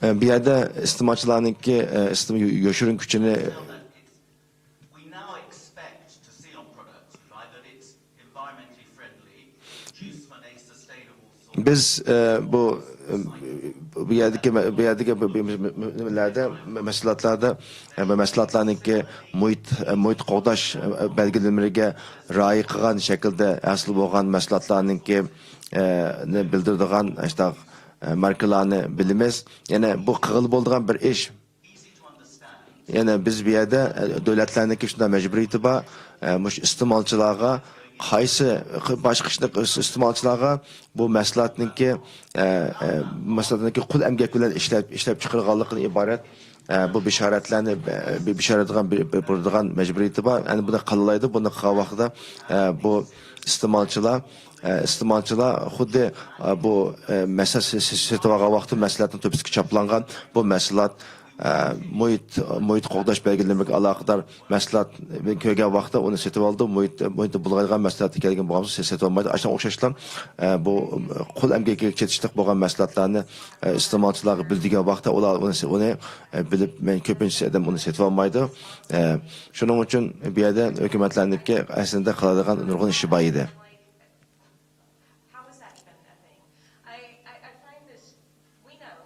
ئە، بۇ يەردە ئىستېمالچىلارنىڭكى، ئە، ئىستېم-، يو-، يوشۇرۇن كۈچىنى We now expect to see on products, right, that it's environmentally friendly, produced from a sustainable source. بىز، ئە، بۇ، ئە، بۇ يەردىكى مە-، بۇ يەردىكى بۇ، بۇ، بۇ، بۇ نېمىلەردە، مە-، مەھسۇلاتلاردا، ئە، بۇ مەھسۇلاتلارنىڭكى مۇھىت، ئە، مۇھىت قوغداش، ئە، بەلگىلىمىلىرىگە رىئايە قىلغان شەكىلدە ھاسىل بولغان مەھسۇلاتلارنىڭكى، ئە، نى بىلدۈرىدىغان ئاشۇنداق، ئە، ماركىلارنى بىلىمىز. يەنە بۇ قىلغىلى بولىدىغان بىر ئىش. يەنە بىز بۇ يەردە، ئە، دۆلەتلەرنىڭكى شۇنداق مەجبۇرىيىتى بار. ئە، مۇشۇ ئىستېمالچىلارغا قايسى، باشقا ئىشنى، ئىستېمالچىلارغا بۇ مەھسۇلاتنىڭكى، ئە، ئە، مەھسۇلاتنىڭكى قول ئەمگەك بىلەن ئىشلەپ، ئىشلەپ چىقىرىلغانلىقىدىن ئىبارەت، ئە، بۇ بېشارەتلەرنى، ئە، بى-، بېشارەتلەيدىغان بىر، بىر، بېرىدىغان مەجبۇرىيىتى بار. يەنى بۇنى قىلالايدۇ. بۇنى قىلغان ۋاقتىدا، ئە، بۇ ئىستېمالچىلار، ئە، ئىستېمالچىلار خۇددى، ئە، بۇ، ئە، مەھسۇلات سېتىۋالغان ۋاقتىدا مەھسۇلاتنىڭ تۆپىسىگە چاپلانغان بۇ مەھسۇلات ئە، مۇھىت، مۇھىت قوغداش بەلگىلىمىگە ئالاقىدار مەھسۇلات كۆرگەن ۋاقىتتا ئۇنى سېتىۋالىدۇ. مۇھىت، مۇھىتنى بۇلغايدىغان مەھسۇلات كەلگەن بولغان بولسا سېتىۋالمايدۇ. ئاشۇنىڭغا ئوخشاشلا، ئە، بۇ قول ئەمگىكىگە چېتىشلىق بولغان مەھسۇلاتلارنى، ئە، ئىستېمالچىلارغا بىلدۈرگەن ۋاقىتتا ئۇلار ئۇنى، ئۇنى، ئە، بىلىپ، مەن كۆپىنچىسى ئادەم ئۇنى سېتىۋالمايدۇ. ئە، شۇنىڭ ئۈچۈن بۇ يەردە ھۆكۈمەتلەرنىڭكى ئەسلىدە قىلىدىغان نۇرغۇن ئىشى بار ئىدى. How is that even a thing? I, I, I find this, we know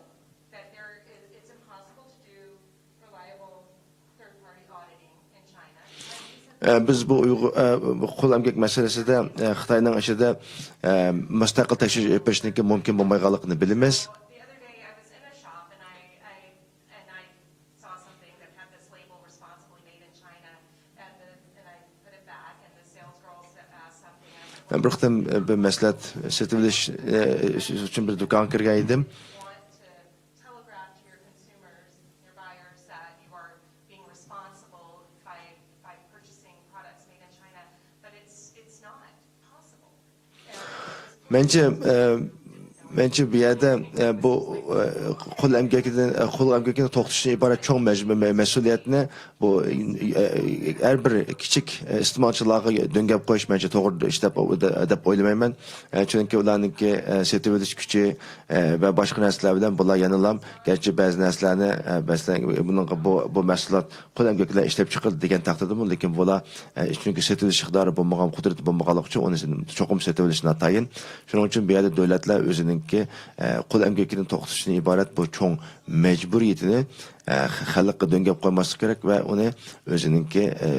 that there is, it's impossible to do reliable third-party auditing in China. ئە، بىز بۇ ئۇيغۇر، ئە، بۇ قول ئەمگەك مەسىلىسىدە، ئە، خىتاينىڭ ئىچىدە، ئە، مۇستەقىل تەكشۈرۈش ئېلىپ بېرىشنىڭكى مۇمكىن بولمايدىغانلىقىنى بىلىمىز. The other day I was in a shop and I, I, and I saw something that had this label responsibly made in China, and the, and I put it back, and the sales girl said, asked something, and مەن بىر قېتىم، ئە، بىر مەھسۇلات سېتىۋېلىش، ئە، ئۈچۈن بىر دۇكانغا كىرگەن ئىدىم. Want to telegraph to your consumers, your buyers, that you are being responsible by, by purchasing products made in China, but it's, it's not possible. مەنچە، ئە، مەنچە بۇ يەردە، ئە، بۇ، ئە، قول ئەمگىكىدىن، ئە، قول ئەمگىكىنى توختىتىشتىن ئىبارەت چوڭ مەج-، مە-، مەسئۇلىيەتنى بۇ، ئە، ھەر بىر كىچىك، ئە، ئىستېمالچىلارغا دۆڭگەپ قويۇش مەنچە توغرا ئىش دەپ، دەپ ئويلىمايمەن. ئە، چۈنكى ئۇلارنىڭكى، ئە، سېتىۋېلىش كۈچى، ئە، ۋە باشقا نەرسىلەر بىلەن بۇلار يەنىلا، گەرچە بەزى نەرسىلەرنى، ئە، مەسىلەن، بۇنىڭغا بۇ، بۇ مەھسۇلات قول ئەمگەك بىلەن ئىشلەپ چىقىرىدۇ دېگەن تەقدىردىمۇ، لېكىن بۇلار، ئە، چۈنكى سېتىۋېلىش ئىقتىدارى بولمىغان، قۇدرىتى بولمىغانلىقى ئۈچۈن ئۇنى چوقۇم سېتىۋېلىش ناتايىن. شۇنىڭ ئۈچۈن بۇ يەردە دۆلەتلەر ئۆزىنىڭكى، ئە، قول ئەمگىكىنى توختىتىشتىن ئىبارەت بۇ چوڭ مەجبۇرىيىتىنى، ئە، خەلققە دۆڭگەپ قويماسلىق كېرەك ۋە ئۇنى ئۆزىنىڭكى، ئە،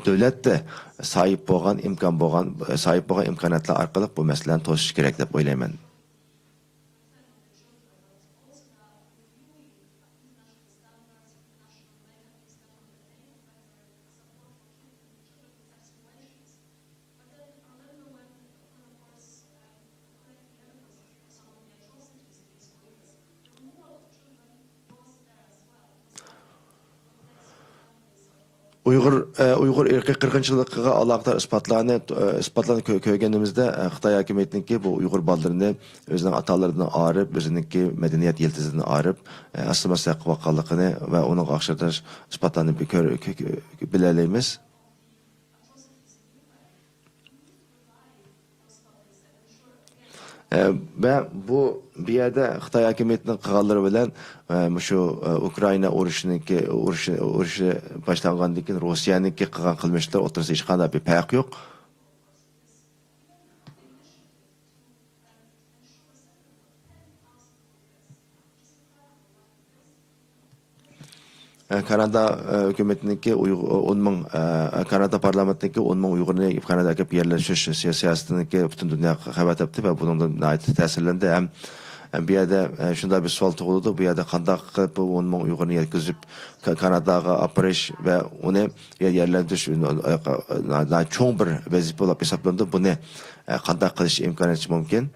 دۆلەتتە ساھىب بولغان ئىمكان بولغان، ساھىب بولغان ئىمكانىيەتلەر ئارقىلىق بۇ مەسىلىنى توسۇش كېرەك دەپ ئويلايمەن. ئۇيغۇر، ئە، ئۇيغۇر ئىرقىي قىرغىنچىلىقىغا ئالاقىدار ئىسپاتلارنى، ئە، ئىسپاتلارنى كۆ-، كۆرگىنىمىزدە، ئە، خىتاي ھاكىمىيىتىنىڭكى بۇ ئۇيغۇر بالىلىرىنى ئۆزىنىڭ ئاتا-ئانىلىرىدىن ئايرىپ، ئۆزىنىڭكى مەدەنىيەت يىلتىزىدىن ئايرىپ، ئە، ئاسسىمىلياتسىيە قىلىۋاتقانلىقىنى ۋە ئۇنىڭغا ئوخشاش بىر ئىسپاتلارنى بىر كۆر-، كۆ-، كۆ-، بىلەلەيمىز. ئە، ۋە بۇ، بۇ يەردە خىتاي ھاكىمىيىتىنىڭ قىلغانلىرى بىلەن، ئە، مۇشۇ، ئە، ئۇكرائىنا ئۇرۇشىنىڭكى، ئۇرۇشى، ئۇرۇشى باشلانغاندىن كېيىن روسىيەنىڭكى قىلغان قىلمىشلىرى ئوتتۇرىسىدا ھېچقانداق بىر پەرق يوق. ئە، كانادا، ئە، ھۆكۈمىتىنىڭكى ئۇيغۇ-، ئون مىڭ، ئە، كانادا پارلامېنتىنىڭكى ئون مىڭ ئۇيغۇرنى كاناداغا ئەكىلىپ يەرلەشتۈرۈش سىيا-، سىياسىتىنىڭكى پۈتۈن دۇنيا خەۋەر تاپتى ۋە بۇنىڭدىن ناھايىتى تەسىرلەندى. ھەم، ھەم بۇ يەردە، ئە، شۇنداق بىر سوئال تۇغۇلىدۇ، بۇ يەردە قانداق قىلىپ بۇ ئون مىڭ ئۇيغۇرنى يەتكۈزۈپ، كا-، كاناداغا ئاپىرىش ۋە ئۇنى يە-، يەرلەندۈرۈش، ناھايىتى چوڭ بىر ۋەزىپە بولۇپ ھېسابلىنىدۇ. بۇنى، ئە، قانداق قىلىش ئىمكانىيىتى مۇمكىن؟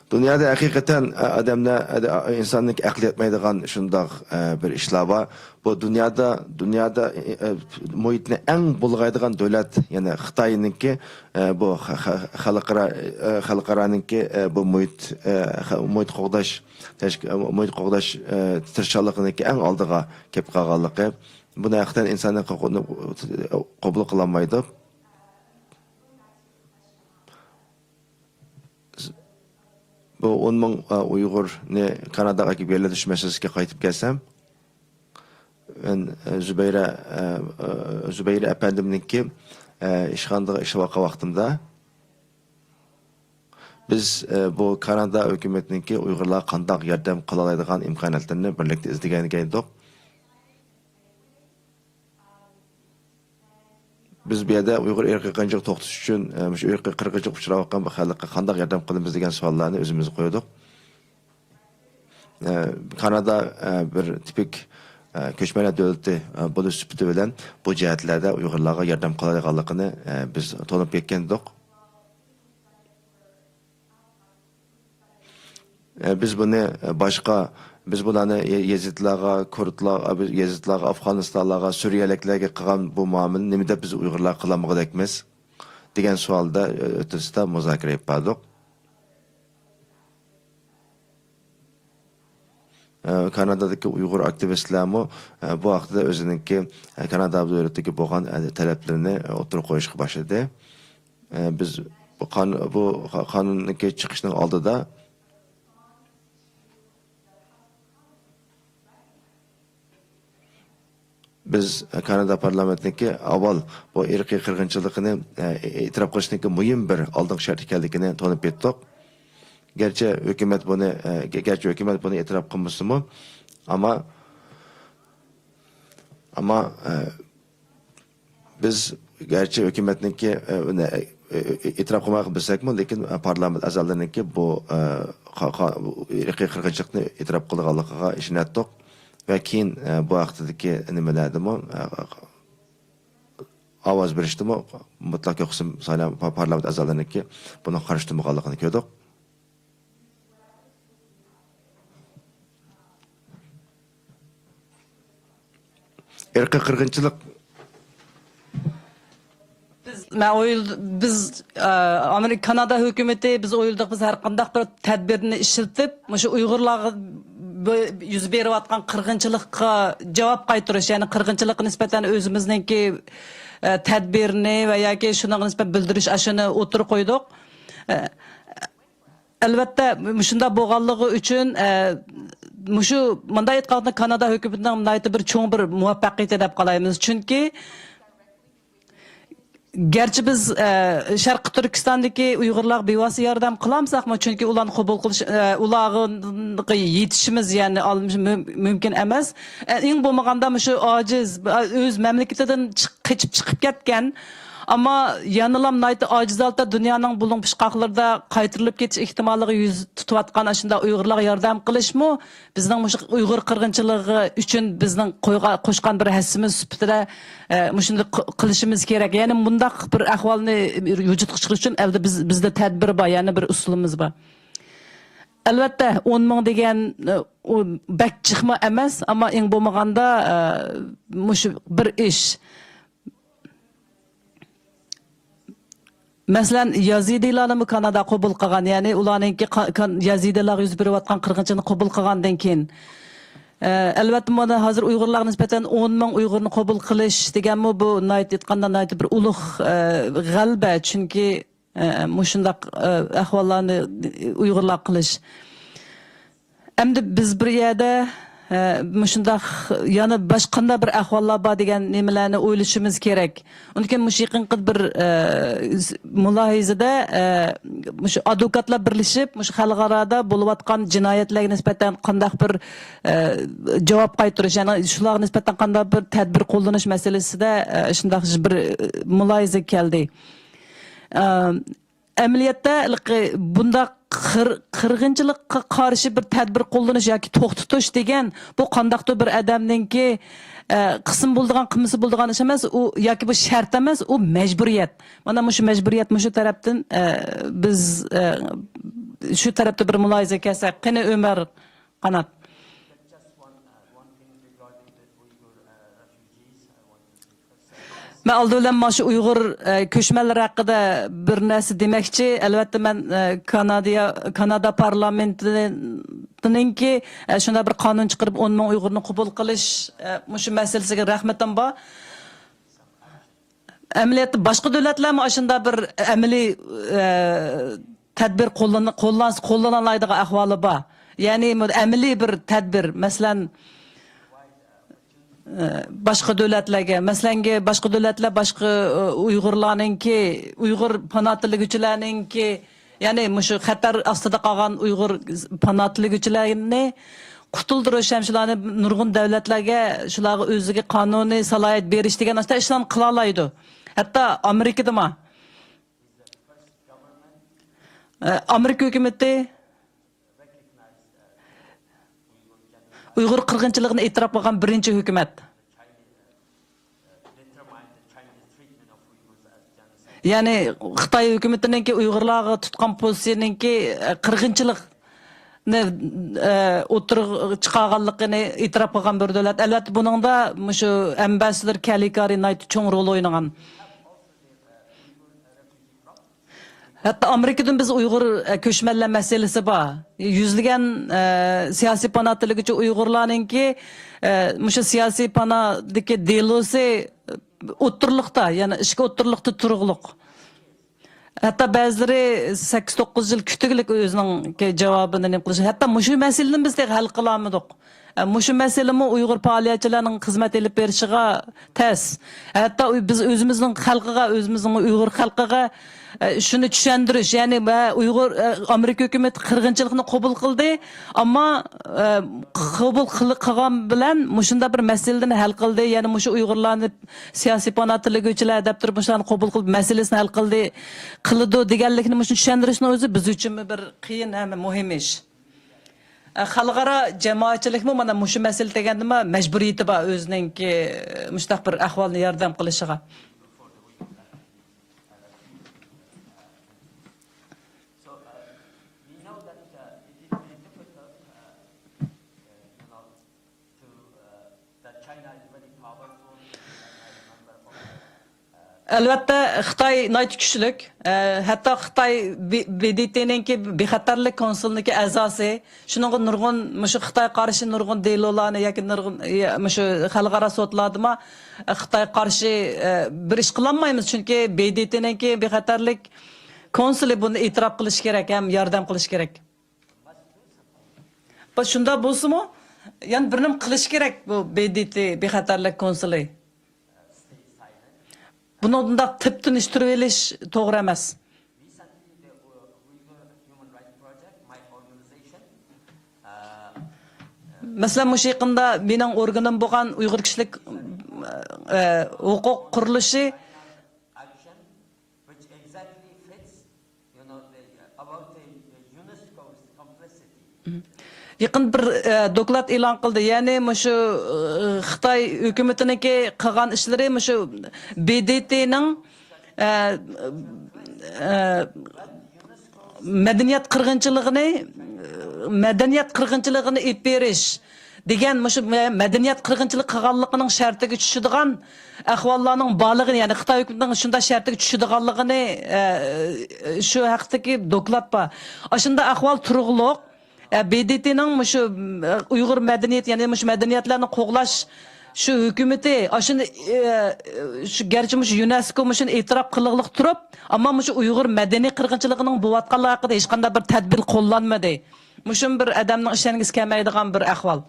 دۇنيادا ھەقىقەتەن، ئە، ئادەملەر، ئە، ئىنساننىڭ ئەقلى يەتمەيدىغان شۇنداق، ئە، بىر ئىشلار بار. بۇ دۇنيادا، دۇنيادا، ئە، مۇھىتنى ئەڭ بۇلغايدىغان دۆلەت، يەنى خىتاينىڭكى، ئە، بۇ خە-، خە-، خەلقئارا، ئە، خەلقئارانىڭكى، ئە، بۇ مۇھىت، ئە، خە-، مۇھىت قوغداش، تەشك-، ئە، مۇھىت قوغداش، ئە، تىرىشچانلىقىنىڭكى ئەڭ ئالدىغا كېلىپ قالغانلىقى. بۇنى ھەقىقەتەن ئىنساننىڭ قو-، قوبۇل قىلالمايدۇ. بۇ ئون مىڭ، ئە، ئۇيغۇرنى كاناداغا ئەكىپ يەرلەندۈرۈش مەسىلىسىگە قايتىپ كەلسەم، مەن، ئە، زۇبەيرە، ئە، ئە، زۇبەيرە ئەپەندىمنىڭكى، ئە، ئىشخانىدا ئىشلەۋاتقان ۋاقتىمدا، بىز، ئە، بۇ كانادا ھۆكۈمىتىنىڭكى ئۇيغۇرلارغا قانداق ياردەم قىلالايدىغان ئىمكانىيەتلىرىنى بىرلىكتە ئىزدىگەن ئىدۇق. بىز بۇ يەردە ئۇيغۇر ئىرقىي قىرغىنچىلىقى توختىتىش ئۈچۈن، ئە، مۇشۇ ئىرقىي قىرغىنچىلىققا ئۇچراۋاتقان بۇ خەلققە قانداق ياردەم قىلىمىز دېگەن سوئاللارنى ئۆزىمىزگە قويدۇق. ئە، كانادا، ئە، بىر تىپىك، ئە، كۆچمەنلەر دۆلىتى، ئە، بولۇش سۈپىتى بىلەن بۇ جەھەتلەردە ئۇيغۇرلارغا ياردەم قىلالايدىغانلىقىنى، ئە، بىز تونۇپ يەتكەن ئىدۇق. ئە، بىز بۇنى، ئە، باشقا، بىز بۇلارنى يې-، يېزىدلارغا، كۇردلار، ئە، بىز يېزىدلارغا، ئافغانىستانلارغا، سۈرىيەلىكلەرگە قىلغان بۇ مۇئامىلىنى نېمە دەپ بىز ئۇيغۇرلارغا قىلالمىغۇدەكمىز دېگەن سوئالدا، ئە، ئوتتۇرىسىدا مۇزاكىرە ئېلىپ باردۇق. ئە، كانادادىكى ئۇيغۇر ئاكتىۋىستلارمۇ، ئە، بۇ ھەقتە ئۆزىنىڭكى، ئە، كانادا دۆلىتىگە بولغان، ئە، تەلەپلىرىنى، ئە، ئوتتۇرىغا قويۇشقا باشلىدى. ئە، بىز بۇ قان-، بۇ قا-، قانۇننىڭكى چىقىشىنىڭ ئالدىدا بىز كانادا پارلامېنتىنىڭكى ئاۋۋال بۇ ئىرقىي قىرغىنچىلىقىنى، ئە، ئېتىراپ قىلىشنىڭكى مۇھىم بىر ئالدىنقى شەرت ئىكەنلىكىنى تونۇپ يەتتۇق. گەرچە ھۆكۈمەت بۇنى، ئە، گە-، گەرچە ھۆكۈمەت بۇنى ئېتىراپ قىلمىسىمۇ، ئەمما، ئەمما، ئە، بىز گەرچە ھۆكۈمەتنىڭكى، ئە، ئۇنى، ئە، ئە، ئېتىراپ قىلماي بىلسەكمۇ، لېكىن، ئە، پارلامېنت ئەزالىرىنىڭكى بۇ، ئە، قا-، قا-، ئىرقىي قىرغىنچىلىقنى ئېتىراپ قىلىدىغانلىقىغا ئىشىنەتتۇق. ۋە كېيىن، ئە، بۇ ھەقتىدىكى نېمىلەردىمۇ، ئە، ئاۋاز بېرىشتىمۇ مۇتلەق كۆپ قىسىم سايلام-، پا-، پارلامېنت ئەزالىرىنىڭكى بۇنىڭغا قارشى تۇرمىغانلىقىنى كۆردۇق. ئىرقىي قىرغىنچىلىق. بىز، مەن ئويل-، بىز، ئە، ئامېرىكا، كانادا ھۆكۈمىتى، بىز ئويلىدۇق، بىز ھەر قانداق بىر تەدبىرنى ئىشلىتىپ، مۇشۇ ئۇيغۇرلارغا بۆ-، يۈز بېرىۋاتقان قىرغىنچىلىققا جاۋاب قايتۇرۇش، يەنى قىرغىنچىلىققا نىسبەتەن ئۆزىمىزنىڭكى، ئە، تەدبىرنى ۋە ياكى شۇنىڭغا نىسبەتەن بىلدۈرۈش، ئاشۇنى ئوتتۇرىغا قويدۇق. ئە، ئەلۋەتتە، مۇشۇنداق بولغانلىقى ئۈچۈن، ئە، مۇشۇ، مۇنداق ئېيتقاندا، كانادا ھۆكۈمىتىنىڭ ناھايىتى بىر چوڭ بىر مۇۋەپپەقىيىتى دەپ قالايمىز. چۈنكى گەرچە بىز، ئە، شەرقىي تۈركىستاندىكى ئۇيغۇرلارغا بىۋاسىتە ياردەم قىلالمىساقمۇ، چۈنكى ئۇلارنى قوبۇل قىلىش، ئە، ئۇلارغا يېتىشىمىز، يەنى ئالمىش مۇم-، مۇمكىن ئەمەس. ئە، ئەڭ بولمىغاندا مۇشۇ ئاجىز، ئۆز مەملىكىتىدىن چىق-، قېچىپ چىقىپ كەتكەن، ئەمما يەنىلا ناھايىتى ئاجىز ھالەتتە دۇنيانىڭ بۇلۇڭ پۇچقاقلىرىدا قايتۇرۇلۇپ كېتىش ئېھتىمالىغا يۈز تۇتۇۋاتقان ئاشۇنداق ئۇيغۇرلارغا ياردەم قىلىشمۇ بىزنىڭ مۇشۇ ئۇيغۇر قىرغىنچىلىقى ئۈچۈن بىزنىڭ قويغا-، قوشقان بىر ھەسسىمىز سۈپىتىدە، ئە، مۇشۇنداق قى-، قىلىشىمىز كېرەك. يەنى مۇنداق بىر ئەھۋالنى ۋۇجۇدقا چىقىرىش ئۈچۈن ئەلۋەتتە بىز، بىزدە تەدبىر بار، يەنە بىر ئۇسۇلىمىز بار. ئەلۋەتتە، ئون مىڭ دېگەن، ئۇ بەك جىقمۇ ئەمەس، ئەمما ئەڭ بولمىغاندا، ئە، مۇشۇ بىر ئىش. مەسىلەن، يازىدىلارنىمۇ كانادا قوبۇل قىلغان، يەنى ئۇلارنىڭكى قا-، كان-، يازىدىلارغا يۈز بېرىۋاتقان قىرغىنچىلىقنى قوبۇل قىلغاندىن كېيىن، ئە، ئەلۋەتتە، مانا ھازىر ئۇيغۇرلارغا نىسبەتەن ئون مىڭ ئۇيغۇرنى قوبۇل قىلىش دېگەنمۇ، بۇ ناھايىتى ئېيتقاندا ناھايىتى بىر ئۇلۇغ، ئە، غەلىبە. چۈنكى، ئە، مۇشۇنداق، ئە، ئەھۋاللارنى ئۇيغۇرلار قىلىش. ئەمدى بىز بىر يەردە، ئە، مۇشۇنداق يەنە باشقا قانداق بىر ئەھۋاللار بار دېگەن نېمىلەرنى ئويلىشىمىز كېرەك. ئۇنىڭ كېيىن مۇشۇ يېقىنقى بىر، ئە، مۇلاھىزىدە، ئە، مۇشۇ ئادۋوكاتلار بىرلىشىپ، مۇشۇ خەلقئارادا بولۇۋاتقان جىنايەتلەرگە نىسبەتەن قانداق بىر، ئە، جاۋاب قايتۇرۇش، يەنى شۇلارغا نىسبەتەن قانداق بىر تەدبىر قوللىنىش مەسىلىسىدە، ئە، شۇنداق بىر، ئە، مۇلاھىزە كەلدى. ئە، ئەمەلىيەتتە، ھېلىقى بۇنداق قىر-، قىرغىنچىلىققا قارشى بىر تەدبىر قوللىنىش ياكى توختىتىش دېگەن، بۇ قانداقتۇر بىر ئادەمنىڭكى، ئە، قىلسىمۇ بولىدىغان، قىلمىسا بولىدىغان ئىش ئەمەس، ئۇ ياكى بۇ شەرت ئەمەس، ئۇ مەجبۇرىيەت. مانا مۇشۇ مەجبۇرىيەت، مۇشۇ تەرەپتىن، ئە، بىز، ئە، شۇ تەرەپتە بىر مۇلاھىزە كەلسەك، قېنى ئۆمەر قانات. مەن ئالدى بىلەن مانا شۇ ئۇيغۇر، ئە، كۆچمەنلىرى ھەققىدە بىر نەرسە دېمەكچى. ئەلۋەتتە، مەن، ئە، كانادىيە-، كانادا پارلامېنتىنىڭكى، ئە، شۇنداق بىر قانۇن چىقىرىپ، ئون مىڭ ئۇيغۇرنى قوبۇل قىلىش، ئە، مۇشۇ مەسىلىسىگە رەھمىتىم بار. ئەمەلىيەتتە باشقا دۆلەتلەرمۇ ئاشۇنداق بىر ئەمەلىي، ئە، تەدبىر قوللان-، قوللانسا قوللىنالايدىغان ئەھۋالى بار. يەنى بۇ ئەمەلىي بىر تەدبىر، مەسىلەن، ئە، باشقا دۆلەتلەرگە، مەسىلەنگە، باشقا دۆلەتلەر باشقا، ئە، ئۇيغۇرلارنىڭكى، ئۇيغۇر پانا تىلىگۈچىلەرنىڭكى، يەنى مۇشۇ خەتەر ئاستىدا قالغان ئۇيغۇر پانا تىلىگۈچىلەرنى قۇتۇلدۇرۇش ھەم شۇلارنى نۇرغۇن دۆلەتلەرگە، شۇلارغا ئۆزىگە قانۇنىي سالاھىيەت بېرىش دېگەن ئاشۇنداق ئىشلارنى قىلالايدۇ. ھەتتا ئامېرىكىدىمۇ. ئە، ئامېرىكا ھۆكۈمىتى ئۇيغۇر قىرغىنچىلىقىنى ئېتىراپ قىلغان بىرىنچى ھۆكۈمەت. يەنى خىتاي ھۆكۈمىتىنىڭكى ئۇيغۇرلارغا تۇتقان پوزىتسىيىنىڭكى، ئە، قىرغىنچىلىقنى، ئە، ئوتتۇرىغا چىقارغانلىقىنى ئېتىراپ قىلغان بىر دۆلەت. ئەلۋەتتە، بۇنىڭدا مۇشۇ ئەمبەسسادور كەلى كارى ناھايىتى چوڭ رول ئوينىغان. ھەتتا ئامېرىكىدىن بىز ئۇيغۇر، ئە، كۆچمەنلەر مەسىلىسى بار. يۈزلىگەن، ئە، سىياسىي پانا تىلىگۈچى ئۇيغۇرلارنىڭكى، ئە، مۇشۇ سىياسىي پانادىكى دېلوسى ئوتتۇرىلىقتا، يەنى ئىشىك ئوتتۇرىلىقتا تۇرغۇلۇق. ھەتتا بەزىلىرى سەككىز، توققۇز يىل كۈتۈگلۈك ئۆزىنىڭ جاۋابىنى نېمە قىلىش. ھەتتا مۇشۇ مەسىلىنى بىز تېخى ھەل قىلالمىدۇق. ئە، مۇشۇ مەسىلىمۇ ئۇيغۇر پائالىيەتچىلەرنىڭ خىزمەت ئېلىپ بېرىشىغا تەس. ھەتتا ئۇ-، بىز ئۆزىمىزنىڭ خەلقىگە، ئۆزىمىزنىڭ ئۇيغۇر خەلقىگە، ئە، شۇنى چۈشەندۈرۈش، يەنى، ۋە ئۇيغۇر، ئە، ئامېرىكا ھۆكۈمىتى قىرغىنچىلىقنى قوبۇل قىلدى، ئەمما، ئە، قوبۇل قىل-، قىلغان بىلەن مۇشۇنداق بىر مەسىلىنى ھەل قىلدى، يەنى مۇشۇ ئۇيغۇرلارنى سىياسىي پانا تىلىگۈچىلەر دەپ تۇرۇپ، مۇشۇلارنى قوبۇل قىلىپ، مەسىلىسىنى ھەل قىلدى، قىلىدۇ دېگەنلىكنى مۇشۇنى چۈشەندۈرۈشنىڭ ئۆزى بىز ئۈچۈنمۇ بىر قىيىن ھەم مۇھىم ئىش. ئە، خەلقئارا جامائەتچىلىكمۇ مانا مۇشۇ مەسىلە دېگەندىمۇ مەجبۇرىيىتى بار ئۆزىنىڭكى مۇشۇنداق بىر ئەھۋالنى ياردەم قىلىشىغا. ئەلۋەتتە، خىتاي ناھايىتى كۈچلۈك. ئە، ھەتتا خىتاي ب-، ب د ت نىڭكى بىخەتەرلىك كونسۇلىنىڭكى ئەزاسى، شۇنىڭغا نۇرغۇن، مۇشۇ خىتايغا قارشى نۇرغۇن دېلولارنى ياكى نۇرغۇن، يا، مۇشۇ خەلقئارا سوتلاردىمۇ خىتايغا قارشى، ئە، بىر ئىش قىلالمايمىز، چۈنكى ب د ت نىڭكى بىخەتەرلىك كونسۇلى بۇنى ئېتىراپ قىلىشى كېرەك ھەم ياردەم قىلىشى كېرەك. بۇ شۇنداق بولسىمۇ، يەنە بىر نېمە قىلىش كېرەك بۇ ب د ت بىخەتەرلىك كونسۇلى. بۇنى بۇنداق تىپتىن ئىش تۇرۇۋېلىش توغرا ئەمەس. مەسىلەن، مۇشۇ يېقىندا مېنىڭ ئورگىنىم بولغان ئۇيغۇر كىشىلىك، ئە، ھوقۇق قۇرۇلۇشى يېقىن بىر، ئە، دوكلات ئېلان قىلدى. يەنى مۇشۇ، ئە، خىتاي ھۆكۈمىتىنىڭكى قىلغان ئىشلىرى مۇشۇ ب د ت نىڭ، ئە، ئە، مەدەنىيەت قىرغىنچىلىقىنى، مەدەنىيەت قىرغىنچىلىقىنى ئېلىپ بېرىش، دېگەن مۇشۇ مە-، مەدەنىيەت قىرغىنچىلىق قىلغانلىقىنىڭ شەرتىگە چۈشىدىغان ئەھۋاللارنىڭ بارلىقىنى، يەنى خىتاي ھۆكۈمىتىنىڭ شۇنداق شەرتىگە چۈشىدىغانلىقىنى، ئە، شۇ ھەقتىكى دوكلات بار. ئاشۇنداق ئەھۋال تۇرۇقلۇق، ئە، ب د ت نىڭ مۇشۇ، ئە، ئۇيغۇر مەدەنىيىتى، يەنى مۇشۇ مەدەنىيەتلەرنى قوغلاش شۇ ھۆكۈمىتى، ئاشۇنى، ئە، شۇ، گەرچە مۇشۇ يۇنېسكو مۇشۇنى ئېتىراپ قىلغىلىق تۇرۇپ، ئەمما مۇشۇ ئۇيغۇر مەدەنىي قىرغىنچىلىقىنىڭ بولۇۋاتقانلىقى ھەققىدە ھېچقانداق بىر تەدبىر قوللانمىدى. مۇشۇمۇ بىر ئادەمنىڭ ئىشەنگۈسى كەلمەيدىغان بىر ئەھۋال.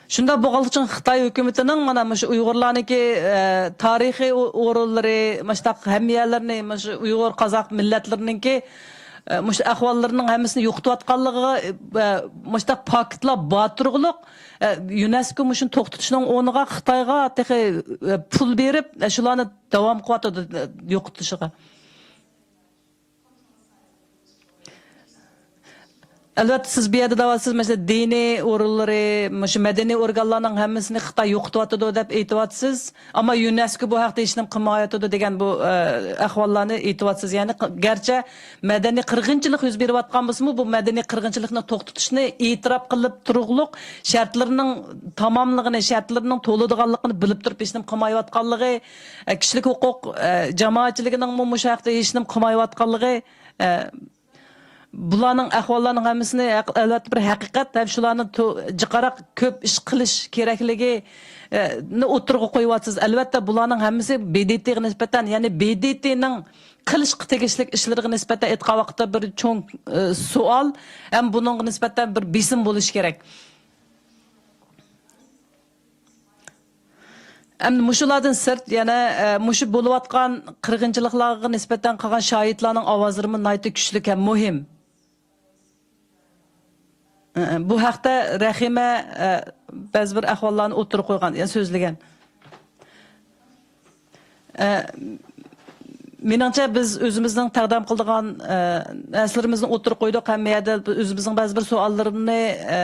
شۇنداق بولغانلىقى ئۈچۈن خىتاي ھۆكۈمىتىنىڭ مانا مۇشۇ ئۇيغۇرلارنىڭكى، ئە، تارىخىي ئو-، ئورۇنلىرى، مۇشۇنداق ھەممە يەرلىرىنى، مۇشۇ ئۇيغۇر، قازاق مىللەتلىرىنىڭكى، ئە، مۇشۇ ئەھۋاللىرىنىڭ ھەممىسىنى يوقىتىۋاتقانلىقىغا، ئە، مۇشۇنداق پاكىتلار بار تۇرغۇلۇق، ئە، يۇنېسكو مۇشۇنى توختىتىشنىڭ ئورنىغا خىتايغا تېخى، ئە، پۇل بېرىپ، ئە، شۇلارنى داۋام قىلىۋاتىدۇ، ئە، يوقىتىشىغا. ئەلۋەتتە، سىز بۇ يەردە دەۋاتىسىز، مەسىلەن، دىنىي ئورۇنلىرى، مۇشۇ مەدەنىي ئورگانلارنىڭ ھەممىسىنى خىتاي يوقىتىۋاتىدۇ دەپ ئېيتىۋاتىسىز. ئەمما يۇنېسكو بۇ ھەقتە ھېچنېمە قىلمايۋاتىدۇ دېگەن بۇ، ئە، ئەھۋاللارنى ئېيتىۋاتىسىز. يەنى، ق-، گەرچە مەدەنىي قىرغىنچىلىق يۈز بېرىۋاتقان بولسىمۇ، بۇ مەدەنىي قىرغىنچىلىقنى توختىتىشنى ئېتىراپ قىلىپ تۇرۇقلۇق شەرتلىرىنىڭ تاماملىقىنى، شەرتلىرىنىڭ تولىدىغانلىقىنى بىلىپ تۇرۇپ ھېچنېمە قىلمايۋاتقانلىقى، ئە، كىشىلىك ھوقۇق، ئە، جامائەتچىلىكىنىڭمۇ مۇشۇ ھەقتە ھېچنېمە قىلمايۋاتقانلىقى، ئە، بۇلارنىڭ ئەھۋاللارنىڭ ھەممىسىنى ھەق-، ئەلۋەتتە بىر ھەقىقەت ھەم شۇلارنى تو-، جىقراق كۆپ ئىش قىلىش كېرەكلىكى، ئە، نى ئوتتۇرىغا قويۇۋاتىسىز. ئەلۋەتتە بۇلارنىڭ ھەممىسى ب د ت غا نىسبەتەن، يەنى ب د ت نىڭ قىلىشقا تېگىشلىك ئىشلىرىغا نىسبەتەن ئېيتقان ۋاقىتتا بىر چوڭ، ئە، سوئال ھەم بۇنىڭغا نىسبەتەن بىر بېسىم بولۇشى كېرەك. ئەمدى مۇشۇلاردىن سىرت يەنە، ئە، مۇشۇ بولۇۋاتقان قىرغىنچىلىقلارغا نىسبەتەن قالغان شاھىتلارنىڭ ئاۋازلىرىمۇ ناھايىتى كۈچلۈك ھەم مۇھىم. ئە، بۇ ھەقتە رەھىمە، ئە، بەزى بىر ئەھۋاللارنى ئوتتۇرىغا قويغان، يەنى سۆزلىگەن. ئە، مېنىڭچە، بىز ئۆزىمىزنىڭ تەقدىم قىلىدىغان، ئە، نەرسىلىرىمىزنى ئوتتۇرىغا قويدۇق. ھەممە يەردە ئۆزىمىزنىڭ بەزى بىر سوئاللىرىنى، ئە،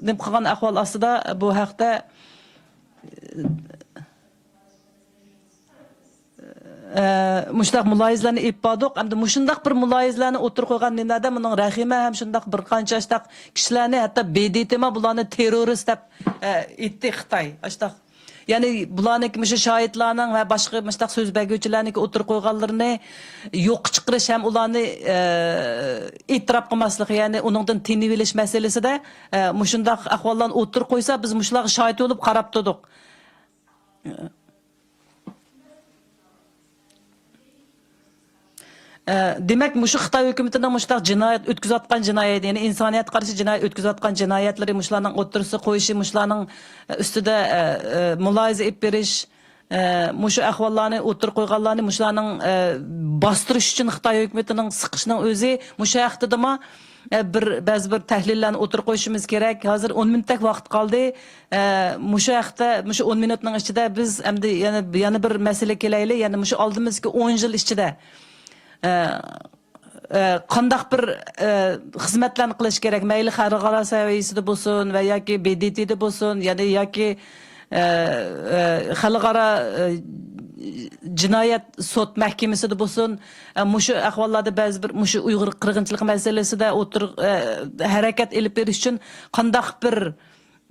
نېمە قىلغان ئەھۋال ئاستىدا بۇ ھەقتە، ئە، مۇشۇنداق مۇلاھىزىلەرنى ئېلىپ باردۇق. ئەمدى مۇشۇنداق بىر مۇلاھىزىلەرنى ئوتتۇرىغا قويغان نېمىلەردە مۇنىڭ رەھىمە ھەم شۇنداق بىر قانچە ئاشتاق كىشىلەرنى، ھەتتا ب د ت ما بۇلارنى تېررورىست دەپ، ئە، ئېيتتى خىتاي. ئاشتاق يەنى بۇلارنىڭكى مۇشۇ شاھىتلارنىڭ ۋە باشقا مۇشۇنداق سۆز بەرگۈچىلەرنىڭكى ئوتتۇرىغا قويغانلىرىنى يوققا چىقىرىش ھەم ئۇلارنى، ئە، ئېتىراپ قىلماسلىقى، يەنى ئۇنىڭدىن تىنىۋېلىش مەسىلىسىدە، ئە، مۇشۇنداق ئەھۋاللارنى ئوتتۇرىغا قويسا، بىز مۇشۇلارغا شاھىت بولۇپ قاراپ تۇردۇق. ئە، دېمەك، مۇشۇ خىتاي ھۆكۈمىتىنىڭ مۇشۇنداق جىنايەت ئۆتكۈزۈۋاتقان جىنايەت، يەنى ئىنسانىيەتكە قارشى جىنايەت ئۆتكۈزۈۋاتقان جىنايەتلىرى، مۇشۇلارنىڭ ئوتتۇرىسىغا قويۇشى، مۇشۇلارنىڭ ئۈستىدە، ئە، ئە، مۇلاھىزە ئېلىپ بېرىش، ئە، مۇشۇ ئەھۋاللارنى ئوتتۇرىغا قويغانلارنى، مۇشۇلارنىڭ، ئە، باستۇرۇش ئۈچۈن خىتاي ھۆكۈمىتىنىڭ سىقىشىنىڭ ئۆزى مۇشۇ ھەقتىدىمۇ، ئە، بىر، بەزى بىر تەھلىللەرنى ئوتتۇرىغا قويۇشىمىز كېرەك. ھازىر ئون مىنۇتتەك ۋاقىت قالدى. ئە، مۇشۇ ھەقتە، مۇشۇ ئون مىنۇتنىڭ ئىچىدە بىز ئەمدى يەنە، يەنە بىر مەسىلىگە كېلەيلى. يەنە مۇشۇ ئالدىمىزدىكى ئون يىل ئىچىدە، ئە، ئە، قانداق بىر، ئە، خىزمەتلەرنى قىلىش كېرەك؟ مەيلى خەلقئارا سەۋىيەسىدە بولسۇن ۋە ياكى ب د ت دا بولسۇن، يەنى ياكى، ئە، ئە، خەلقئارا، ئە، جىنايەت سوت مەھكىمىسىدە بولسۇن، ئە، مۇشۇ ئەھۋاللاردا بەزى بىر مۇشۇ ئۇيغۇر قىرغىنچىلىقى مەسىلىسىدە ئوتتۇرا، ئە، ھەرىكەت ئېلىپ بېرىش ئۈچۈن قانداق بىر،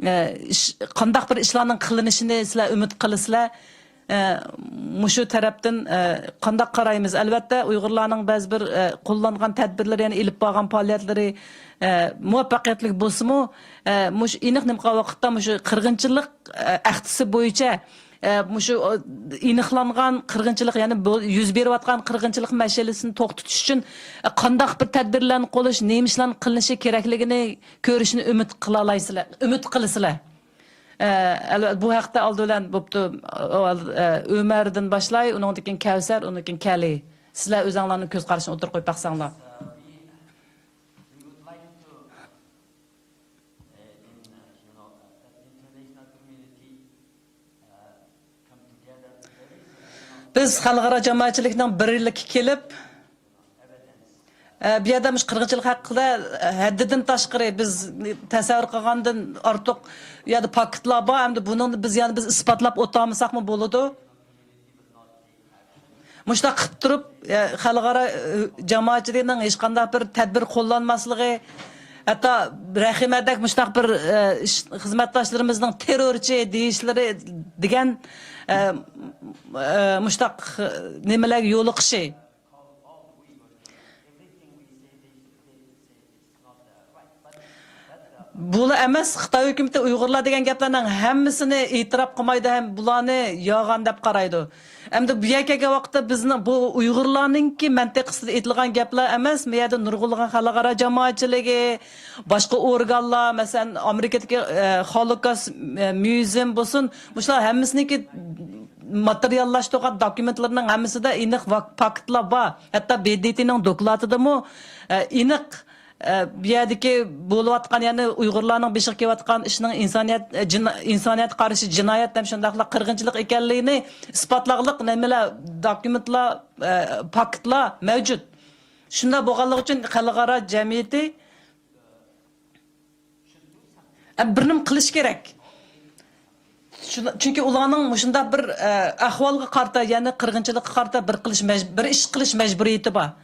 ئە، ئىش، قانداق بىر ئىشلارنىڭ قىلىنىشىنى سىلەر ئۈمىد قىلىسىلەر؟ ئە، مۇشۇ تەرەپتىن، ئە، قانداق قارايمىز؟ ئەلۋەتتە، ئۇيغۇرلارنىڭ بەزى بىر، ئە، قوللانغان تەدبىرلىرى، يەنى ئېلىپ بارغان پائالىيەتلىرى، ئە، مۇۋەپپەقىيەتلىك بولسىمۇ، ئە، مۇشۇ ئېنىق نېمە قىلغان ۋاقىتتا مۇشۇ قىرغىنچىلىق، ئە، ئەھدىسى بويىچە، ئە، مۇشۇ، ئە، ئېنىقلانغان قىرغىنچىلىق، يەنى بۇ يۈز بېرىۋاتقان قىرغىنچىلىق مەسىلىسىنى توختىتىش ئۈچۈن، ئە، قانداق بىر تەدبىرلەرنى قوللىنىش، نېمە ئىشلارنى قىلىنىشى كېرەكلىكىنى كۆرۈشنى ئۈمىد قىلالايسىلەر، ئۈمىد قىلىسىلەر. ئە، ئەلۋەتتە، بۇ ھەقتە ئالدى بىلەن بوپتۇ، ئاۋۋال، ئە، ئۆمەردىن باشلاي، ئۇنىڭدىن كېيىن كەۋسەر، ئۇنىڭدىن كېيىن كەلى. سىلەر ئۆزۈڭلارنىڭ كۆز قارىشىنى ئوتتۇرىغا قويۇپ باقساڭلار. بىز خەلقئارا جامائەتچىلىكنىڭ بىرلىككە كېلىپ، ئە، بۇ يەردە مۇشۇ قىرغىنچىلىق ھەققىدە ھەددىدىن تاشقىرى بىز تەسەۋۋۇر قىلغاندىن ئارتۇق بۇ يەردە پاكىتلار بار. ئەمدى بۇنىڭدا بىز يەنە بىز ئىسپاتلاپ ئولتۇرمىساقمۇ بولىدۇ. مۇشۇنداق قىلىپ تۇرۇپ، ئە، خەلقئارا، ئە، جامائەتچىلىكنىڭ ھېچقانداق بىر تەدبىر قوللانماسلىقى، ھەتتا رەھىمەدەك مۇشۇنداق بىر، ئە، ئىش-، خىزمەتداشلىرىمىزنىڭ تېررورچى دېيىشلىرى دېگەن، ئە، ئە، مۇشۇنداق، ئە، نېمىلەرگە يولۇقۇشى. بۇلا ئەمەس، خىتاي ھۆكۈمىتى ئۇيغۇرلار دېگەن گەپلەرنىڭ ھەممىسىنى ئېتىراپ قىلمايدۇ ھەم بۇلارنى يالغان دەپ قارايدۇ. ئەمدى بۇ يەرگە كەلگەن ۋاقىتتا بىزنىڭ بۇ ئۇيغۇرلارنىڭكى مەنتىقىسىدا ئېيتىلغان گەپلەر ئەمەس، بۇ يەردە نۇرغۇنلىغان خەلقئارا جامائەتچىلىكى، باشقا ئورگانلار، مەسىلەن، ئامېرىكىدىكى، ئە، ھولوكاست، ئە، ميۇزېيۇم بولسۇن، مۇشۇلار ھەممىسىنىڭكى ماتېرىياللاشتۇرغان دوكۇمېنتلىرىنىڭ ھەممىسىدە ئېنىق ۋاك-، پاكىتلار بار. ھەتتا ب د ت نىڭ دوكلاتىدىمۇ، ئە، ئېنىق، ئە، بۇ يەردىكى بولۇۋاتقان، يەنى ئۇيغۇرلارنىڭ بېشىغا كېلىۋاتقان ئىشنىڭ ئىنسانىيەت، ئە، جىنا-، ئىنسانىيەتكە قارشى جىنايەت ھەم شۇنداقلا قىرغىنچىلىق ئىكەنلىكىنى ئىسپاتلاغلىق نېمىلەر، دوكۇمېنتلار، ئە، پاكىتلار مەۋجۇت. شۇنداق بولغانلىقى ئۈچۈن خەلقئارا جەمئىيىتى ئە، بىر نېمە قىلىش كېرەك. شۇ-، چۈنكى ئۇلارنىڭ مۇشۇنداق بىر، ئە، ئەھۋالغا قارىتا، يەنى قىرغىنچىلىققا قارىتا بىر قىلىش مەج-، بىر ئىش قىلىش مەجبۇرىيىتى بار.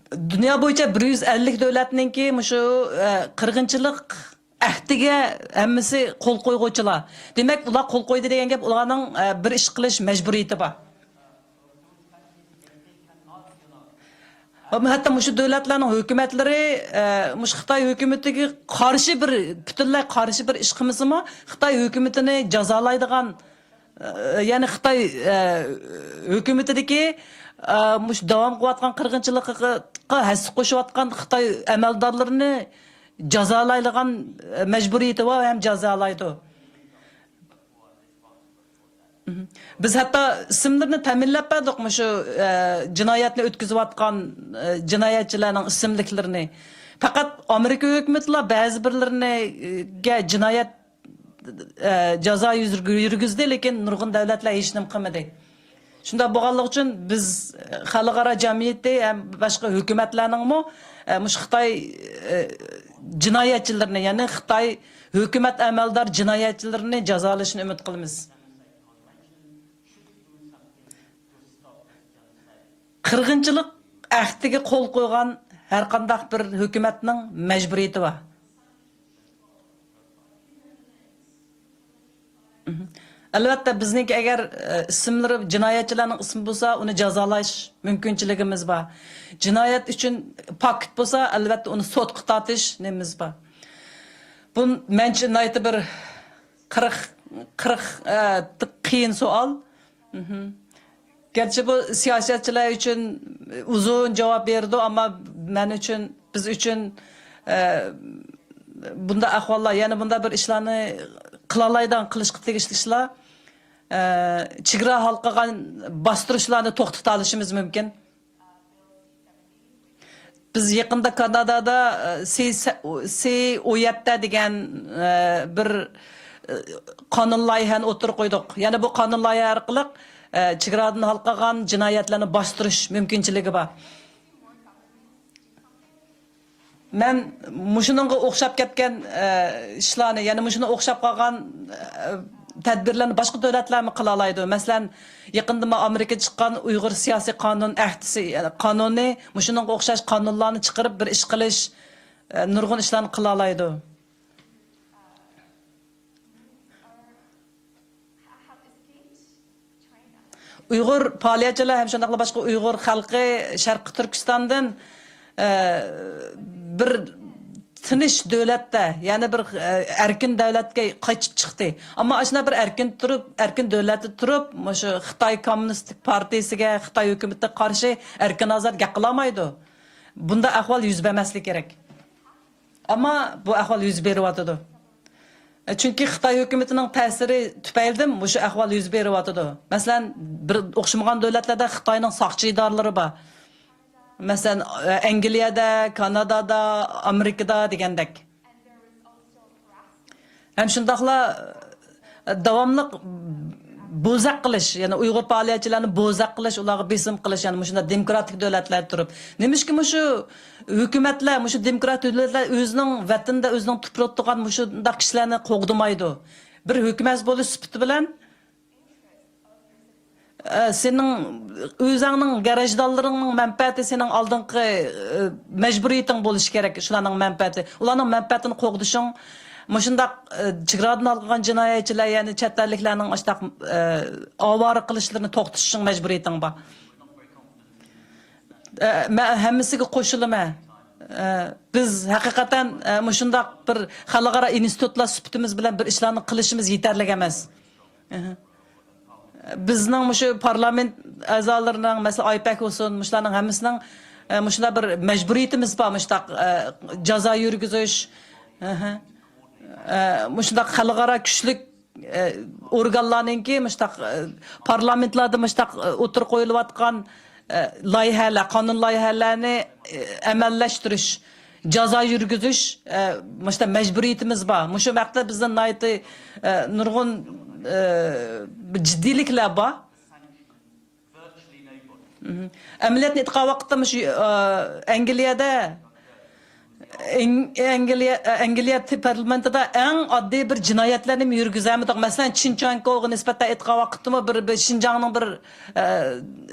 دۇنيا بويىچە بىر يۈز ئەللىك دۆلەتنىڭكى مۇشۇ، ئە، قىرغىنچىلىق ئەھدىگە ھەممىسى قول قويغۇچىلار. دېمەك، ئۇلار قول قويدى دېگەن گەپ، ئۇلارنىڭ، ئە، بىر ئىش قىلىش مەجبۇرىيىتى بار. ھەتتا مۇشۇ دۆلەتلەرنىڭ ھۆكۈمەتلىرى، ئە، مۇشۇ خىتاي ھۆكۈمىتىگە قارشى بىر، پۈتۈنلەي قارشى بىر ئىش قىلمىسىمۇ، خىتاي ھۆكۈمىتىنى جازالايدىغان، ئە، يەنى خىتاي، ئە، ھۆكۈمىتىدىكى، ئە، مۇشۇ داۋام قىلىۋاتقان قىرغىنچىلىققا ھەسسە قوشۇۋاتقان خىتاي ئەمەلدارلىرىنى جازالايدىغان، ئە، مەجبۇرىيىتى بار ھەم جازالايدۇ. بىز ھەتتا ئىسىملىرىنى تەمىنلەپ بەردۇق، مۇشۇ، ئە، جىنايەتنى ئۆتكۈزۈۋاتقان، ئە، جىنايەتچىلەرنىڭ ئىسىملىكلىرىنى. پەقەت ئامېرىكا ھۆكۈمىتىلا بەزى بىرلىرىنىگە جىنايەت، ئە، جازا يۈز-، يۈرگۈزدى، لېكىن نۇرغۇن دۆلەتلەر ھېچنېمە قىلمىدى. شۇنداق بولغانلىقى ئۈچۈن بىز، ئە، خەلقئارا جەمئىيىتى ھەم باشقا ھۆكۈمەتلەرنىڭمۇ، ئە، مۇشۇ خىتاي، ئە، جىنايەتچىلىرىنى، يەنى خىتاي ھۆكۈمەت ئەمەلدار جىنايەتچىلىرىنى جازالىشىنى ئۈمىد قىلىمىز. قىرغىنچىلىق ئەھدىگە قول قويغان ھەرقانداق بىر ھۆكۈمەتنىڭ مەجبۇرىيىتى بار. ئەلۋەتتە، بىزنىڭكى ئەگەر، ئە، ئىسىملىرى، جىنايەتچىلەرنىڭ ئىسمى بولسا، ئۇنى جازالاش مۇمكىنچىلىكىمىز بار. جىنايەت ئۈچۈن پاكىت بولسا، ئەلۋەتتە، ئۇنى سوتقا تارتىش نېمىمىز بار. بۇ، مەنچە، ناھايىتى بىر قىرىق، قىرىق، ئە، قىيىن سوئال. گەرچە بۇ سىياسەتچىلەر ئۈچۈن ئۇزۇن جاۋاب بېرىدۇ، ئەمما مەن ئۈچۈن، بىز ئۈچۈن، ئە، بۇنداق ئەھۋاللار، يەنى بۇنداق بىر ئىشلارنى قىلالايدىغان، قىلىشقا تېگىشلىك ئىشلار، ئە، چېگرا ھالقىغان باستۇرۇشلارنى توختىتالىشىمىز مۇمكىن. بىز يېقىندا كانادادا، ئە، سى، سى ئون يەتتە دېگەن، ئە، بىر، ئە، قانۇن لايىھەنى ئوتتۇرىغا قويدۇق. يەنى بۇ قانۇن لايىھە ئارقىلىق، ئە، چېگرادىن ھالقىغان جىنايەتلەرنى باستۇرۇش مۇمكىنچىلىكى بار. مەن مۇشۇنىڭغا ئوخشاپ كەتكەن، ئە، ئىشلارنى، يەنى مۇشۇنىڭغا ئوخشاپ قالغان، ئە، تەدبىرلەرنى باشقا دۆلەتلەرمۇ قىلالايدۇ. مەسىلەن، يېقىندىمۇ ئامېرىكىدا چىققان ئۇيغۇر سىياسىي قانۇن ئەھدىسى، يەنى قانۇنى، مۇشۇنىڭغا ئوخشاش قانۇنلارنى چىقىرىپ، بىر ئىش قىلىش، ئە، نۇرغۇن ئىشلارنى قىلالايدۇ. ئۇيغۇر پائالىيەتچىلەر ھەم شۇنداقلا باشقا ئۇيغۇر خەلقى شەرقىي تۈركىستاندىن، ئە، بىر تىنچ دۆلەتتە، يەنى بىر، ئە، ئەركىن دۆلەتكە قاچىپ چىقتى. ئەمما ئاشۇنداق بىر ئەركىن تۇرۇپ، ئەركىن دۆلەتتە تۇرۇپ، مۇشۇ خىتاي كوممۇنىستىك پارتىيىسىگە، خىتاي ھۆكۈمىتىگە قارشى ئەركىن ئازاد گەپ قىلالمايدۇ. بۇنداق ئەھۋال يۈز بەرمەسلىكى كېرەك. ئەمما بۇ ئەھۋال يۈز بېرىۋاتىدۇ. چۈنكى خىتاي ھۆكۈمىتىنىڭ تەسىرى تۈپەيلىدىن مۇشۇ ئەھۋال يۈز بېرىۋاتىدۇ. مەسىلەن، بىر ئوخشىمىغان دۆلەتلەردە خىتاينىڭ ساقچى ئىدارىلىرى بار. مەسىلەن، ئەنگلىيەدە، كانادادا، ئامېرىكىدا دېگەندەك. ھەم شۇنداقلا، ئە، داۋاملىق بوزەك قىلىش، يەنى ئۇيغۇر پائالىيەتچىلەرنى بوزەك قىلىش، ئۇلارغا بېسىم قىلىش، يەنى مۇشۇنداق دېموكراتىك دۆلەتلەردە تۇرۇپ. نېمىشقا مۇشۇ ھۆكۈمەتلەر، مۇشۇ دېموكراتىك دۆلەتلەر ئۆزىنىڭ ۋەتىنىدە، ئۆزىنىڭ تۇپراقتا تۇرغان مۇشۇنداق كىشىلەرنى قوغدىمايدۇ؟ بىر ھۆكۈمەت بولۇش سۈپىتى بىلەن ئە، سېنىڭ ئۆزۈڭنىڭ گاراژدانلىرىڭنىڭ مەنپەئەتى سېنىڭ ئالدىنقى، ئە، مەجبۇرىيىتىڭ بولۇشى كېرەك، شۇلارنىڭ مەنپەئەتى. ئۇلارنىڭ مەنپەئەتىنى قوغدىشىڭ، مۇشۇنداق، ئە، چېگرادىن ھالقىغان جىنايەتچىلەر، يەنى چەت ئەللىكلەرنىڭ ئاشۇنداق، ئە، ئاۋارە قىلىشلىرىنى توختىتىشىڭ مەجبۇرىيىتىڭ بار. ئە، مەن ھەممىسىگە قوشۇلىمەن. ئە، بىز ھەقىقەتەن، ئە، مۇشۇنداق بىر خەلقئارا ئىنستىتۇتلار سۈپىتىمىز بىلەن بىر ئىشلارنى قىلىشىمىز يېتەرلىك ئەمەس. ئەھە. بىزنىڭ مۇشۇ پارلامېنت ئەزالىرىنىڭ، مەسىلەن، ئايپەك بولسۇن، مۇشۇلارنىڭ ھەممىسىنىڭ، ئە، مۇشۇنداق بىر مەجبۇرىيىتىمىز بار، مۇشۇنداق، ئە، جازا يۈرگۈزۈش. ئەھە. ئە، مۇشۇنداق خەلقئارا كۈچلۈك، ئە، ئورگانلارنىڭكى مۇشۇنداق، ئە، پارلامېنتلاردا مۇشۇنداق، ئە، ئوتتۇرىغا قويۇلۇۋاتقان، ئە، لايىھەلەر، قانۇن لايىھەلەرنى، ئە، ئەمەلىيلەشتۈرۈش، جازا يۈرگۈزۈش، ئە، مۇشۇنداق مەجبۇرىيىتىمىز بار. مۇشۇ ھەقتە بىزدە ناھايىتى، ئە، نۇرغۇن، ئە، جىددىيلىكلەر بار. مهم. ئەمەلىيەتنى ئېيتقان ۋاقىتتا مۇشۇ، ئە، ئەنگلىيەدە، ئەڭ-، ئەنگلىيە، ئەنگلىيە پارلامېنتىدا ئەڭ ئاددىي بىر جىنايەتلەرنى يۈرگۈزەلمىدۇق. مەسىلەن، چىن چۈەنكوغا نىسبەتەن ئېيتقان ۋاقىتتىمۇ بىر، بىر شىنجاڭنىڭ بىر، ئە،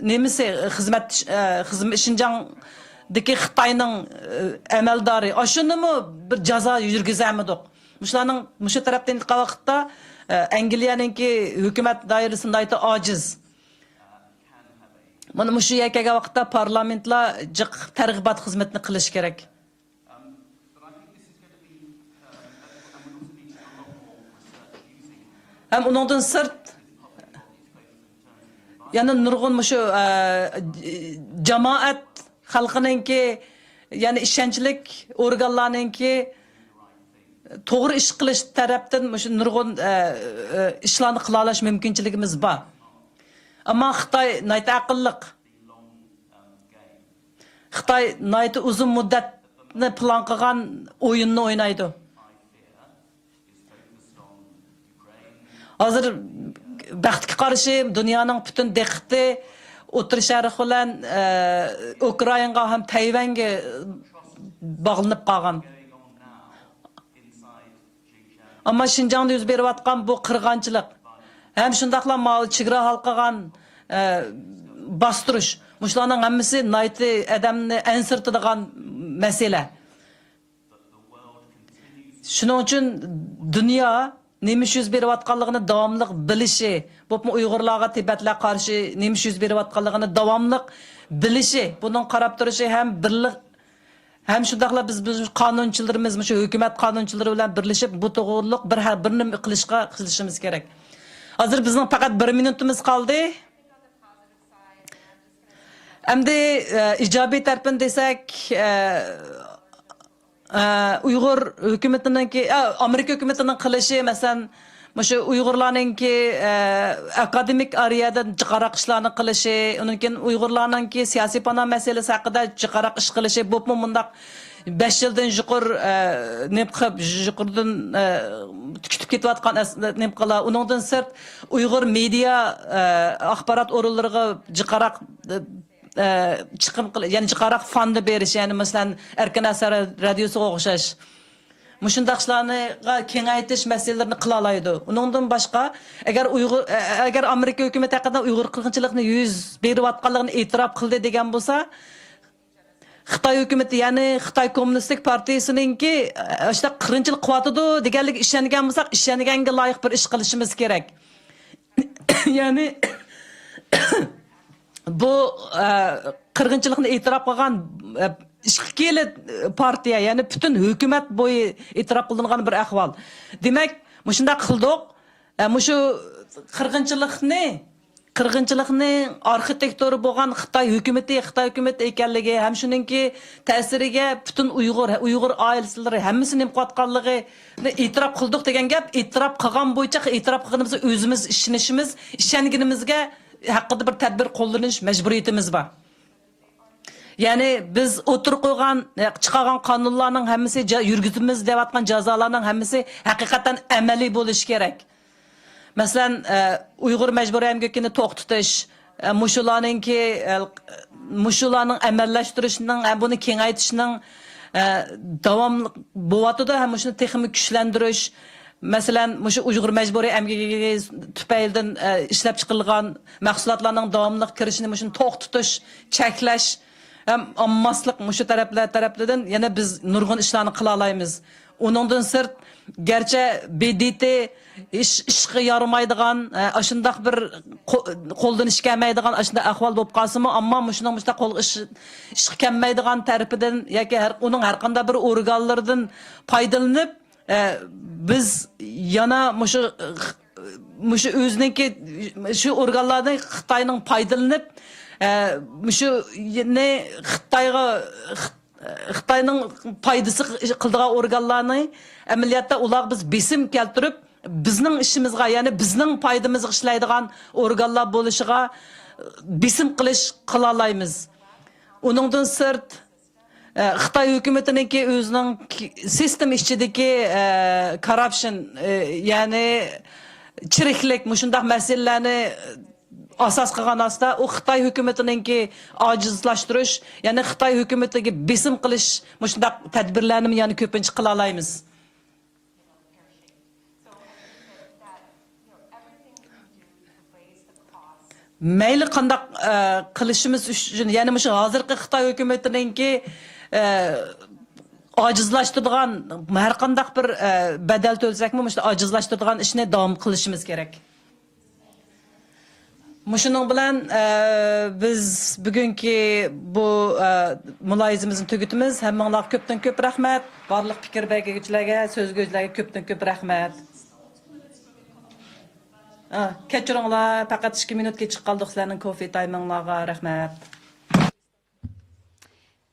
نېمىسى، خىزمەت، ئە، خىزم-، شىنجاڭدىكى خىتاينىڭ، ئە، ئەمەلدارى. ئاشۇنىمۇ بىر جازا يۈرگۈزەلمىدۇق. مۇشۇلارنىڭ، مۇشۇ تەرەپتىن ئېيتقان ۋاقىتتا، ئە، ئەنگلىيەنىڭكى ھۆكۈمەت دائىرىسى ناھايىتى ئاجىز. مانا مۇشۇ يەرگە كەلگەن ۋاقىتتا پارلامېنتلار جىق تەرغىبات خىزمىتىنى قىلىشى كېرەك. ھەم ئۇنىڭدىن سىرت، يەنە نۇرغۇن مۇشۇ، ئە، جامائەت خەلقىنىڭكى، يەنى ئىشەنچلىك ئورگانلارنىڭكى توغرا ئىش قىلىش تەرەپتىن مۇشۇ نۇرغۇن، ئە، ئە، ئىشلارنى قىلالاش مۇمكىنچىلىكىمىز بار. ئەمما خىتاي ناھايىتى ئەقىللىق. خىتاي ناھايىتى ئۇزۇن مۇددەتنى پىلان قىلغان ئويۇننى ئوينايدۇ. ھازىر بەختكە قارشى دۇنيانىڭ پۈتۈن دىققىتى ئوتتۇرا شەرق بىلەن، ئە، ئۇكرائىنغا ھەم تەيۋەنگە باغلىنىپ قالغان. ئەمما شىنجاڭدا يۈز بېرىۋاتقان بۇ قىرغىنچىلىق ھەم شۇنداقلا ماۋۇ چېگرا ھالقىغان، ئە، باستۇرۇش، مۇشۇلارنىڭ ھەممىسى ناھايىتى ئادەمنى ئەنسىرىتىدىغان مەسىلە. شۇنىڭ ئۈچۈن دۇنيا نېمە ئىش يۈز بېرىۋاتقانلىقىنى داۋاملىق بىلىشى، بولۇپمۇ ئۇيغۇرلارغا، تىبەتلەرگە قارشى نېمە ئىش يۈز بېرىۋاتقانلىقىنى داۋاملىق بىلىشى، بۇنىڭغا قاراپ تۇرۇشى ھەم بىرلىك، ھەم شۇنداقلا بىز، بىز قانۇنچىلىرىمىز، مۇشۇ ھۆكۈمەت قانۇنچىلىرى بىلەن بىرلىشىپ، بۇ توغرۇلۇق بىر، بىر نېمە قىلىشقا، قىلىشىمىز كېرەك. ھازىر بىزنىڭ پەقەت بىر مىنۇتىمىز قالدى. ئەمدى، ئە، ئىجابىي تەرىپىنى دېسەك، ئە، ئە، ئۇيغۇر ھۆكۈمىتىنىڭكى، ئە، ئامېرىكا ھۆكۈمىتىنىڭ قىلىشى، مەسىلەن، مۇشۇ ئۇيغۇرلارنىڭكى، ئە، ئاكادېمىك ئارىيەدە جىقراق ئىشلارنى قىلىشى، ئۇنىڭ كېيىن ئۇيغۇرلارنىڭكى سىياسىي پانا مەسىلىسى ھەققىدە جىقراق ئىش قىلىشى، بولۇپمۇ مۇنداق بەش يىلدىن يۇقىرى، ئە، نېمە قىلىپ، يۇقىرىدىن، ئە، كۈتۈپ كېتىۋاتقان ئەس-، نېمە قىلا. ئۇنىڭدىن سىرت، ئۇيغۇر مېدىيا، ئە، ئاخبارات ئورۇنلىرىغا جىقراق، ئە، ئە، چىقىم قىل-، يەنى جىقراق فاندنى بېرىش، يەنى، مەسىلەن، ئەركىن ئەسەر رادىيوسىغا ئوخشاش. مۇشۇنداق ئىشلارنى كېڭەيتىش مەسىلىلىرىنى قىلالايدۇ. ئۇنىڭدىن باشقا، ئەگەر ئۇيغۇر، ئە، ئەگەر ئامېرىكا ھۆكۈمىتى ھەقىقەتەن ئۇيغۇر قىرغىنچىلىقىنى يۈز بېرىۋاتقانلىقىنى ئېتىراپ قىلدى دېگەن بولسا، خىتاي ھۆكۈمىتى، يەنى خىتاي كوممۇنىستىك پارتىيىسىنىڭكى، ئە، ئاشۇنداق قىرغىنچىلىق قىلىۋاتىدۇ دېگەنلىكىگە ئىشەنگەن بولساق، ئىشەنگەنگە لايىق بىر ئىش قىلىشىمىز كېرەك. يەنى، بۇ، ئە، قىرغىنچىلىقنى ئېتىراپ قىلغان، ئە، ئىككىلا پارتىيە، يەنى پۈتۈن ھۆكۈمەت بويى ئېتىراپ قىلىنغان بىر ئەھۋال. دېمەك، مۇشۇنداق قىلدۇق. ئە، مۇشۇ قىرغىنچىلىقنى، قىرغىنچىلىقنى ئارخىتېكتورى بولغان خىتاي ھۆكۈمىتى، خىتاي ھۆكۈمىتى ئىكەنلىكى ھەم شۇنىڭكى تەسىرىگە پۈتۈن ئۇيغۇر، ئۇيغۇر ئائىلىسىلىرى ھەممىسى نېمە قىلىۋاتقانلىقىنى ئېتىراپ قىلدۇق دېگەن گەپ. ئېتىراپ قىلغان بويىچە، ئېتىراپ قىلغىنىمىزدا ئۆزىمىز ئىشىنىشىمىز، ئىشەنگىنىمىزگە ھەققىدە بىر تەدبىر قوللىنىش مەجبۇرىيىتىمىز بار. يەنى بىز ئوتتۇرىغا قويغان، چىقارغان قانۇنلارنىڭ ھەممىسى، جا-، يۈرگۈزىمىز دەۋاتقان جازالارنىڭ ھەممىسى ھەقىقەتەن ئەمەلىي بولۇشى كېرەك. مەسىلەن، ئە، ئۇيغۇر مەجبۇرىي ئەمگىكىنى توختىتىش، ئە، مۇشۇلارنىڭكى، ئە، مۇشۇلارنىڭ ئەمەلىيلەشتۈرۈشنىڭ، ئە، بۇنى كېڭەيتىشنىڭ، ئە، داۋاملىق بولۇۋاتىدۇ ھەم مۇشۇنى تېخىمۇ كۈچلەندۈرۈش، مەسىلەن، مۇشۇ ئۇيغۇر مەجبۇرىي ئەمگىكى تۈپەيلىدىن، ئە، ئىشلەپچىقىرىلغان مەھسۇلاتلارنىڭ داۋاملىق كىرىشىنى مۇشۇنى توختىتىش، چەكلەش ھەم ئالماسلىق مۇشۇ تەرەپلەر تەرەپلىرىدىن يەنە بىز نۇرغۇن ئىشلارنى قىلالايمىز. ئۇنىڭدىن سىرت، گەرچە ب د ت ئىش، ئىشقا يارىمايدىغان، ئە، ئاشۇنداق بىر قو-، قولدىن ئىش كەلمەيدىغان ئاشۇنداق ئەھۋال بولۇپ قالسىمۇ، ئەمما مۇشۇنىڭ مۇشۇنداق قولغا ئىش، ئىشقا كەلمەيدىغان تەرىپىدىن ياكى ھەر، ئۇنىڭ ھەر قانداق بىر ئورگانلىرىدىن پايدىلىنىپ، ئە، بىز يەنە مۇشۇ، مۇشۇ ئۆزىنىڭكى، شۇ ئورگانلارنى خىتاينىڭ پايدىلىنىپ، ئە، مۇشۇنى خىتايغا، خىت-، خىتاينىڭ پايدىسى قىلىدىغان ئورگانلارنى ئەمەلىيەتتە ئۇلارغا بىز بېسىم كەلتۈرۈپ، بىزنىڭ ئىشىمىزغا، يەنى بىزنىڭ پايدىمىزغا ئىشلەيدىغان ئورگانلار بولۇشىغا بېسىم قىلىش قىلالايمىز. ئۇنىڭدىن سىرت، ئە، خىتاي ھۆكۈمىتىنىڭكى ئۆزىنىڭ ك-، سىستېما ئىچىدىكى، ئە، كاررۇپشن، ئە، يەنى چىرىكلىك، مۇشۇنداق مەسىلىلەرنى ئاساس قىلغان ھالدا، ئۇ خىتاي ھۆكۈمىتىنىڭكى ئاجىزلاشتۇرۇش، يەنى خىتاي ھۆكۈمىتىگە بېسىم قىلىش، مۇشۇنداق تەدبىرلەرنىمۇ يەنە كۆپىنچە قىلالايمىز. مەيلى قانداق، ئە، قىلىشىمىز ئۈچۈن، يەنى مۇشۇ ھازىرقى خىتاي ھۆكۈمىتىنىڭكى، ئە، ئاجىزلاشتۇرىدىغان ھەر قانداق بىر، ئە، بەدەل تۆلىسەكمۇ، مۇشۇ ئاجىزلاشتۇرىدىغان ئىشنى داۋام قىلىشىمىز كېرەك. مۇشۇنىڭ بىلەن، ئە، بىز بۈگۈنكى بۇ، ئە، مۇلاھىزىمىزنى تۈگىتىمىز. ھەممىڭلارغا كۆپتىن كۆپ رەھمەت. بارلىق پىكىر بەرگۈچىلەرگە، سۆز بەرگۈچىلەرگە كۆپتىن كۆپ رەھمەت. ئا، كەچۈرۈڭلار، پەقەت ئىككى مىنۇت كېچىكىپ قالدۇق سىلەرنىڭ كوفى تايمىڭلارغا. رەھمەت.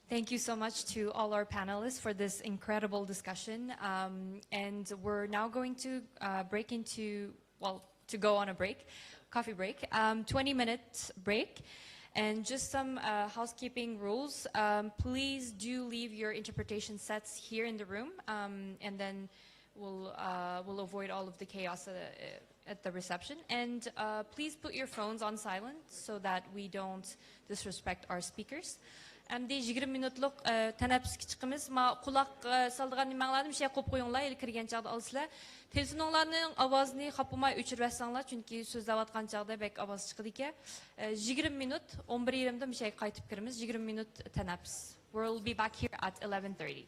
Thank you so much to all our panelists for this incredible discussion. Um, and we're now going to uh, break into, well, to go on a break, coffee break, um, twenty minute break. And just some uh, housekeeping rules. Um, please do leave your interpretation sets here in the room, um, and then we'll, uh, we'll avoid all of the chaos uh, at the reception. And uh, please put your phones on silent so that we don't disrespect our speakers. ئەمدى يىگىرمە مىنۇتلۇق تەنەپپۇسكە چىقىمىز. ما قۇلاق سالىدىغان نېمەڭلارنى مۇشۇ يەرگە قويۇپ قويۇڭلار، ھېلى كىرگەن چاغدا ئالىسىلەر. تېلېفونۇڭلارنىڭ ئاۋازىنى خاپا بولماي ئۆچۈرۈۋەتسەڭلار، چۈنكى سۆزلەۋاتقان چاغدا بەك ئاۋاز چىقىدىكەن. يىگىرمە مىنۇت، ئون بىر يېرىمدا مۇشۇ يەرگە قايتىپ كىرىمىز. يىگىرمە مىنۇت تەنەپپۇس. We'll be back here at eleven thirty.